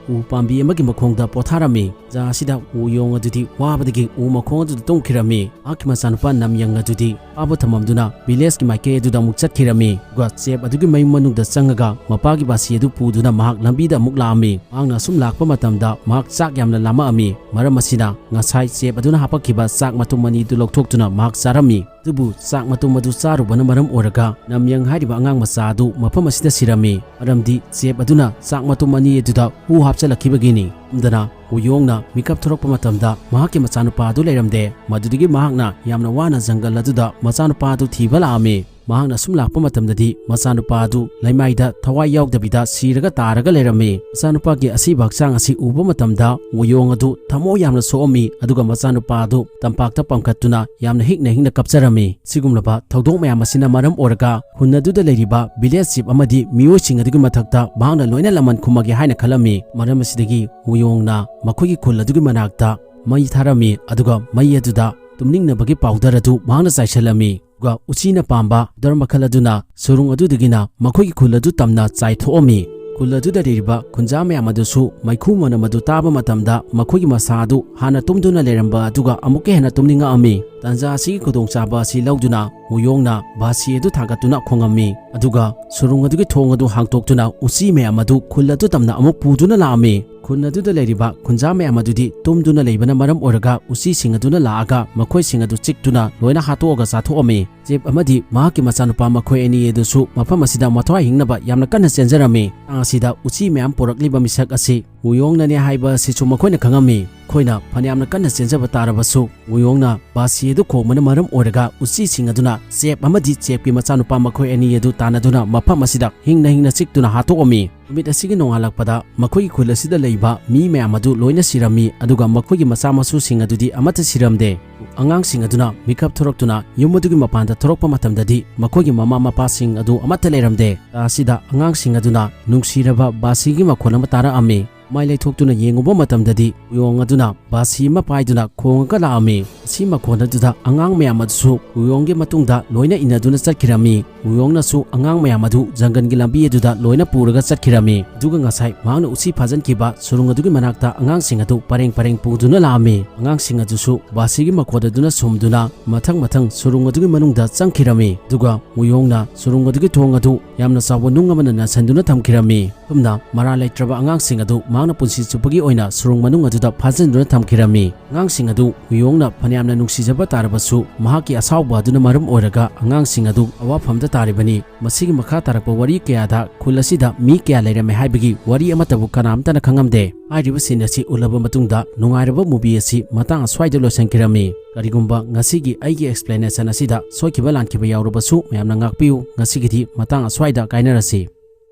ꯎ ꯄꯥꯝꯕꯤ ꯑꯃꯒꯤ ꯃꯈꯣꯡꯗ ꯄꯣꯊꯥꯔꯝꯃꯤ꯫ ꯇꯥꯟꯖꯥ ꯑꯁꯤꯗ ꯋꯨ ꯌꯣꯡ ꯑꯗꯨꯗꯤ ꯋꯥꯕꯗꯒꯤ ꯎ ꯃꯈꯣꯡ ꯑꯗꯨꯗ ꯇꯨꯝꯈꯤꯔꯝꯃꯤ꯫ ꯃꯍꯥꯛꯀꯤ ꯃꯆꯥꯅꯨꯄꯥ ꯅꯝ ꯌꯪ ꯑꯗꯨꯗꯤ ꯄꯥꯕ ꯊꯝꯐꯝꯗꯨꯅ village ꯀꯤ ꯃꯥꯏꯀꯩ ꯑꯗꯨꯗ ꯑꯃꯨꯛ ꯆꯠꯈꯤꯔꯝꯃꯤ꯫ ꯑꯗꯨꯒ ꯆꯦꯞ ꯑꯗꯨꯒꯤ ꯃꯌꯨꯝ ꯃꯅꯨꯡꯗ ꯆꯪꯉꯒ ꯃꯄꯥꯒꯤ ꯕꯥꯁꯤ ꯑꯗꯨ ꯄꯨꯗꯨꯅ ꯃꯍꯥꯛ ꯂꯝꯕꯤꯗ ꯑꯃꯨꯛ ꯂꯥꯛꯑꯝꯃꯤ꯫ ꯃꯍꯥꯛꯅ ꯑꯁꯨꯝ ꯂꯥꯛꯄ ꯃꯇꯝꯗ ꯃꯍꯥꯛ ꯆꯥꯛ ꯌꯥꯝꯅ ꯂꯥꯝꯃꯛꯑꯝꯃꯤ꯫ ꯃꯔꯝ ꯑꯁꯤꯅ ꯉꯁꯥꯏ ꯆꯦꯞ ꯑꯗꯨꯅ ꯍꯥꯄꯛꯈꯤꯕ ꯆꯥꯛ ꯃꯇꯨꯝ ꯑꯅꯤꯗꯨ ꯂꯧꯊꯣꯛꯇꯨꯅ ꯃꯍꯥꯛ ꯆꯥꯔꯝꯃꯤ꯫ ꯑꯗꯨꯕꯨ ꯆꯥꯛ ꯃꯇꯨꯝ ꯑꯗꯨ ꯆꯥꯔꯨꯕꯅ ꯃꯔꯝ ꯑꯣꯏꯔꯒ ꯅꯝ ꯌꯪ ꯍꯥꯏꯔꯤꯕ ꯑꯉꯥꯡ ꯃꯆꯥ ꯑꯗꯨ ꯃꯐꯝ ꯑꯁꯤꯗ ꯁꯤꯔꯝꯃꯤ꯫ ꯃꯔꯝꯗꯤ ꯆꯦꯞ ꯑꯗꯨꯅ ꯆꯥꯛ ꯃꯇꯨꯝ ꯑꯅꯤ ꯑꯗꯨꯗ ꯍꯨ ꯍꯥꯞꯆꯤꯜꯂꯛꯈꯤꯕꯒꯤꯅꯤ꯫ ꯑꯗꯨꯅ ꯋꯨ ꯌꯣꯡꯅ ꯃꯤꯀꯞ ꯊꯣꯔꯛꯄ ꯃꯇꯝꯗ ꯃꯍꯥꯛꯀꯤ ꯃꯆꯥꯅꯨꯄꯥ ꯑꯗꯨ ꯂꯩꯔꯝꯗꯦ꯫ ꯃꯗꯨꯗꯒꯤ ꯃꯍꯥꯛꯅ ꯌꯥꯝꯅ ꯋꯥꯅ ꯖꯪꯒꯜ ꯑꯗꯨꯗ ꯃꯆꯥꯅꯨꯄꯥ ꯑꯗꯨ ꯊꯤꯕ ꯂꯥꯛꯑꯝꯃꯤ꯫ ꯃꯍꯥꯛꯅ ꯁꯨꯝ ꯂꯥꯛꯄ ꯃꯇꯝꯗꯗꯤ ꯃꯆꯥꯅꯨꯄꯥ ꯑꯗꯨ ꯂꯩꯃꯥꯏꯗ ꯊꯋꯥꯏ ꯌꯥꯎꯗꯕꯤꯗ ꯁꯤꯔꯒ ꯇꯥꯔꯒ ꯂꯩꯔꯝꯃꯤ꯫ ꯃꯆꯥꯅꯨꯄꯥꯒꯤ ꯑꯁꯤꯕ ꯍꯛꯆꯥꯡ ꯑꯁꯤ ꯎꯕ ꯃꯇꯝꯗ ꯋꯨ ꯌꯣꯡ ꯑꯗꯨ ꯊꯃꯣꯏ ꯌꯥꯝꯅ ꯁꯣꯛꯑꯝꯃꯤ꯫ ꯑꯗꯨꯒ ꯃꯆꯥꯅꯨꯄꯥ ꯑꯗꯨ ꯇꯝꯄꯥꯛꯇ ꯄꯝꯈꯠꯇꯨꯅ ꯌꯥꯝꯅ ꯍꯤꯛꯅ ꯍꯤꯛꯅ ꯀꯞꯆꯔꯝꯃꯤ꯫ ꯁꯤꯒꯨꯝꯂꯕ ꯊꯧꯗꯣꯛ ꯃꯌꯥꯝ ꯑꯁꯤꯅ ꯃꯔꯝ ꯑꯣꯏꯔꯒ ꯈꯨꯟ ꯑꯗꯨꯗ ꯂꯩꯔꯤꯕ village chief ꯑꯃꯗꯤ ꯃꯤꯑꯣꯏꯁꯤꯡ ꯑꯗꯨꯒꯤ ꯃꯊꯛꯇ ꯃꯍꯥꯛꯅ ꯂꯣꯏꯅ ꯂꯃꯟ ꯈꯨꯝꯃꯒꯦ ꯍꯥꯏꯅ ꯈꯜꯂꯝꯃꯤ꯫ ꯃꯔꯝ ꯑꯁꯤꯗꯒꯤ ꯋꯨ ꯌꯣꯡꯅ ꯃꯈꯣꯏꯒꯤ ꯈꯨꯜ ꯑꯗꯨꯒꯤ ꯃꯅꯥꯛꯇ ꯃꯩ ꯊꯥꯔꯝꯃꯤ꯫ ꯑꯗꯨꯒ ꯃꯩ ꯑꯗꯨꯗ ꯇꯨꯝꯅꯤꯡꯅꯕꯒꯤ powder ꯑꯗꯨ ꯃꯍꯥꯛꯅ ꯆꯥꯏꯁꯤꯜꯂꯝꯃꯤ꯫ ꯑꯗꯨꯒ ꯎꯆꯤꯅ ꯄꯥꯝꯕ powder ꯃꯈꯜ ꯑꯗꯨꯅ ꯁꯨꯔꯨꯡ ꯑꯗꯨꯗꯒꯤꯅ ꯃꯈꯣꯏꯒꯤ ꯈꯨꯜ ꯑꯗꯨ ꯇꯝꯅ ꯆꯥꯏꯊꯣꯛꯑꯝꯃꯤ꯫ ꯈꯨꯜ ꯑꯗꯨꯗ ꯂꯩꯔꯤꯕ ꯈꯨꯟꯖꯥ ꯃꯌꯥꯝ ꯑꯗꯨꯁꯨ ꯃꯩꯈꯨ ꯃꯅꯝ ꯑꯗꯨ ꯇꯥꯕ ꯃꯇꯝꯗ ꯃꯈꯣꯏꯒꯤ ꯃꯁꯥ ꯑꯗꯨ ꯍꯥꯟꯅ ꯇꯨꯝꯗꯨꯅ ꯂꯩꯔꯝꯕ ꯑꯗꯨꯒ ꯑꯃꯨꯛꯀ ꯍꯦꯟꯅ ꯇꯨꯝꯅꯤꯡꯉꯛꯑꯝꯃꯤ꯫ ꯇꯥꯟꯖꯥ ꯑꯁꯤꯒꯤ ꯈꯨꯗꯣꯡꯆꯥꯕ ꯑꯁꯤ ꯂꯧꯗꯨꯅ ꯋꯨ ꯌꯣꯡꯅ ꯕꯥꯁꯤ ꯑꯗꯨ ꯊꯥꯡꯒꯠꯇꯨꯅ ꯈꯣꯡꯉꯝꯃꯤ꯫ ꯑꯗꯨꯒ ꯁꯨꯔꯨꯡ ꯑꯗꯨꯒꯤ ꯊꯣꯡ ꯑꯗꯨ ꯍꯥꯡꯗꯣꯛꯇꯨꯅ ꯎꯆꯤ ꯃꯌꯥꯝ ꯑꯗꯨ ꯈꯨꯜ ꯑꯗꯨ ꯇꯝꯅ ꯑꯃꯨꯛ ꯄꯨꯗꯨꯅ ꯂꯥꯛꯑꯝꯃꯤ꯫ ꯈꯨꯟ ꯑꯗꯨꯗ ꯂꯩꯔꯤꯕ ꯈꯨꯟꯖꯥ ꯃꯌꯥꯝ ꯑꯗꯨꯗꯤ ꯇꯨꯝꯗꯨꯅ ꯂꯩꯕꯅ ꯃꯔꯝ ꯑꯣꯏꯔꯒ ꯎꯆꯤꯁꯤꯡ ꯑꯗꯨꯅ ꯂꯥꯛꯑꯒ ꯃꯈꯣꯏꯁꯤꯡ ꯑꯗꯨ ꯆꯤꯛꯇꯨꯅ ꯂꯣꯏꯅ ꯍꯥꯠꯇꯣꯛꯑꯒ ꯆꯥꯊꯣꯛꯑꯝꯃꯤ꯫ ꯆꯦꯞ ꯑꯃꯗꯤ ꯃꯍꯥꯛꯀꯤ ꯃꯆꯥꯅꯨꯄꯥ ꯃꯈꯣꯏ ꯑꯅꯤ ꯑꯗꯨꯁꯨ ꯃꯐꯝ ꯑꯁꯤꯗ ꯃꯊ꯭ꯋꯥꯏ ꯍꯤꯡꯅꯕ ꯌꯥꯝꯅ ꯀꯟꯅ ꯆꯦꯟꯖꯔꯝꯃꯤ꯫ ꯃꯇꯥꯡ ꯑꯁꯤꯗ ꯎꯆꯤ ꯃꯌꯥꯝ ꯄꯨꯔꯛꯂꯤꯕ ꯃꯤꯁꯛ ꯑꯁꯤ ꯋꯨ ꯌꯣꯡꯅꯅꯤ ꯍꯥꯏꯕ ꯑꯁꯤꯁꯨ ꯃꯈꯣꯏꯅ ꯈꯪꯉꯝꯃꯤ꯫ ꯃꯈꯣꯏꯅ ꯐꯅꯌꯥꯝꯅ ꯀꯟꯅ ꯆꯦꯟꯖꯕ ꯇꯥꯔꯕꯁꯨ ꯋꯨ ꯌꯣꯡꯅ ꯕꯥꯁꯤ ꯑꯗꯨ ꯈꯣꯡꯕꯅ ꯃꯔꯝ ꯑꯣꯏꯔꯒ ꯎꯆꯤꯁꯤꯡ ꯑꯗꯨꯅ ꯆꯦꯞ ꯑꯃꯗꯤ ꯆꯦꯞꯀꯤ ꯃꯆꯥꯅꯨꯄꯥ ꯃꯈꯣꯏ ꯑꯅꯤ ꯑꯗꯨ ꯇꯥꯟꯅꯗꯨꯅ ꯃꯐꯝ ꯑꯁꯤꯗ ꯍꯤꯡꯅ ꯍꯤꯡꯅ ꯆꯤꯛꯇꯨꯅ ꯍꯥꯠꯇꯣꯛꯑꯝꯃꯤ꯫ ꯅꯨꯃꯤꯠ ꯑꯁꯤꯒꯤ ꯅꯣꯡꯉꯥꯜꯂꯛꯄꯗ ꯃꯈꯣꯏꯒꯤ ꯈꯨꯜ ꯑꯁꯤꯗ ꯂꯩꯕ ꯃꯤ ꯃꯌꯥꯝ ꯑꯗꯨ ꯂꯣꯏꯅ ꯁꯤꯔꯝꯃꯤ, ꯑꯗꯨꯒ ꯃꯈꯣꯏꯒꯤ ꯃꯆꯥ ꯃꯁꯨꯁꯤꯡ ꯑꯗꯨꯗꯤ ꯑꯃꯠꯇ ꯁꯤꯔꯝꯗꯦ꯫ ꯑꯉꯥꯡꯁꯤꯡ ꯑꯗꯨꯅ ꯃꯤꯀꯞ ꯊꯣꯔꯛꯇꯨꯅ ꯌꯨꯝ ꯑꯗꯨꯒꯤ ꯃꯄꯥꯟꯗ ꯊꯣꯔꯛꯄ ꯃꯇꯝꯗꯗꯤ ꯃꯈꯣꯏꯒꯤ ꯃꯃꯥ ꯃꯄꯥꯁꯤꯡ ꯑꯗꯨ ꯑꯃꯠꯇ ꯂꯩꯔꯝꯗꯦ꯫ ꯑꯁꯤꯗ ꯑꯉꯥꯡꯁꯤꯡ ꯑꯗꯨꯅ ꯅꯨꯡꯁꯤꯔꯕ ꯕꯥꯁꯤꯒꯤ ꯃꯈꯣꯜ ꯑꯃ ꯇꯥꯔꯛꯑꯝꯃꯤ꯫ ꯃꯥꯏ ꯂꯩꯊꯣꯛꯇꯨꯅ ꯌꯦꯡꯉꯨꯕ ꯃꯇꯝꯗꯗꯤ ꯎꯌꯣꯡ ꯑꯗꯨꯅ ꯕꯥꯁꯤ ꯑꯃ ꯄꯥꯏꯗꯨꯅ ꯈꯣꯡꯉꯒ ꯂꯥꯛꯑꯝꯃꯤ꯫ ꯑꯁꯤ ꯃꯈꯣꯟ ꯑꯗꯨꯗ ꯑꯉꯥꯡ ꯃꯌꯥꯝ ꯑꯗꯨꯁꯨ ꯎꯌꯣꯡꯒꯤ ꯃꯇꯨꯡꯗ ꯂꯣꯏꯅ ꯏꯟꯅꯗꯨꯅ ꯆꯠꯈꯤꯔꯝꯃꯤ꯫ ꯎꯌꯣꯡꯅꯁꯨ ꯑꯉꯥꯡ ꯃꯌꯥꯝ ꯑꯗꯨ ꯖꯪꯒꯜꯒꯤ ꯂꯝꯕꯤ ꯑꯗꯨꯗ ꯂꯣꯏꯅ ꯄꯨꯔꯒ ꯆꯠꯈꯤꯔꯝꯃꯤ꯫ ꯑꯗꯨꯒ ꯉꯁꯥꯏ ꯃꯍꯥꯛꯅ ꯎꯆꯤ ꯐꯥꯖꯤꯟꯈꯤꯕ ꯁꯨꯔꯨꯡ ꯑꯗꯨꯒꯤ ꯃꯅꯥꯛꯇ ꯑꯉꯥꯡꯁꯤꯡ ꯑꯗꯨ ꯄꯔꯦꯡ ꯄꯔꯦꯡ ꯄꯨꯗꯨꯅ ꯂꯥꯛꯑꯝꯃꯤ꯫ ꯑꯉꯥꯡꯁꯤꯡ ꯑꯗꯨꯁꯨ ꯕꯥꯁꯤꯒꯤ ꯃꯈꯣꯟ ꯑꯗꯨꯅ ꯁꯨꯝꯗꯨꯅ ꯃꯊꯪ ꯃꯊꯪ ꯁꯨꯔꯨꯡ ꯑꯗꯨꯒꯤ ꯃꯅꯨꯡꯗ ꯆꯪꯈꯤꯔꯝꯃꯤ꯫ ꯑꯗꯨꯒ ꯎꯌꯣꯡꯅ ꯁꯨꯔꯨꯡ ꯑꯗꯨꯒꯤ ꯊꯣꯡ ꯑꯗꯨ ꯌꯥꯝꯅ ꯆꯥꯎꯕ ꯅꯨꯡ ꯑꯃꯅ ꯅꯟꯁꯤꯟꯗꯨꯅ ꯊꯝꯈꯤꯔꯝꯃꯤ꯫ ꯑꯁꯨꯝꯅ ꯃꯔꯥꯜ ꯂꯩꯇ꯭ꯔꯕ ꯑꯉꯥꯡꯁꯤꯡ ꯑꯗꯨ ꯃꯍꯥꯛꯅ ꯄꯨꯟꯁꯤ ꯆꯨꯞꯄꯒꯤ ꯑꯣꯏꯅ ꯁꯨꯔꯨꯡ ꯃꯅꯨꯡ ꯑꯗꯨꯗ ꯐꯥꯖꯤꯟꯗꯨꯅ ꯊꯝꯈꯤꯔꯝꯃꯤ꯫ ꯑꯉꯥꯡꯁꯤꯡ ꯑꯗꯨ ꯎꯌꯣꯡꯅ ꯐꯅꯌꯥꯝꯅ ꯅꯨꯡꯁꯤꯖꯕ ꯇꯥꯔꯕꯁꯨ, ꯃꯍꯥꯛꯀꯤ ꯑꯁꯥꯎꯕ ꯑꯗꯨꯅ ꯃꯔꯝ ꯑꯣꯏꯔꯒ ꯑꯉꯥꯡꯁꯤꯡ ꯑꯗꯨ ꯑꯋꯥꯐꯝꯗ ꯇꯥꯔꯤꯕꯅꯤ꯫ ꯃꯁꯤꯒꯤ ꯃꯈꯥ ꯇꯥꯔꯛꯄ ꯋꯥꯔꯤ ꯀꯌꯥꯗ ꯈꯨꯜ ꯑꯁꯤꯗ ꯃꯤ ꯀꯌꯥ ꯂꯩꯔꯝꯃꯦ ꯍꯥꯏꯕꯒꯤ ꯋꯥꯔꯤ ꯑꯃꯠꯇꯕꯨ ꯀꯅꯥꯝꯇꯅ ꯈꯪꯉꯝꯗꯦ꯫ ꯍꯥꯏꯔꯤꯕ scene ꯑꯁꯤ ꯎꯠꯂꯕ ꯃꯇꯨꯡꯗ ꯅꯨꯡꯉꯥꯏꯔꯕ movie ꯑꯁꯤ ꯃꯇꯥꯡ ꯑꯁ꯭ꯋꯥꯏꯗ ꯂꯣꯏꯁꯤꯟꯈꯤꯔꯝꯃꯤ꯫ ꯀꯔꯤꯒꯨꯝꯕ ꯉꯁꯤꯒꯤ ꯑꯩꯒꯤ explanation ꯑꯁꯤꯗ ꯁꯣꯏꯈꯤꯕ ꯂꯥꯟꯈꯤꯕ ꯌꯥꯎꯔꯕꯁꯨ ꯃꯌꯥꯝꯅ ꯉꯥꯛꯄꯤꯌꯨ꯫ ꯉꯁꯤꯒꯤꯗꯤ ꯃꯇꯥꯡ ꯑꯁ꯭ꯋꯥꯏꯗ ꯀꯥꯏꯅꯔꯁꯤ꯫